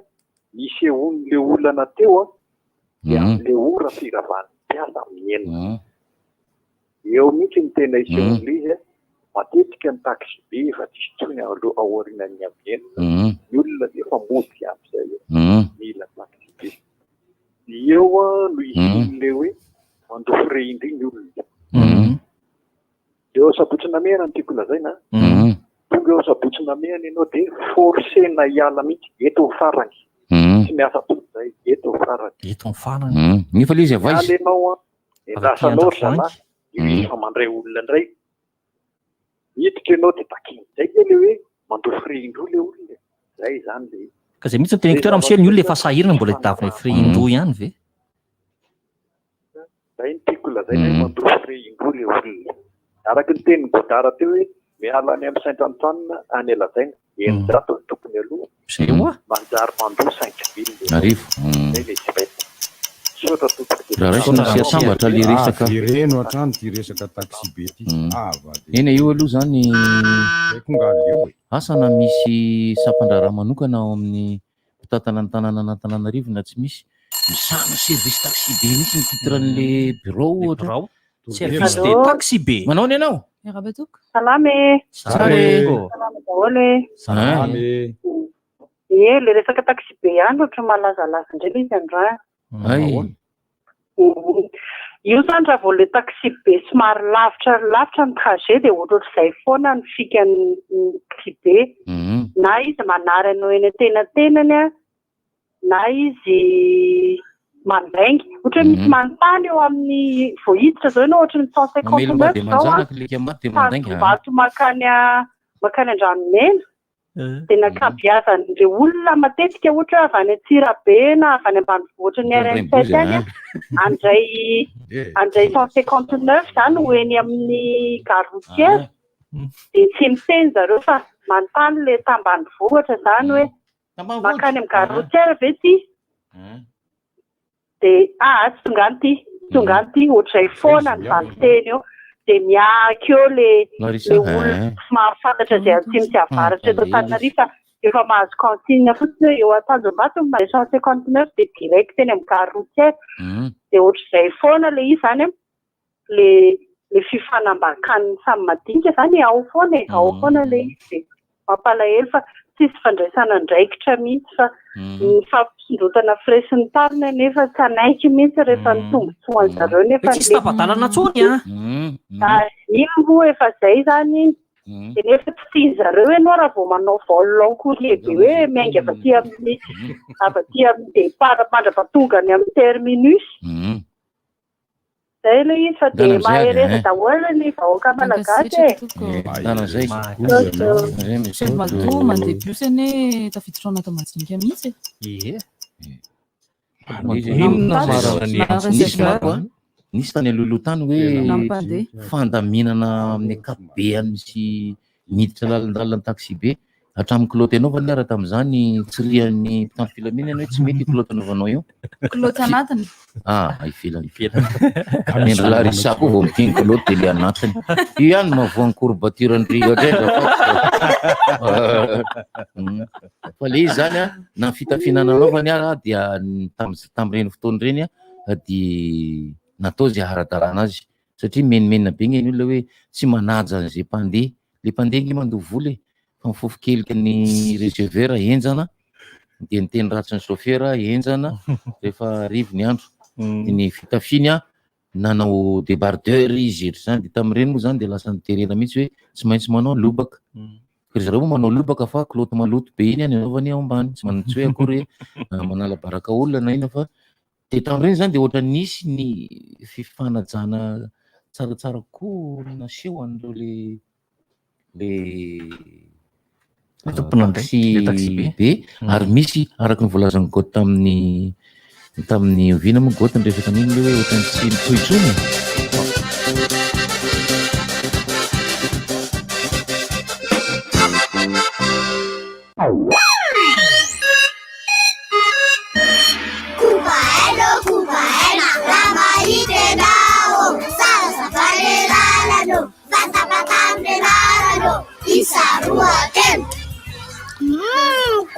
nisehoan'ilay olana teo a, dia amin'ilay ora firavan'ny mpiasa amin'ny enina. Eo mihitsy no tena isehoan'ilay izy a, matetika ny taxi-be efa tsisy intsony aloha aorianan'ny amin'ny enina, ny olona nefa mody amin'izay eo, mila taxi-be. Eo no isian'ilay hoe mandoa frais indray ny olona. Eo Sabotsy Namehana no tiako lazaina a. Tonga eo Sabotsy Namehana ianao dia forcer-na hiala mihitsy, eto ny farany. Tsy miasa intsony izay, eto ny farany. Eto ny farany. Nefa ilay izy avy aiza? Miala ianao an, endasanao ry zalahy, io efa mandray olona indray. Miditra ianao dia takiany indray ve ilay hoe mandoa frais indroa ilay olona e. Izay izany ilay izy. Ka izay mihitsy no teneniko teo ramose, ny olona efa sahirana mbola tadiavina frais indroa ihany ve? Zay no tiako lazaina hoe mandoa frais indroa le olona. Araka ny tenin'i Godard teo hoe miala any amin'ny Saint Antoine any Lazaina, 600 no tokony aloa, Zay oa. manjary mandoa 5000 ianao. Arivo. Zay le tsy mety. Misaotra tompoko dia Raha raisina sy atambatra le resaka. Avereno hatrany ity resaka taxi be ity. Ava Eny e, io aloha zany Zay koa nga leo e. asa na misy sampandraharaha manokana ao amin'ny mpitantana ny tanànan'Antananarivo na tsy misy. Misahana service taxi be mihitsy ny titre an'le bureau ohatra. Service de taxi be. Manao ny anao? Miarahaba tompoko. Salama e. Tsara e. Salama daholo e. Salama e. Ie, le resaka taxi be ihany ohatry ny malazalaza indray ilay izy androany. Ay. Io zany raha vao le taxi be somary lavitra lavitra ny trajet dia ohatrohatr'izay foana ny fikan'ny taxi be. Na izy manary anao eny antenantenany an, na izy mandainga. Ohatra hoe misy manontany eo amin'ny vao hiditra zao ianao ohatry ny 159 zao an, Tanjombato mankany mankany Andranomena. Dia ny ankabeazan'ireo olona matetika ohatra hoe avy any Antsirabe na avy any ambanivohitry ny RN7 any handray handray 159 izany ho eny amin'ny gare routière dia tsy miteny zareo fa manontany ilay tambanivohitra izany hoe mankany amin'ny gare routière ve ity? Dia aa tsy tonga any ity, tsy tonga any ity, ohatr'izay foana ny valin-teny eo. Dia miahaka eo le le olona tsy mahafantatra izay atsimo sy avaratra eto Antananarivo fa efa mahazo consigne fotsiny hoe eo Antanjombato ny mandeha 159 dia direct eny amin'ny gare routière. Dia ohatr'izay foana ilay izy izany an, le le fifanambakan'ny samy madinika izany e, ao foana e, ao foana ilay izy dia mampalahelo fa tsisy fandraisana andraikitra mihitsy fa ny fampisondrotana frais sy ny tariny anefa tsy hanaiky mihitsy rehefa ny tombotsoan zareo nefa Tsisy tapa-dalana intsony an! Iny moa efa zay izany iny dia nefa tsy tian zareo ianao raha vao manao vol long courrier be hoe miainga avy aty amin'ny avy aty amin'ny départ mandra-pahatonga any amin'ny terminus. Zay ilay izy fa dia mahereza daholo ny vahoaka malagasy e. Chef Mado mandeha bus anie tafiditra ao anaty madinika mihitsy e. Ie. Inona marina ny antony? Nisy manko a, nisy tany alohaloha tany hoe fandaminana amin'ny ankapobeny misy miditra lalindalina ny taxi-be, hatramin'ny kilaoty anaovany ara tamin'izany tsirihan'ny mpitandro filaminana hoe tsy mety io kilaoty anaovanao io. Kilaoty anatiny? Ah, ivelany. Ivelany. Ny Larissa koa vao miteny kilaoty dia ilay anatiny. Io ihany no mahavoa ny courbature an-dry Rajaina fa ilay izy izany an, na ny fitafiana nanaovany ara dia tamin'ireny fotoana ireny dia natao izay ara-dalàna azy. Satria mimenomenona be nge ny olona hoe tsy manaja an'izay mpandeha. Le mpandeha nge mandoa vola e, fa mifofo-kelika ny receveur henjana, dia ny teny ratsin'ny chauffeur henjana rehefa hariva ny andro. Dia ny fitafiany an, nanao debardeur izy ohatr'izany, dia tamin'ireny moa izany dia lasa noterena mihitsy hoe tsy maintsy manao lobaka. Ry zareo moa manao lobaka fa kilaoty maloto be iny ny anaovany ao ambany, tsy manan- tsy hoe akory hoe manala baraka olona na inona fa Dia tamin'ireny izany dia ohatran'ny nisy ny fifanajana tsaratsara kokoa naseho an'ireo le le tompon'andraikitra, le taxi be. be ary misy araka ny voalazan'i Goth tamin'ny tamin'ny oviana moa Goth niresaka an'iny le hoe ohatran'ny tsy mitohy intsony e.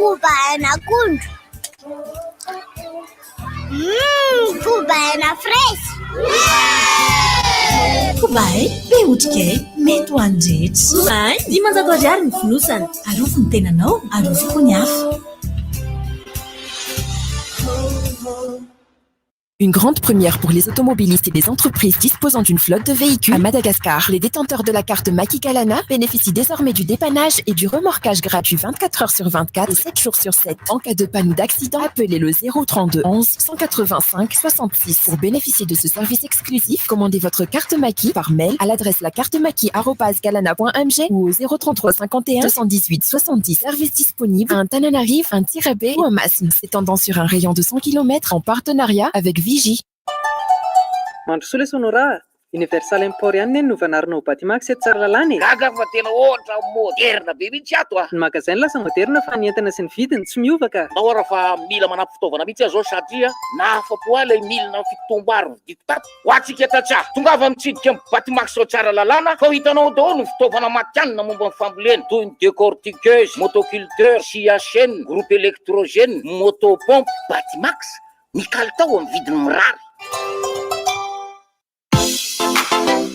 Koba Koba aina fraise. Koba e, be otrikaina, mety ho an'ny rehetra. Koba e, 500 ariary ny fonosana. Arovy ny tenanao, arovy koa ny hafa. Une grande première pour les automobilistes et les entreprises disposant d'une flotte de véhicules à Madagascar. Les détenteurs de la carte Maki Galana bénéficient désormais du dépannage et du remorquage gratuit 24 heures sur 24 et 7 jours sur 7. En cas de panne ou d'accident, appelez le 032 11 185 66. Pour bénéficier de ce service exclusif, commandez votre carte Maki par mail à l'adresse lacartemaki@galana.mg ou au 033 51 218 70. Service disponible à Antananarivo, Antsirabe ou à Toamasina, s'étendant sur un rayon de 100 km en partenariat avec Vigie. Mandrosoa lesy Honora a! Universal Import ihany ne no novanarina ho Batimax eto Tsaralalàna e! Gaga aho fa tena ohatra moderna be mihitsy ato a! Ny magasin lasa moderna fa ny entana sy ny vidiny tsy miova ka! Ndao ara fa mila manampy fitaovana mihitsy aho zao satria nahafapo ahy ilay milina fitotom-bary novidiako tato. Ho antsika tantsaha, tongava mitsidika ny Batimax ao Tsaralalàna fa ho hitanao daholo ny fitaovana matihanina momba ny fambolena toy ny décortiqueuse, motoculteur, scie à chaîne, groupe électrogène, motopompe. Batimax, ny kalitao amin'ny vidiny mirary.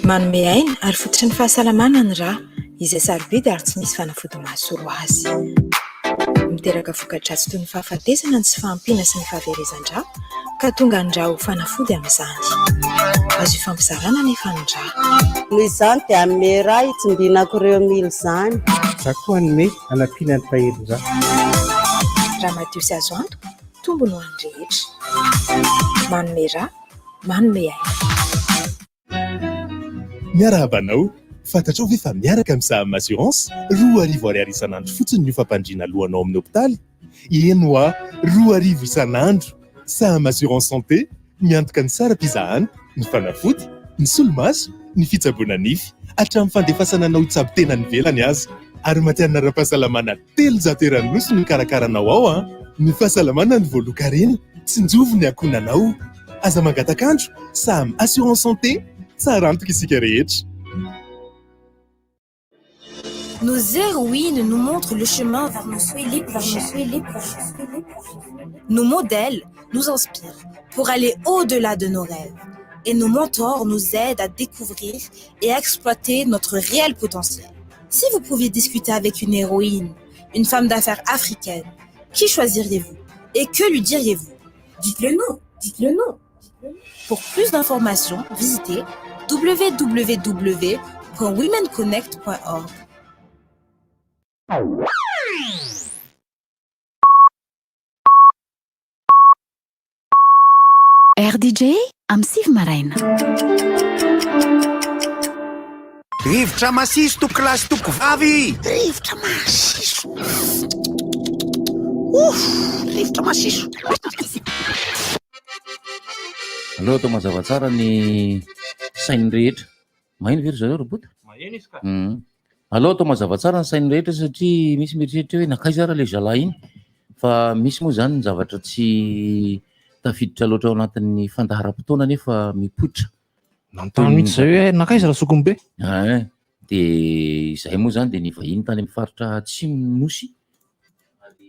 Manome aina ary fototry ny fahasalamana ny rà, izay sarobidy ary tsy misy fanafody mahasolo azy. Miteraka voka-dratsy toy ny fahafatesana ny tsy fahampiana sy ny fahaverezan-drà. ka tonga ny ra ho fanafody amin'izany. Azo ifampizarana anefa ny ra. Noho izany dia hanome ra hitsimbinako ireo mila izany. Za koa hanome hanampiana ny tahirin-dra. Ra madio sy azo antoka, tombony ho an'ny rehetra. Manome ra, manome aina. Miarahaba anao! Fantatrao ve fa miaraka amin'ny Saham Assurance, 2000 ariary isan'andro fotsiny ny hofam-pandriana alohanao amin'ny hopitaly? Eny hoa, 2000 isan'andro! Saham Assurance Santé, miantoka ny saram-pizahana, ny fanafody, ny solomaso, ny fitsaboana nify, hatramin'ny fandefasana anao hitsabo tena any ivelany aza. Ary matihanina ara-pahasalamana 300 eran'ny Nosy no hikarakara anao ao an! Ny fahasalamana no voalohan-karena, tsinjovy ny ankohonanao. Aza mangatak'andro, Saham Assurance Santé, tsara antoka isika rehetra. Nos héroïnes nous montrent le chemin vers nos souhaits les plus chers. Nos modèles nous inspirent pour aller au-delà de nos rêves. Et nos mentors nous aident à découvrir et à exploiter notre réel potentiel. Si vous pouviez discuter avec une héroïne, une femme d'affaires africaine, qui choisiriez-vous et que lui diriez-vous Dites-le nous, dites-le nous. Pour plus d'informations, visitez www.womenconnect.org. RDJ amin'ny sivy maraina. Rivotra masiso tompokolahy sy tompokovavy! Rivotra masiso! Ouf! Rivotra masiso! Aleo atao mazava tsara ny sain'ny rehetra. Maheno ve ry zareo ry Bota? Maheno izy ka. Aleo atao mazava tsara ny sain'ny rehetra satria misy mieritreritra hoe nankaiza ary ilay zalahy iny. Fa misy moa izany ny zavatra tsy tafiditra loatra ao anatin'ny fandaharam-potoana nefa mipoitra. Nanontany mihitsy izay hoe nankaiza Rasokomibe? Ein, dia izahay moa izany dia nivahiny tany amin'ny faritra atsimon'ny Nosy ary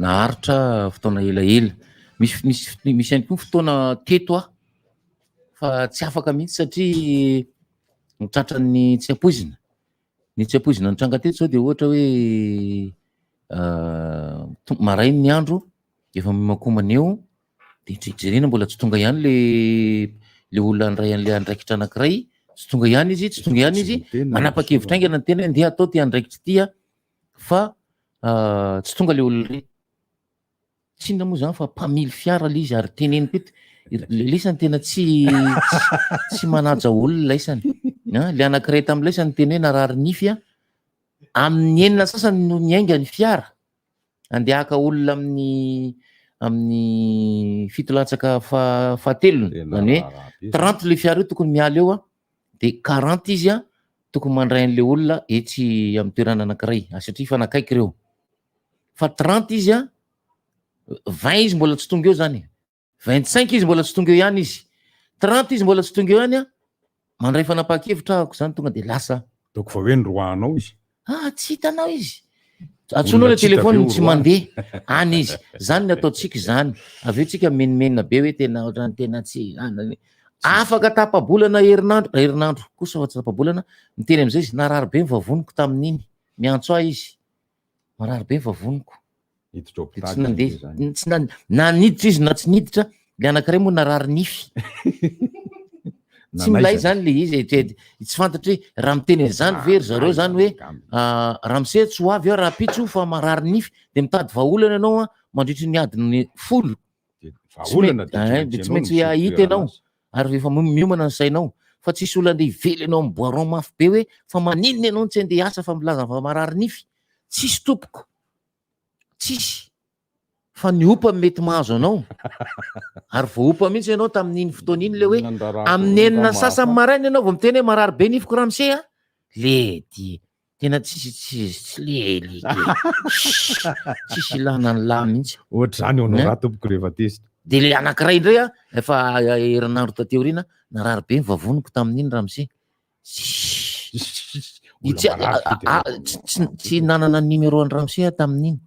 naharitra fotoana elaela. Misy misy misy ihany koa fotoana teto aho fa tsy afaka mihitsy satria tratran'ny tsy ampoizina. Ny tsy ampoizina nitranga teto izao dia ohatra hoe maraina ny andro, efa miomankomana eo, dia jerena mbola tsy tonga ihany le le olona handray an'ilay andraikitra anankiray, tsy tonga ihany izy, tsy tonga ihany izy, manapa-kevitra haingana ny tena hoe ndeha atao ity andraikitra ity an, fa tsy tonga le olona ry. Tsy inona moa izany fa mpamily fiara ilay izy ary teneniko eto, laisany tena tsy tsy manaja olona laisany. An, ilay anankiray tamin'ny laisany niteny hoe narary nify an, amin'ny enina sasany no niainga ny fiara, andeha haka olona amin'ny amin'ny fito latsaka fahatelony, izany hoe trente ilay fiara io tokony miala eo an, dia quarante izy an, tokony mandray an'ilay olona etsy amin'ny toerana anankiray, satria efa nakaiky ireo. Fa trente izy an, vingt izy mbola tsy tonga eo zany e. Vingt cinq izy mbola tsy tonga eo ihany izy. Trente izy mbola tsy tonga eo ihany an, mandray fanapahan-kevitra ahako zany tonga de lasa. Ataoko fa hoe noroahanao izy. Ah, tsy hitanao izy. Antsoinao le Olona tsy hita téléphone ve tsy horoahana? mandeha any izy. Zany ny ataontsika izany. Avy eo tsika mimenomenona be hoe tena ohatran'ny tena tsy Afaka tapa-bolana herinandro, herinandro kosa fa tsy tapa-bolana, miteny amizay izy, narary be ny vavoniko tamin'iny. Miantso ahy izy. Marary be ny vavoniko. Niditra Dia tsy hopitaly nandeha, izy zany. tsy na, na niditra izy na tsy niditra, le anankiray moa narary nify. Tsy milay zany le izy e, tsy tsy fantatra hoe raha miteny an'izany ve ry zareo zany hoe ramose tsy ho avy aho rahampitso fa marary nify, dia mitady vahaolana ianao an, mandritry ny adiny 10. Vahaolana dia tsy maintsy Dia tsy ianao no maintsy misolo hahita toerana ianao azy. ary rehefa miomana ny sainao fa tsisy olona andeha hively anao amin'ny bois rond mafy be hoe fa maninona ianao no tsy andeha hiasa fa milaza fa marary nify. Tsisy tompoko. Tsisy. Fa ny opa mety mahazo anao. Ary voaopa mihitsy ianao tamin'iny fotoana iny le hoe amin'ny enina sasany maraina ianao vao miteny hoe marary be nifiko ramose a. Le ty tena tsisy tsisy tsy le le tsisy ilana ny lahy mihitsy. Ohatr'izany Honorat tompoko rehefa tezitra. Dia le anankiray indray a, efa herinandro taty aoriana, narary be ny vavoniko tamin'iny ramose. Tsy nanana ny numéro an'i ramose aho tamin'iny.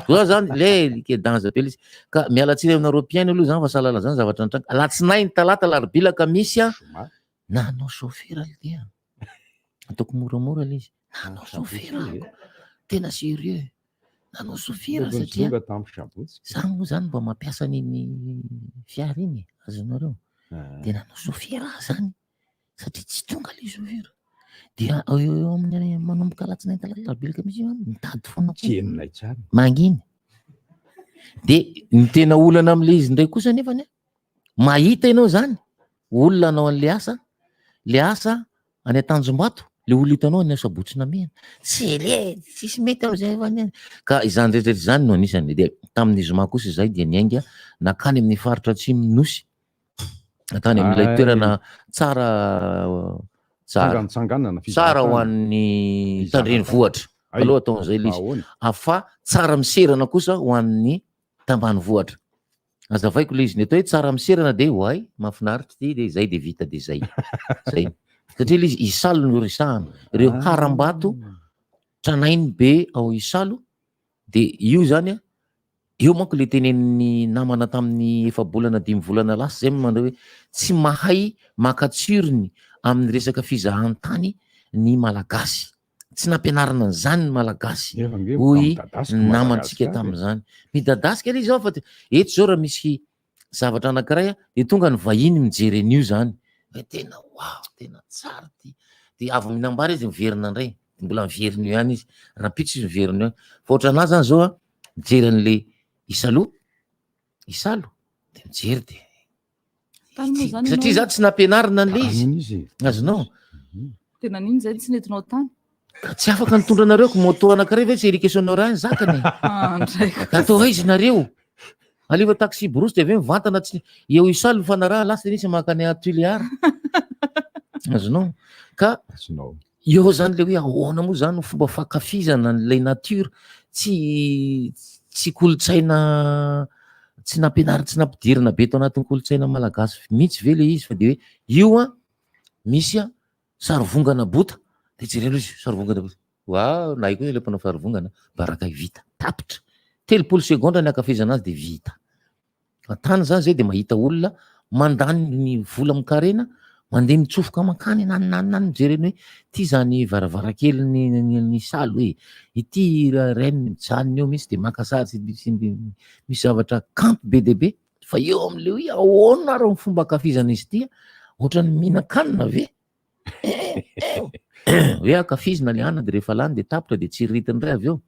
Za zany le like danza be le izy. Ka miala tsiny aminareo mpihaino aloha zany fa sahala zany zavatra nitranga. Alatsinainy, talata, alarobia, alakamisy a, nanao chauffeur le a. Ataoko moramora le izy. Nanao chauffeur aho. Tena sérieux. Nanao sofera Tokony satria tonga tamin'ny sabotsy. za moa zany mba mampiasa an'iny fiara iny e, azonareo. Dia nanao sofera aho zany satria tsy tonga le sofera. Dia eo eo amin'ny manomboka alatsinainy talata alarobia alakamisy io mitady foana koa. Tsy henonay tsara. Mangina. Dia ny tena olana amin'ilay izy indray kosa nefany a, mahita ianao zany olona hanao an'le asa, le asa any Tanjombato, le olona hitanao any Sabotsy Namehana. Tsy le, tsisy mety amin'izay efa any. Ka izany rehetra rehetra izany no anisany. Dia tamin'ny zoma kosa izay dia niainga nankany amin'ny faritra atsimon'ny Nosy. Nankany amin'ilay Ay. toerana tsara tsara. Tsanganitsanganana, Tsara ho fizahan-tany. an'ny Fizahan-tany. tandrenivohitra. Ay. Aloha atao an'izay ilay izy. Ahoana? Fa tsara miserana kosa ho an'ny tambanivohitra. Azavaiko le izy, ny atao hoe tsara miserana de oay, mahafinaritra ity de zay de vita de zay. Zay. Satria le izy Isalo no resahana. Ireo Ah. harambato tranainy be ao Isalo de io zany a, eo manko le tenenin'ny namana tamin'ny efa-bolana dimy volana lasa zay manao hoe tsy mahay maka tsirony amin'ny resaka fizahan-tany ny Malagasy. Tsy nampianarina an'izany ny Malagasy, hoy ny namantsika tamin'izany. Midadasika aloha izao fa eto izao raha misy zavatra anankiray dia tonga ny vahiny mijery an'io izany. Hoe tena wow, tena tsara ity. Dia avy mihinam-bary izy miverina indray, dia mbola miverina eo ihany izy. Rahampitso izy miverina eo. Fa ohatran'ahy izany izao a, mijery an'ilay Isalo, Isalo, dia mijery dia Tany moa zany Satria ianao za tsy nampianarina an'ilay izy. Azonao? Dia naninona izay tsy nentinao tany? Ka tsy afaka nitondra anareo ko moto anankiray ve tsy Eric Sonora ny zakany e? Ah, ndraiko. Ka atao aiza nareo? Alefa taxi brousse dia avy eo mivantana tsy eo Isalo mifanaraha lasa dia nisy mankany Tuléar. Azonao? Ka Azonao. Eo zany le hoe ahoana moa zany ny fomba fankafizana an'ilay nature, tsy tsy kolontsaina tsy nampianarina tsy nampidirina be tao anatin'ny kolontsaina malagasy mihitsy ve le izy fa de hoe io an misy an sarivongana bota de jereo izy sarivongana bota, waouh nahay koa le mpanao sarivongana, barakay vita, tapitra, 30 segondra ny ankafizana azy de vita. Tany zany zay de mahita olona mandany ny vola amin-karena, mandeha mitsofoka mankany na any na any na any mijery ny hoe ity zany varavarankely ny ny ny salle e, ity reine mijanona eo mihitsy de maka sary sy sy ny misy zavatra kanto be dia be fa eo am'le hoe ahoana ary ny fomba ankafizana izy ity a, ohatran'ny mihinan-kanina ve? Hoe ankafizina le hanina de rehefa lany de tapitra de tsiriritina indray avy eo.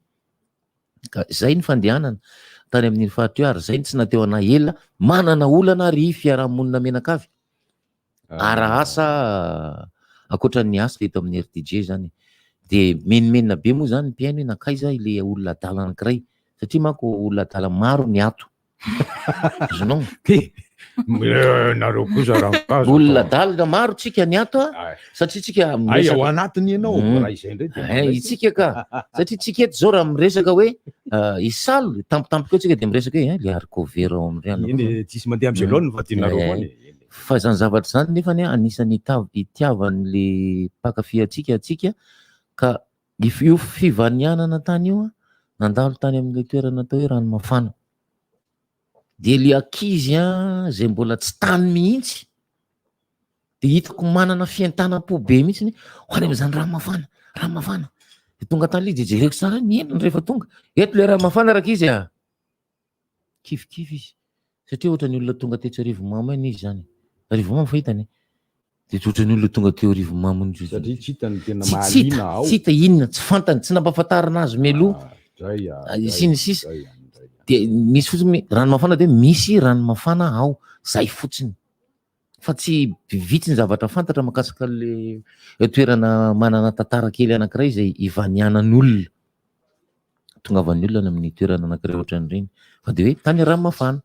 Ka zay ny fandehanana tany amin'iny faritra io ary zay ny tsy nateo anah ela manana olana ry fiarahamonina menakavy ara asa ankoatra ny asa eto amin'ny RTG zany de menomenona be moa zany ny mpihaino hoe nankaiza ilay olona adala anankiray satria manko olona adala maro ny ato Azonao? Nareo kosa raha Olona adala maro tsika ny ato a, satria tsika Ay, ao anatiny ianao, raha izay indray dia Eh, manaiky. itsika ka. Satria tsika eto zao raha miresaka hoe isalo, tampotampoka eo tsika dia miresaka hoe, eh, le haricot vert ao amin'ny rihana. Eny e, tsisy mandeha amin'ny gelone fa tianareo Eh, foana e. Fa izany zavatra izany nefany a, anisan'ny itiavan'le mpankafy antsika antsika ka io fivanianana tany io a, nandalo tany amin'ilay toerana atao hoe Ranomafana. Dia le ankizy a, zay mbola tsy tany mihitsy, de hitako manana fientanam-po be mihitsy ny ho any amin'izany Ranomafana, Ranomafana. De tonga tany le izy, de jereko tsara ny endriny rehefa tonga. Eto le Ranomafana rankizy a! Kifikify izy. Satria ohatran'ny olona tonga tetsy Arivomamo iny izy zany. Arivomamo fahitany e. Dia tsy ohatran'ny olona tonga teo Arivomamo iny izy. Satria tsy hita ny tena Tsy tsy hita, mahaliana ao. tsy hita inona, tsy fantany, tsy nampahafantarina azy mialoha. Ah, dray ah, Ah, dray sy ny ah, sisa. dray ah, dray ah. Dia misy fotsiny hoe rano mafana dia misy rano mafana ao, zay fotsiny. Fa tsy vitsy ny zavatra fantatra mahakasika an'le toerana manana tantara kely anankiray izay ivanianan'olona. Tongavan'ny olona any amin'ny toerana anankiray ohatran'ireny. Fa dia hoe tany Ranomafana.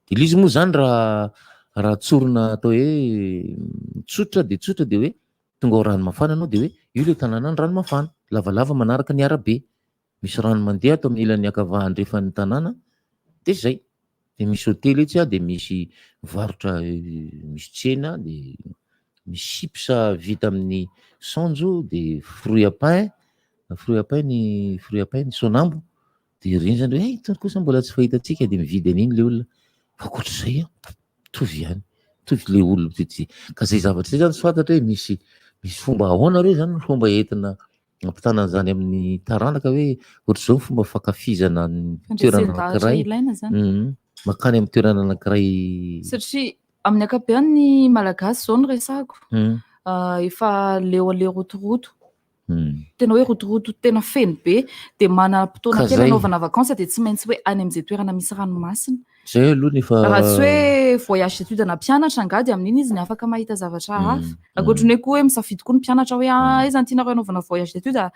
Dia ilay izy moa izany raha raha tsorina atao hoe tsotra dia tsotra dia hoe tonga ao Ranomafana ianao dia hoe io ilay tanànan'i Ranomafana. Lavalava manaraka ny arabe. Misy rano mandeha ato amin'ny ilany ankava andrefan'ny tanàna dia izay. Dia misy hotely etsy dia misy mivarotra misy tsena dia misy chips vita amin'ny saonjo dia fruit à pain, fruit à pain ny fruit à pain ny soanambo dia ireny zany hoe hay itony kosa mbola tsy fahitantsika dia mividy an'iny ilay olona. Fa ankoatr'izay an, mitovy ihany, mitovy ilay olona tety. Ka izay zavatra izay zany tsy fantatra hoe misy misy fomba ahoana re zany ny fomba entina. Ampitana an'izany amin'ny taranaka hoe ohatr'izao ny fomba fankafizana ny toerana Fandresen-dahatra anankiray. ilaina izany. Mhm. Mankany amin'ny toerana anankiray. Satria amin'ny ankapobeny ny Malagasy izao no resahako, efa leo an'ilay rotoroto. Tena hoe rotoroto tena feno be, dia manam-potoana Ka kely zay. anaovana vacances dia tsy maintsy hoe any amin'izay toerana misy ranomasina. Zay aloha ny efa. Raha tsy hoe voyage d'études ana mpianatra angaha dia amin'iny izy ny afaka mahita zavatra hafa. Ankoatry ny hoe koa hoe misafidy koa ny mpianatra hoe ah, aiza no tianareo hanaovana voyage d'études ah,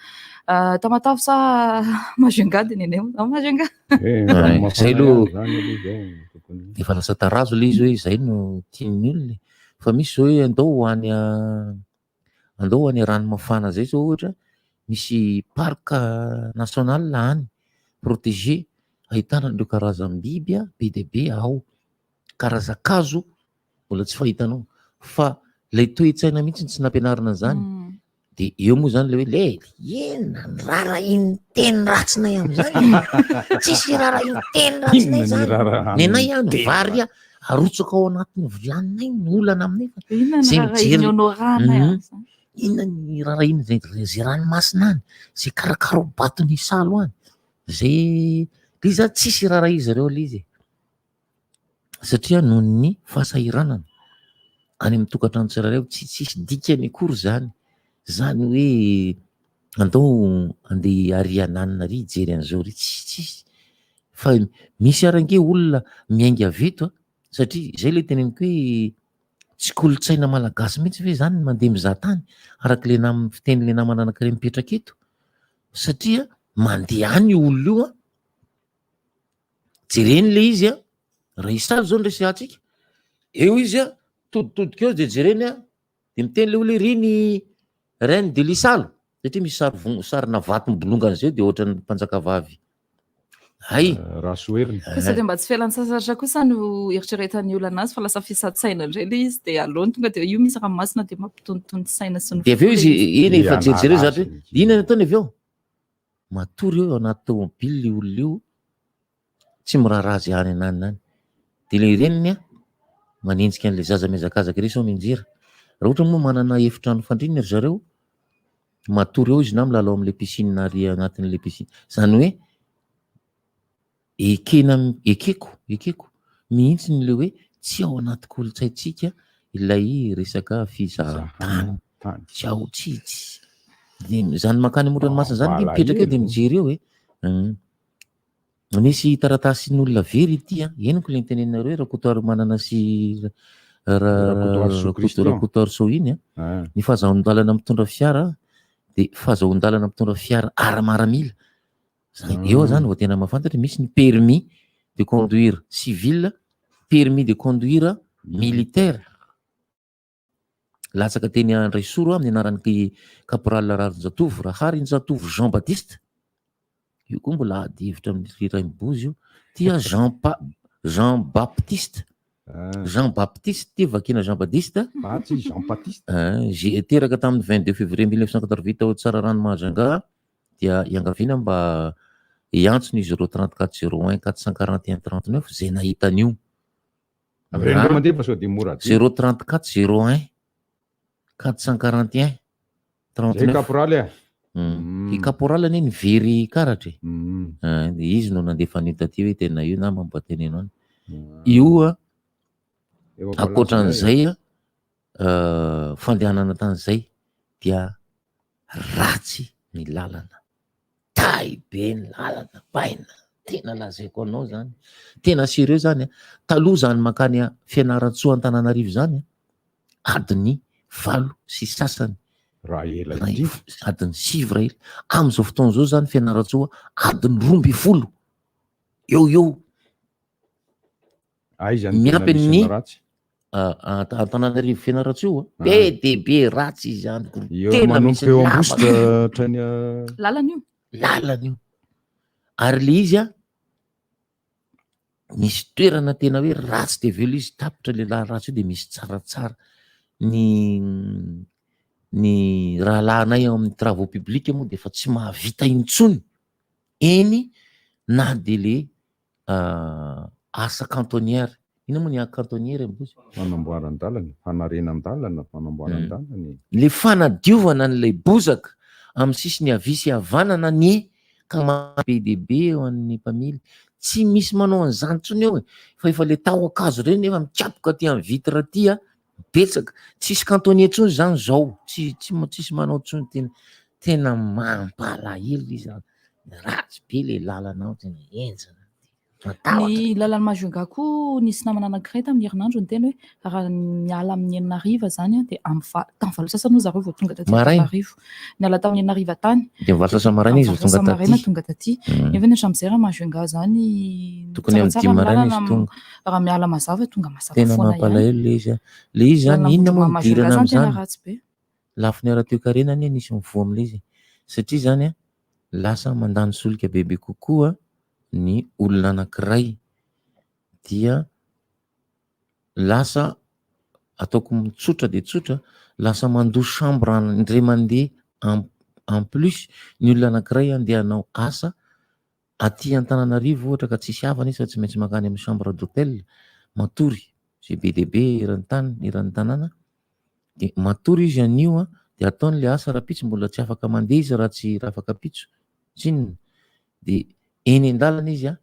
ah, Tamatave sa Majunga dia nenay moa Majunga. Eh, Ay, mafana zay aloha ihany zany aloha zao, tokony. Efa lasa tarazo ilay izy hoe izay no tian'ny olona e. Fa misy zao hoe andao ho any a- andao ho any Ranomafana zay zao ohatra, misy parc national any, protégé, ahitana an'ireo karazam-biby be dia be ao, karazan-kazo mbola tsy fahitanao, fa ilay toe-tsaina mihitsy no tsy nampianarina an'izany, dia eo moa zany ilay hoe lely, inona ny rarahin'ny teny ratsinay amin'izany e? Tsisy rarahin'ny teny ratsinay Inona ny zany. rarahan'ny Nenay any teny vary ratsy? arotsaka ao anatin'ny vilaninay ny olana aminay fa Inona ny zay rarahin'ny mijery honoranay Mhm. amin'izany? Inona ny rarahiny zay zay ranomasina any, zay karakara baton'ny Isalo any, zay le izy zany tsisy raharaha izy ireo le izy e. Satria noho ny fahasahiranana any amin'ny tokantrano tsirairay tsy tsisy dikany akory zany, zany hoe andao andeha ary ananina ary hijery an'izao ary tsisy tsisy fa misy ary ange olona miainga avy eto a, satria zay le teneniko hoe tsy kolontsaina malagasy mihitsy ve zany ny mandeha mizaha tany araka le nam- fitenin'le namana anankiray mipetraka eto satria mandeha any io olona io an, jereny le izy an, raha Isalo zao no resahantsika, eo izy an, toditodika eo de jereny an, de miteny le olona hoe ry ny reine de l'Isalo, satria misy sary von- sarina vato mibolongana zay eo de ohatran'ny mpanjakavavy. Hay! Rasoherina. Koa sao dia mba tsy fialan-tsasatra kosa no eritreretan'ny olona anazy fa lasa fisan-tsaina indray ilay izy dia aleony tonga dia io misy ranomasina dia mampitonitony saina sy ny Dia avy eo fo izy, ilay izy. eny efa jerijereo Mianara zatra hoe, inona no ataony avy eo? Matory eo anaty tomobile io olona io, tsy miraharaha izay any ananona any. Dia ilay reniny an, manenjika an'ilay zaza mihazakazaka ery sao mianjera. Raha ohatra moa manana efitrano fandriana ry zareo, matory eo izy na milalao amin'ilay piscine ary anatin'ilay piscine. Izany hoe ekena, ekeko, ekeko mihitsy ny ilay hoe tsy ao anaty kolontsaintsika ilay resaka fizahantany. Tsy ao, tsy, tsy. Dia izany mankany amoron-dranomasina izany, mipetraka eo dia mijery eo e. Nisy taratasin'olona very ity an, henoko ilay niteneninareo hoe Rakotoarimanana sy Rakotoarisoa Christian. Rakotoarisoa iny an. Ah. Ny fahazahoan-dalana mitondra fiara dia fahazahoan-dalana mitondra fiara ara-maramila. Zany, eo zany vao tena mahafantatra misy ny permis de conduire civil, permis de conduire militaire. Latsaka teny Andraisoro amin'ny anaran'ny caporal Raharinjatovo Raharinjatovo Jean Baptiste. Io koa mbola ady hevitra amin'ny Rainibozy io. Tia Jean Pa- Jean Baptiste. Jean Baptiste, tia vakina Jean Baptiste. Ah, tsy Jean Baptiste. Ah, J- teraka tamin'ny 22 février 1988 tao Tsararano Mahajanga dia iangaviana mba hiantso ny 034 01 441 39 izay nahita an'io. Avereno indray mandeha fa sao dia mora adino. 034 01 441 39. Zay caporal e. I caporal anie ny very karatra e. Ah, dia izy no nandefa an'io taty hoe tena io nama mba teneno any. Io a, Efa voalaza ankoatran'izay a, fandehanana tamin'izay dia ratsy ny lalana. Tay be ny lalana, baina. Tena lazaiko anao zany. Tena sérieux zany a. Taloha zany mankany Fianarantsoa Antananarivo zany a, adiny 8 sy sasany. Raha ela indrindra. Adiny 9 raha ela. Amin'izao fotoana izao zany Fianarantsoa adiny 12 eo eo. Aiza no tena Miampy misy ny ny ratsy? Antananarivo Fianarantsoa a. Be dia be ratsy izy any. Eo Tena manomboka misy eo lavaka. Ambositra hatrany a- Lalana io. Lalana io. Ary le izy a, misy toerana tena hoe ratsy dia avy eo le izy tapitra le lahy ratsy io dia misy tsaratsara. Ny ny rahalahinay ao amin'ny travaux publics moa dia efa tsy mahavita intsony eny na dia le asa cantonnière. Inona moa ny cantonnière Mbozy? Fanamboaran-dalana, fanarenan-dalana, fanamboaran-dalana e. Le fanadiovana an'ilay bozaka amin'ny sisiny havia sy havanana anie ka ma- be dia be eo an'ny mpamily. Tsy misy manao an'izany intsony eo e, fa efa le tahon-kazo ireny efa mikapoka aty amin'ny vitre aty a, betsaka. Tsisy cantonnier intsony zany zao, tsy tsy tsisy manao intsony tena tena mampalahelo izy a, ratsy be le lalana ao tena henjana. Matahotra. Ny lalan'i Majunga koa nisy namana anankiray tamin'ny herinandro niteny hoe raha miala amin'ny enina hariva izany dia amin'ny tamin'ny valo sasany moa zareo vao tonga taty Maraina. Antananarivo. Niala tamin'ny enina hariva tany. Dia valo sasany maraina izy vao Valo sasany tonga maraina taty. tonga taty. Nefa ny hatramin'izay raha Majunga izany Tokony amin'ny tsaratsara dimy ny maraina lalana izy tonga. raha miala mazava tonga mazava Tena foana ihany. mampalahelo ilay izy a. Ilay izy izany Lalana inona moa Vondrona no Majunga idirana izany tena amin'izany? ratsy be. Lafiny ara-toekarena anie nisy mivoha amin'ilay izy e. Satria izany a, lasa mandany solika bebe kokoa ny olona anankiray dia lasa ataoko tsotra dia tsotra, lasa mandoa chambre indray mandeha en en plus ny olona anankiray andeha hanao asa aty Antananarivo ohatra ka tsisy havana izy fa tsy maintsy mankany amin'ny chambre d'hôtel matory izay be dia be eran'ny tany, eran'ny tanàna dia matory izy anio an, dia ataony ilay asa rahampitso mbola tsy afaka mandeha izy raha tsy rafakapitso tsinona dia eny an-dalana izy an,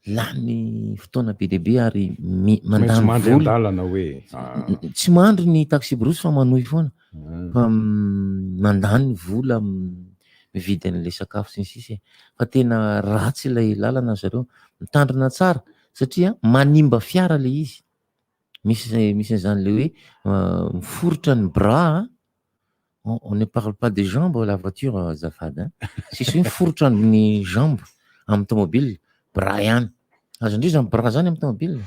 lany fotoana be dia be ary mi- Tsy maintsy mandany mandry vola. an-dalana hoe. Ah. Tsy mandry ny taxi-brousse fa manohy foana. Fa mandany vola mividy an'ilay sakafo sy ny sisa e. Fa tena ratsy ilay lalana ry zareo. Mitandrina tsara satria manimba fiara ilay izy. Misy misy an'izany ilay hoe miforitra ny bras an. On ne parle pas des jambes la voiture azafady an. Tsisy hoe miforitra ny jambe amin'ny tomobile, bras ihany. Azon-dry izany bras izany amin'ny tomobile?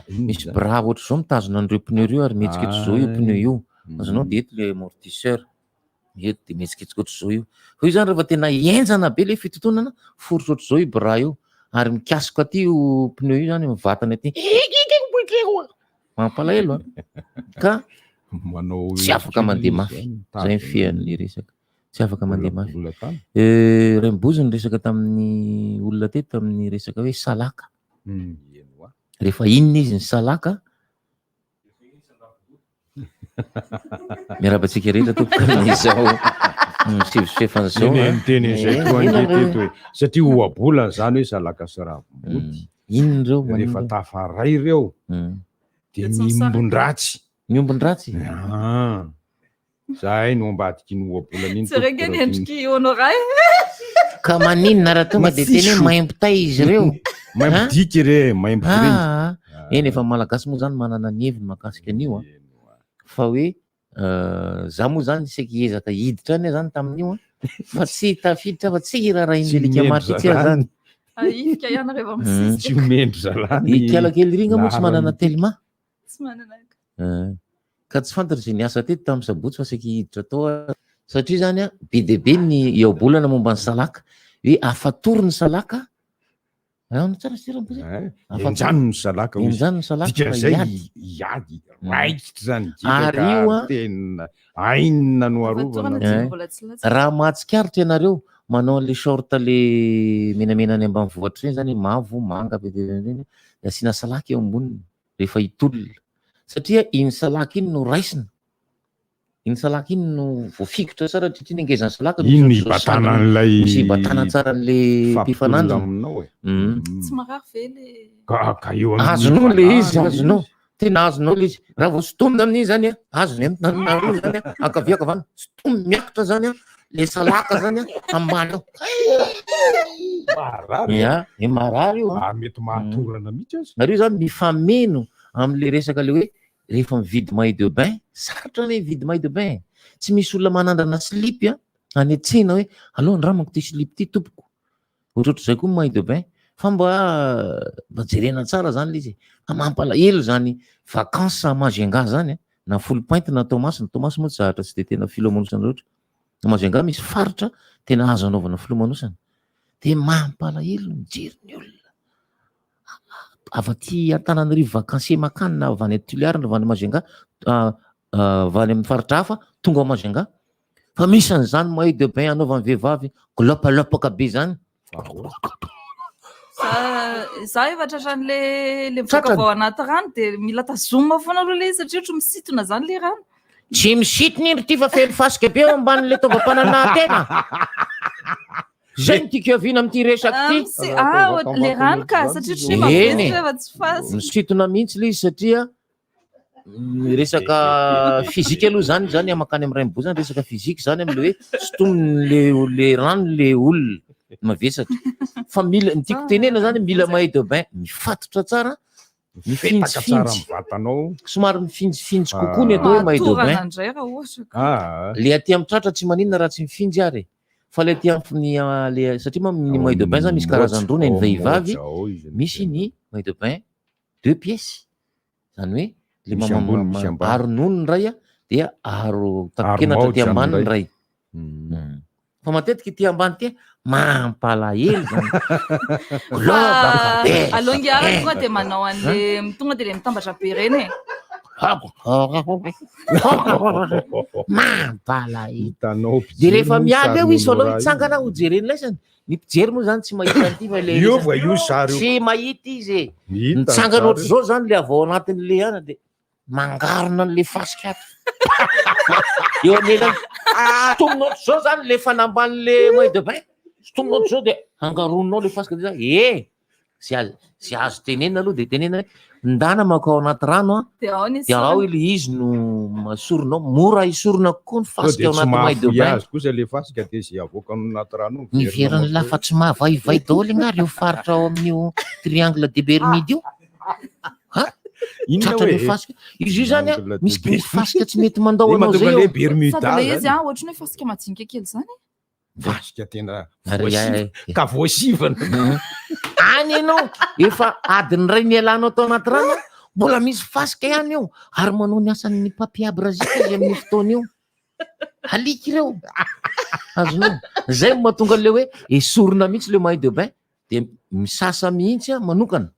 Misy bras ohatr'izao mitazona an'ireo pneu ireo ary mihetsiketsika izao io pneu io. Azonao dia eto ilay amortisseur. Eto dia mihetsiketsika ohatr'izao io. Fa io izany rehefa tena henjana be ilay fitontonana, miforitra ohatr'izao io bras io. Ary mikasoka aty io pneu io izany amin'ny vatany aty. Mampalahelo an! Ka Manao tsy afaka mandeha mafy. Zay ny fean'le resaka. Tsy afaka mandeha mafy. Rainibozo niresaka tamin'ny olona teto tamin'ny resaka hoe salaka. Rehefa inona izy ny salaka? Miarahaba antsika rehetra tompoko amin'izao sivy sy fahefana izao. Eny, niteny an'izay Eh, koa ange inona teto e. Satria ohabolana izany hoe salaka sy ravim-body. Inona ireo? Rehefa tafaray ireo dia miombon-dratsy. Miombon-dratsy? Ah. Zahay no ambadiky iny ohabolana iny. Tsy renge ny endriky Honoray. Ka maninona raha tonga dia teny hoe maimbo tay izy ireo? Maimbo diky re, maimbo diringa. Ah, eny efa malagasy moa zany manana ny heviny mahakasika an'io an. Fa hoe za moa zany saika hiezaka hiditra any aho zany tamin'io an, fa tsy tafiditra fa tsy hiraharahin'ny alika maty itsy aho zany. Ahifika ihany rehefa misisika. Tsy omendry zalahy ny I Kialakely Ringa moa tsy manana laharan'ny telma. Tsy manana. Ka tsy fantatra izay niasa teto tamin'ny sabotsy fa saika hiditra tao aho. Satria zany an, be dia be ny eobolana momba ny salaka. Hoe afatory ny salaka. Ahoana tsara sy ramose? Henjano ny salaka hoy izy. Henjano ny salaka fa Dikan'izay hiady. hiady, raikitra izany, gidraka Ary io an, ary tena aina no arovana. Raha mahatsikaritra ianareo, manao an'ilay short le menamena any ambanivohitra ireny izany, mavo, manga, be dia be ireny, dia asiana salaka eo amboniny rehefa hitolona. Satria iny salaka iny no raisina. Iny salaka iny no voafikotra tsara satria ny ngezan'ny salaka Iny misy ohatr'izao hibatana sandriny, an'ilay misy hibatana tsara an'ilay fampitolona mpifanandrina. aminao e. Tsy marary ve le Ka ka eo amin'ny Azonao le izy, valahana azonao. Tena azonao le izy. Raha vao sintomina amin'iny zany an, azony amin'ny tananareo zany an, ankavia ankavanana, sintominy miakatra zany an, le salaka zany an, ambany ao. Marary. Ya, e marary io an. Ary mety mahatorana mihitsy aza. Nareo zany mifameno amin'le resaka le hoe rehefa mividy maillot de bain, sarotra anie mividy maillot de bain e. Tsy misy olona manandrana slip an, any an-tsena hoe aleo andramako ity slip ity tompoko. Ohatrohatr'izay koa ny maillot de bain. Fa mba mba jerena tsara zany le izy e. Fa mampalahelo zany vacances à Majunga zany an, na Foulpointe na Toamasina. Toamasina moa tsy zahatra tsy dia tena filomanosana loatra. Majunga misy faritra tena azo anaovana filomanosana. Dia mampalahelo mijery ny olona. Avy aty Antananarivo vacancier makany na avy any Toliara na avy any Majunga, avy any amin'ny faritra hafa tonga ao Majunga. Fa misy an'izany maillot de bain anaovan'ny vehivavy glopalopaka be zany. Za efa tratran'le le mivoaka Tratrany. vao anaty rano dia mila tazomina foana aloha le izy satria ohatry misintona zany le rano. Tsy misintona indry ity fa feno fasika be ao ambanin'ilay taovam-pananahan-tena. Zay no tiako hiaviana amin'ity resaka ity. Ah, ah, le rano ka, satria ohatran'ny hoe Eny e. mavesatra fa tsy fasika. Misintona mihitsy ilay izy satria ny resaka physique aloha zany zany makany amin'ny rainiboho zany resaka physique zany amin'le hoe sintominy le le rano le olona mavesatra. Fa mila ny tiako tenena zany mila maillot de bain mifatotra tsara Mifetaka tsara Mifinjifinjy. amin'ny vatanao. Somary mifinjifinjy kokoa ny atao hoe maillot de bain. Mahatorana indray raha ohatra ka. Ah. Le aty amin'ny tratra tsy maninona raha tsy mifinjy ary e. Fa le aty amin'ny ah, le satria ma ny maillot de bain zany misy karazany roa ny an'ny vehivavy, misy ny maillot de bain deux pièces. Zany hoe le Misy ambony, misy ambany. aro nono ny iray dia aro takokenatra aty maoja ny ambany ny iray. iray. Fa matetika ity ambany ity mampalahelo zany. Fa aleo nge ara tonga dia manao an'le tonga dia le mitambatra be ireny e. Mampalahelo. Hitanao Dia rehefa miala eo izy aleo mpijery hitsangana ho jereny laisany. Ny mpijery moa zany tsy mahita an'ity fa le Io va io sary io. Tsy mahita izy e. Hita ny Mitsangana sary io. ohatr'izao zany le avy ao anatin'le ana dia mangarona an'le fasika ato. Eo anelany. Sintominao ohatr'izao zany le fanamban'le maillot de bain. Sintominao ohatr'izao dia angaroninao le fasika dia zany. E! Zay azo, zay azo tenenina aloha dia tenenina hoe ndana mankao anaty rano an. Dia ao ny Dia ao esorina. ilay izy no esorinao. Mora esorina kokoa ny Sao fasika dia ao tsy anaty maillot de mahafoy bain. azy kosa le fasika dia izay avoaka ao anaty rano io Ny miverina veran'ny mahafoy. lafa tsy mahavaivay daholo angaha ireo faritra ao amin'io triangle de Bermude io? Ha? Inona Tratran'io hoe? fasika. Izy io zany a, Triangle de misy misy Bermude. fasika tsy mety mandao Io anao mahatonga zay le eo. Bermuda Sady le izy zany. a ohatran'ny hoe fasika majinika kely zany e. Fasika tena Ary voasivana. ay- Ka voasivana. Any ianao efa adiny iray nialanao tao anaty rano, mbola misy fasika ihany eo ary manao ny asan'ny papier abrasif izy amin'io fotoana io. Alika ireo. Azonao. Zay no mahatonga an'le hoe esorina mihitsy le maillot de bain dia misasa mihitsy a manokana.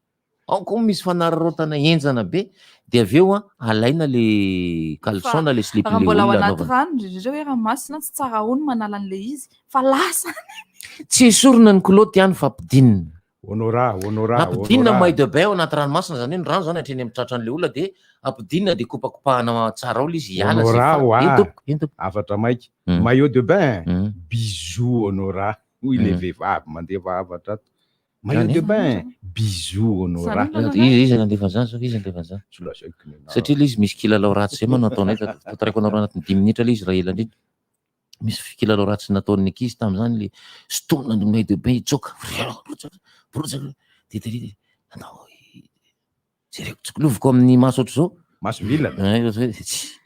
Ao koa misy fanararaotana henjana be dia avy eo a alaina le caleçon na le slip Raha le mbola ao olona anaty anaovana. rano indrindra hoe ranomasina tsy tsara hono manala an'ilay izy fa lasa. Tsy esorina ny kilaoty ihany fa ampidinina. Honora, honora, Ampidinina honora. maillot de bain ao anaty ranomasina zany hoe ny rano zany hatreny amin'ny tratran'ilay olona dia ampidinina dia kopakopahana tsara ao ilay izy hiala zay Honora fa hoa. eny tompoko, eny tompoko. Hafatra maika. Maillot de bain. Bisous Honora. Hoy ilay vehivavy mandefa hafatra ato. Maillot de bain. Bisous Honora. Iza iza nandefa an'izany zao? Iza nandefa an'izany? Tsy lazaiko ny anarany. Satria ilay izy misy kilalao ratsy zay manao ataonay fa tantaraiko anareo anatin'ny dimy minitra ilay izy raha ela indrindra. Misy kilalao ratsy nataon'ny ankizy tamin'izany le sintomina ny maillot de bain hitsoaka. Rotsaka, rotsaka. Dia tery dia andao jereko tsikiloviko amin'ny maso ohatr'izao. Maso vilana. Eh, ohatry hoe tsy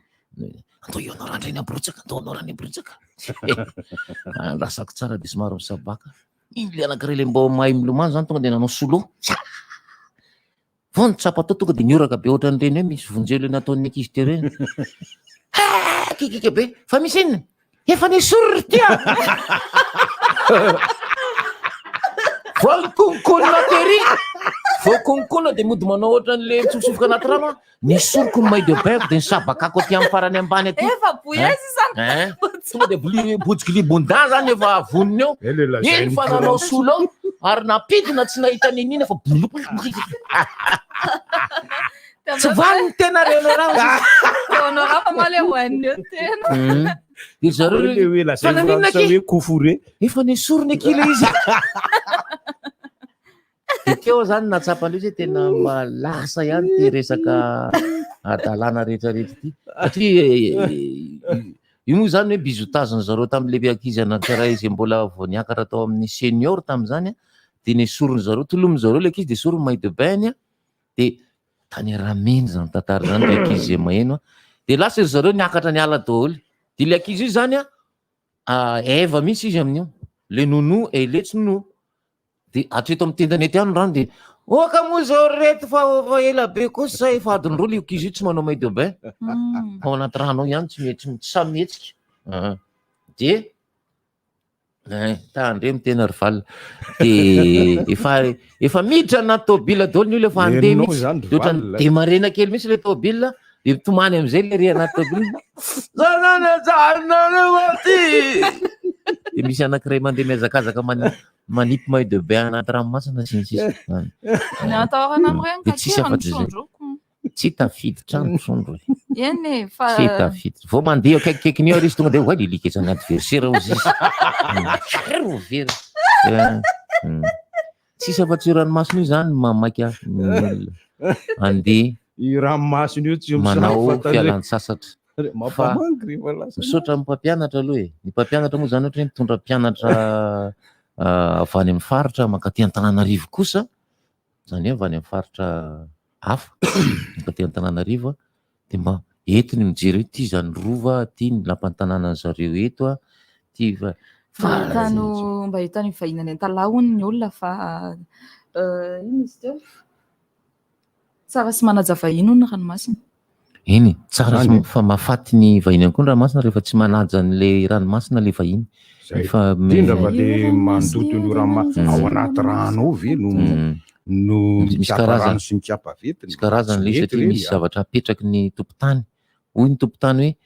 andao io anao randray ny abrotsaka, andao anao randray abrotsaka. Lasako tsara dia somary misabaka. Iny le anankiray le mba mahay milomano zany tonga dia nanao solo. Vao nitsapa tao tonga dia nioraka be ohatran'ireny hoe misy vonjeo le nataon'ny ankizy teo ireny. Ah, kikika be. Fa misy inona? Efa nesory ry ty a! Vao nikonkonona tery. Vao konkonona dia mody manao ohatran'le mitsofosofoka anaty rano a. Nesoriko ny maillot de bain dia nisabakako aty amin'ny farany ambany aty. Efa boizy izany. Hein? Tonga dia boli bojikili bonda zany efa vonona eo. Eh, le lazainy Iny fa nanao solo ao ary nampidina tsy nahita ninina fa boloko. Tsy valiny tena reny raha. Teo anao raha fa maly hoaniny eo tena. Dia zareo Le hoe fa lazainy naninona frantsay aky? hoe koforé. Efa nesorina aky ilay izy. Dia teo zany nahatsapa an'ilay izy hoe tena malasa ihany ity resaka hadalana rehetrarehetra ity. Satria io moa zany hoe bizoutaziny zareo tamin'ilay ankizy anankiray izay mbola vao niakatra tao amin'ny senior tamin'izany dia nesoriny zareo, tolomin zareo ilay ankizy dia esoriny maillot de bain-ny dia tany Ramena izany tantara izany ilay ankizy izay maheno. Dia lasa ry zareo niakatra niala daholo. Dia ilay ankizy io zany a, Eva mihitsy izy amin'io. Le nounou et le tsy nounou. Dia hatreto amin'ny tendany ety ihany ny rano dia oka moa izao ry reto fa efa ela be kosa zay efa adiny roa ilay ankizy io tsy manao maillot de bain. Ao anaty rano ao ihany tsy mihetsika, tsy sahy mihetsika. Dia eh, tandremo tena ry valina. Dia efa efa miditra anaty tôbila daholo ny olona efa handeha Henonao mihitsy. izany ry Dia ohatran'ny valina. demarena kely mihitsy ilay tôbila dia mitomany amin'izay ilay ry anaty tôbila. Zanana zanana aty. Dia misy anankiray mandeha mihazakazaka manipy maillot de bain anaty ranomasina sy ny sisa. Ny atahorana amin'ireny Dia tsisy kaky ny afa-tsy izay. trondro. Tsy tafiditra ny trondro e. Eny e, fa Tsy tafiditra. Vao mandeha akaikikaikiny eo ary izy tonga dia oay liliketsan'ny adversaire hozy izy. Ro very. Tsisy afa-tsy io ranomasina io zany mamaika ny olona andeha Io ranomasina io tsy manao fialan-tsasatra. Fa Mampamangy rehefa lasa. misaotra amin'ny mpampianatra aloha e. Ny mpampianatra moa zany ohatra hoe mitondra mpianatra avy any amin'ny faritra mankaty Antananarivo kosa, zany hoe avy any amin'ny faritra hafa mankaty Antananarivo dia mba entiny mijery hoe ity zany rova, ity ny lapan'ny tanànan'ny zareo eto a, ity fa Mba ahitano mba ahitano vahiny any Antalaha hono ny olona fa inona izy teo? Tsara sy manaja vahiny hono ny ranomasina. Eny e, tsara sy fa mahafaty ny vahiny ihany koa ny ranomasina rehefa tsy manaja an'ilay ranomasina ilay vahiny. Zay. Fa Indrindra fa le mandoto ny ranomasina ao anaty rano ao ve no no Misy mikapa karazany. rano sy mikapa ventiny. Misy karazany Tsy ilay izy mety satria ireny misy a. zavatra apetraky ny tompon-tany. Hoy ny tompon-tany hoe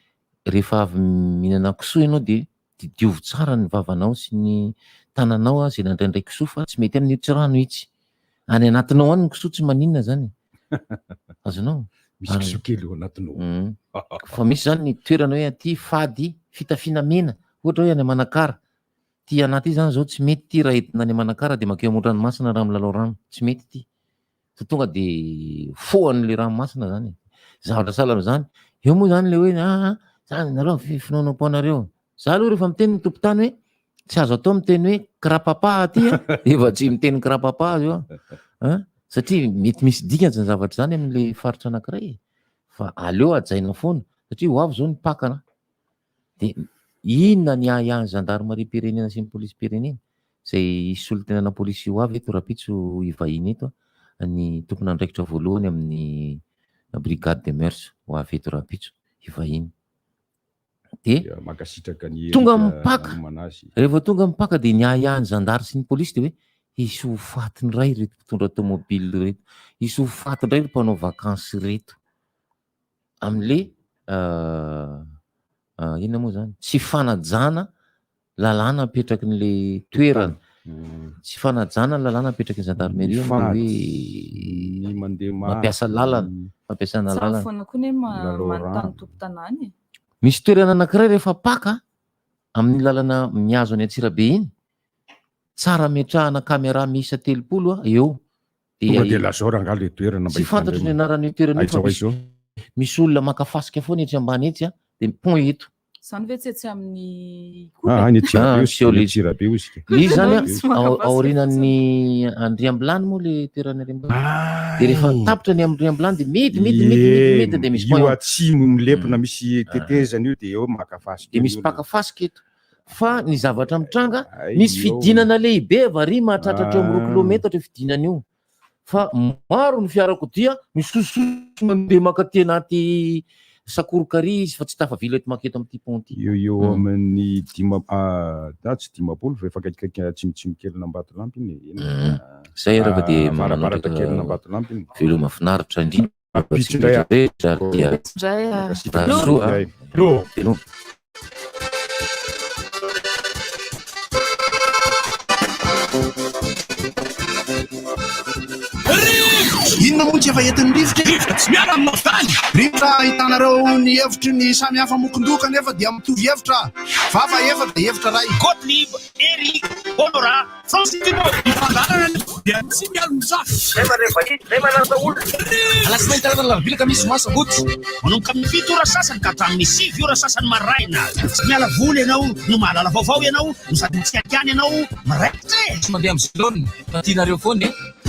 rehefa avy mihinana kisoa ianao dia didiovy tsara ny vavanao sy ny tananao izay nandraindray kisoa fa tsy mety amin'io tsy rano itsy. Any anatinao any ny kisoa tsy maninona zany e. Azonao? Misy kisoa kely ao anatinao. Fa misy zany ny toerana hoe aty fady fitafiana mena, ohatra hoe any Manakara. Ty anaty ity zany zao tsy mety ty raha entina any Manakara dia mankeo amoron-dranomasina raha milalao rano. Tsy mety ty. Fa tonga de fohan'le ranomasina zany e. Zavatra sahala am'zany. Eo moa zany le hoe aa zany nareo fi- finoanoam-poanareo. Za aloha rehefa miteny ny tompon-tany hoe tsy azo atao miteny hoe krapapa aty a, efa tsy miteny krapapa zao aho. An, satria mety misy dikany zany zavatra zany am'le faritra anankiray e. Fa aleo hajaina foana satria ho avy zao ny Paka de inona ny ahiahin'ny zandarimariam-pirenena sy ny polisim-pirenena izay hisy solontenana polisy ho avy eto rahampitso hivahiny eto ny tompon'andraikitra voalohany amin'ny brigade des mœurs ho avy eto rahampitso hivahiny de mankasitraka ny tonga Eric, mipaka nanomana azy. rehefa tonga mipaka de ny ahiahin'ny zandary sy ny polisy de hoe hisy ho faty indray ireto mpitondra tomobile ireto, hisy ho faty indray ry mpanao vakansy ireto amle inona moa zany tsy fanajana lalàna apetraky ny le toerana tsy fanajana ny lalàna apetraky ny gendarmerie Fady hoe ny mandeha mafy, mampiasa lalana fampiasana Tsara lalana foana koa ne Milalao manontany rano. tompon-tanàna e. Misy toerana anankiray rehefa paka amin'ny lalana mihazo any Antsirabe iny tsara ametrahana caméra miisa 30 eo Tonga dia lazao rangahy le toerana mba Tsy fantatro ny anaran'io toerana io fa misy misy olona maka fasika foana etsy ambany etsy a, dia ny pont eto. Izany ve tsy etsy amin'ny Ah, any Antsirabe Ah, ozy, tsy eo any le Antsirabe ozy. Le izy zany a, Misy maka fasika aorianan'ny Andriambilany moa le toerana Andriambilany. Dia rehefa tapitra ny Andriambilany dia midy midy midy midy midy dia misy Io pont. atsimo milepona misy tetezana io dia eo maka fasika. Dia misy mpaka fasika eto. Fa ny zavatra mitranga, misy fidinana lehibe avy ary mahatratra hatreo amin'ny 2 kilometatra io fidinana io. Fa maro ny fiarakodia misososo mandeha mankaty anaty sakorokary izy fa tsy tafavily eto manketo amin'ity pont ity. Eo eo amin'ny dima, na tsy 50 fa efa akaikikaiky atsimotsimo kelin'Ambatolampy iny e. Eny e. Zay ary fa dia Avarabaratra manana kelin'Ambatolampy iny. Veloma finaritra indrindra. Ampitso indray aho. Rehetra ary dia Indray ah. Mirary soa. Veloma. Inona moa tsy efa entin'ny rivotra? Rivotra tsy miala aminao tany. Rivotra ahitanareo ny hevitry ny samy hafa mokondoha kanefa dia mitovy hevitra. Vava efatra, hevitra iray. Gottlieb, Eric, Honorat, Francis Ny fandaharana anefa dia tsy mialon-jafy. Zay mandray vahiny, zay manasa olona. Alatsinainy, talata, alarobia, alakamisy, zoma, sabotsy. Manomboka amin'ny 7 ora sasany ka hatramin'ny 9 ora sasany maraina. Tsy miala voly ianao no mahalala vaovao ianao no sady mitsiakiana ianao miraikitra e! Tsy mandeha amin'ny zone fa tianareo foana e!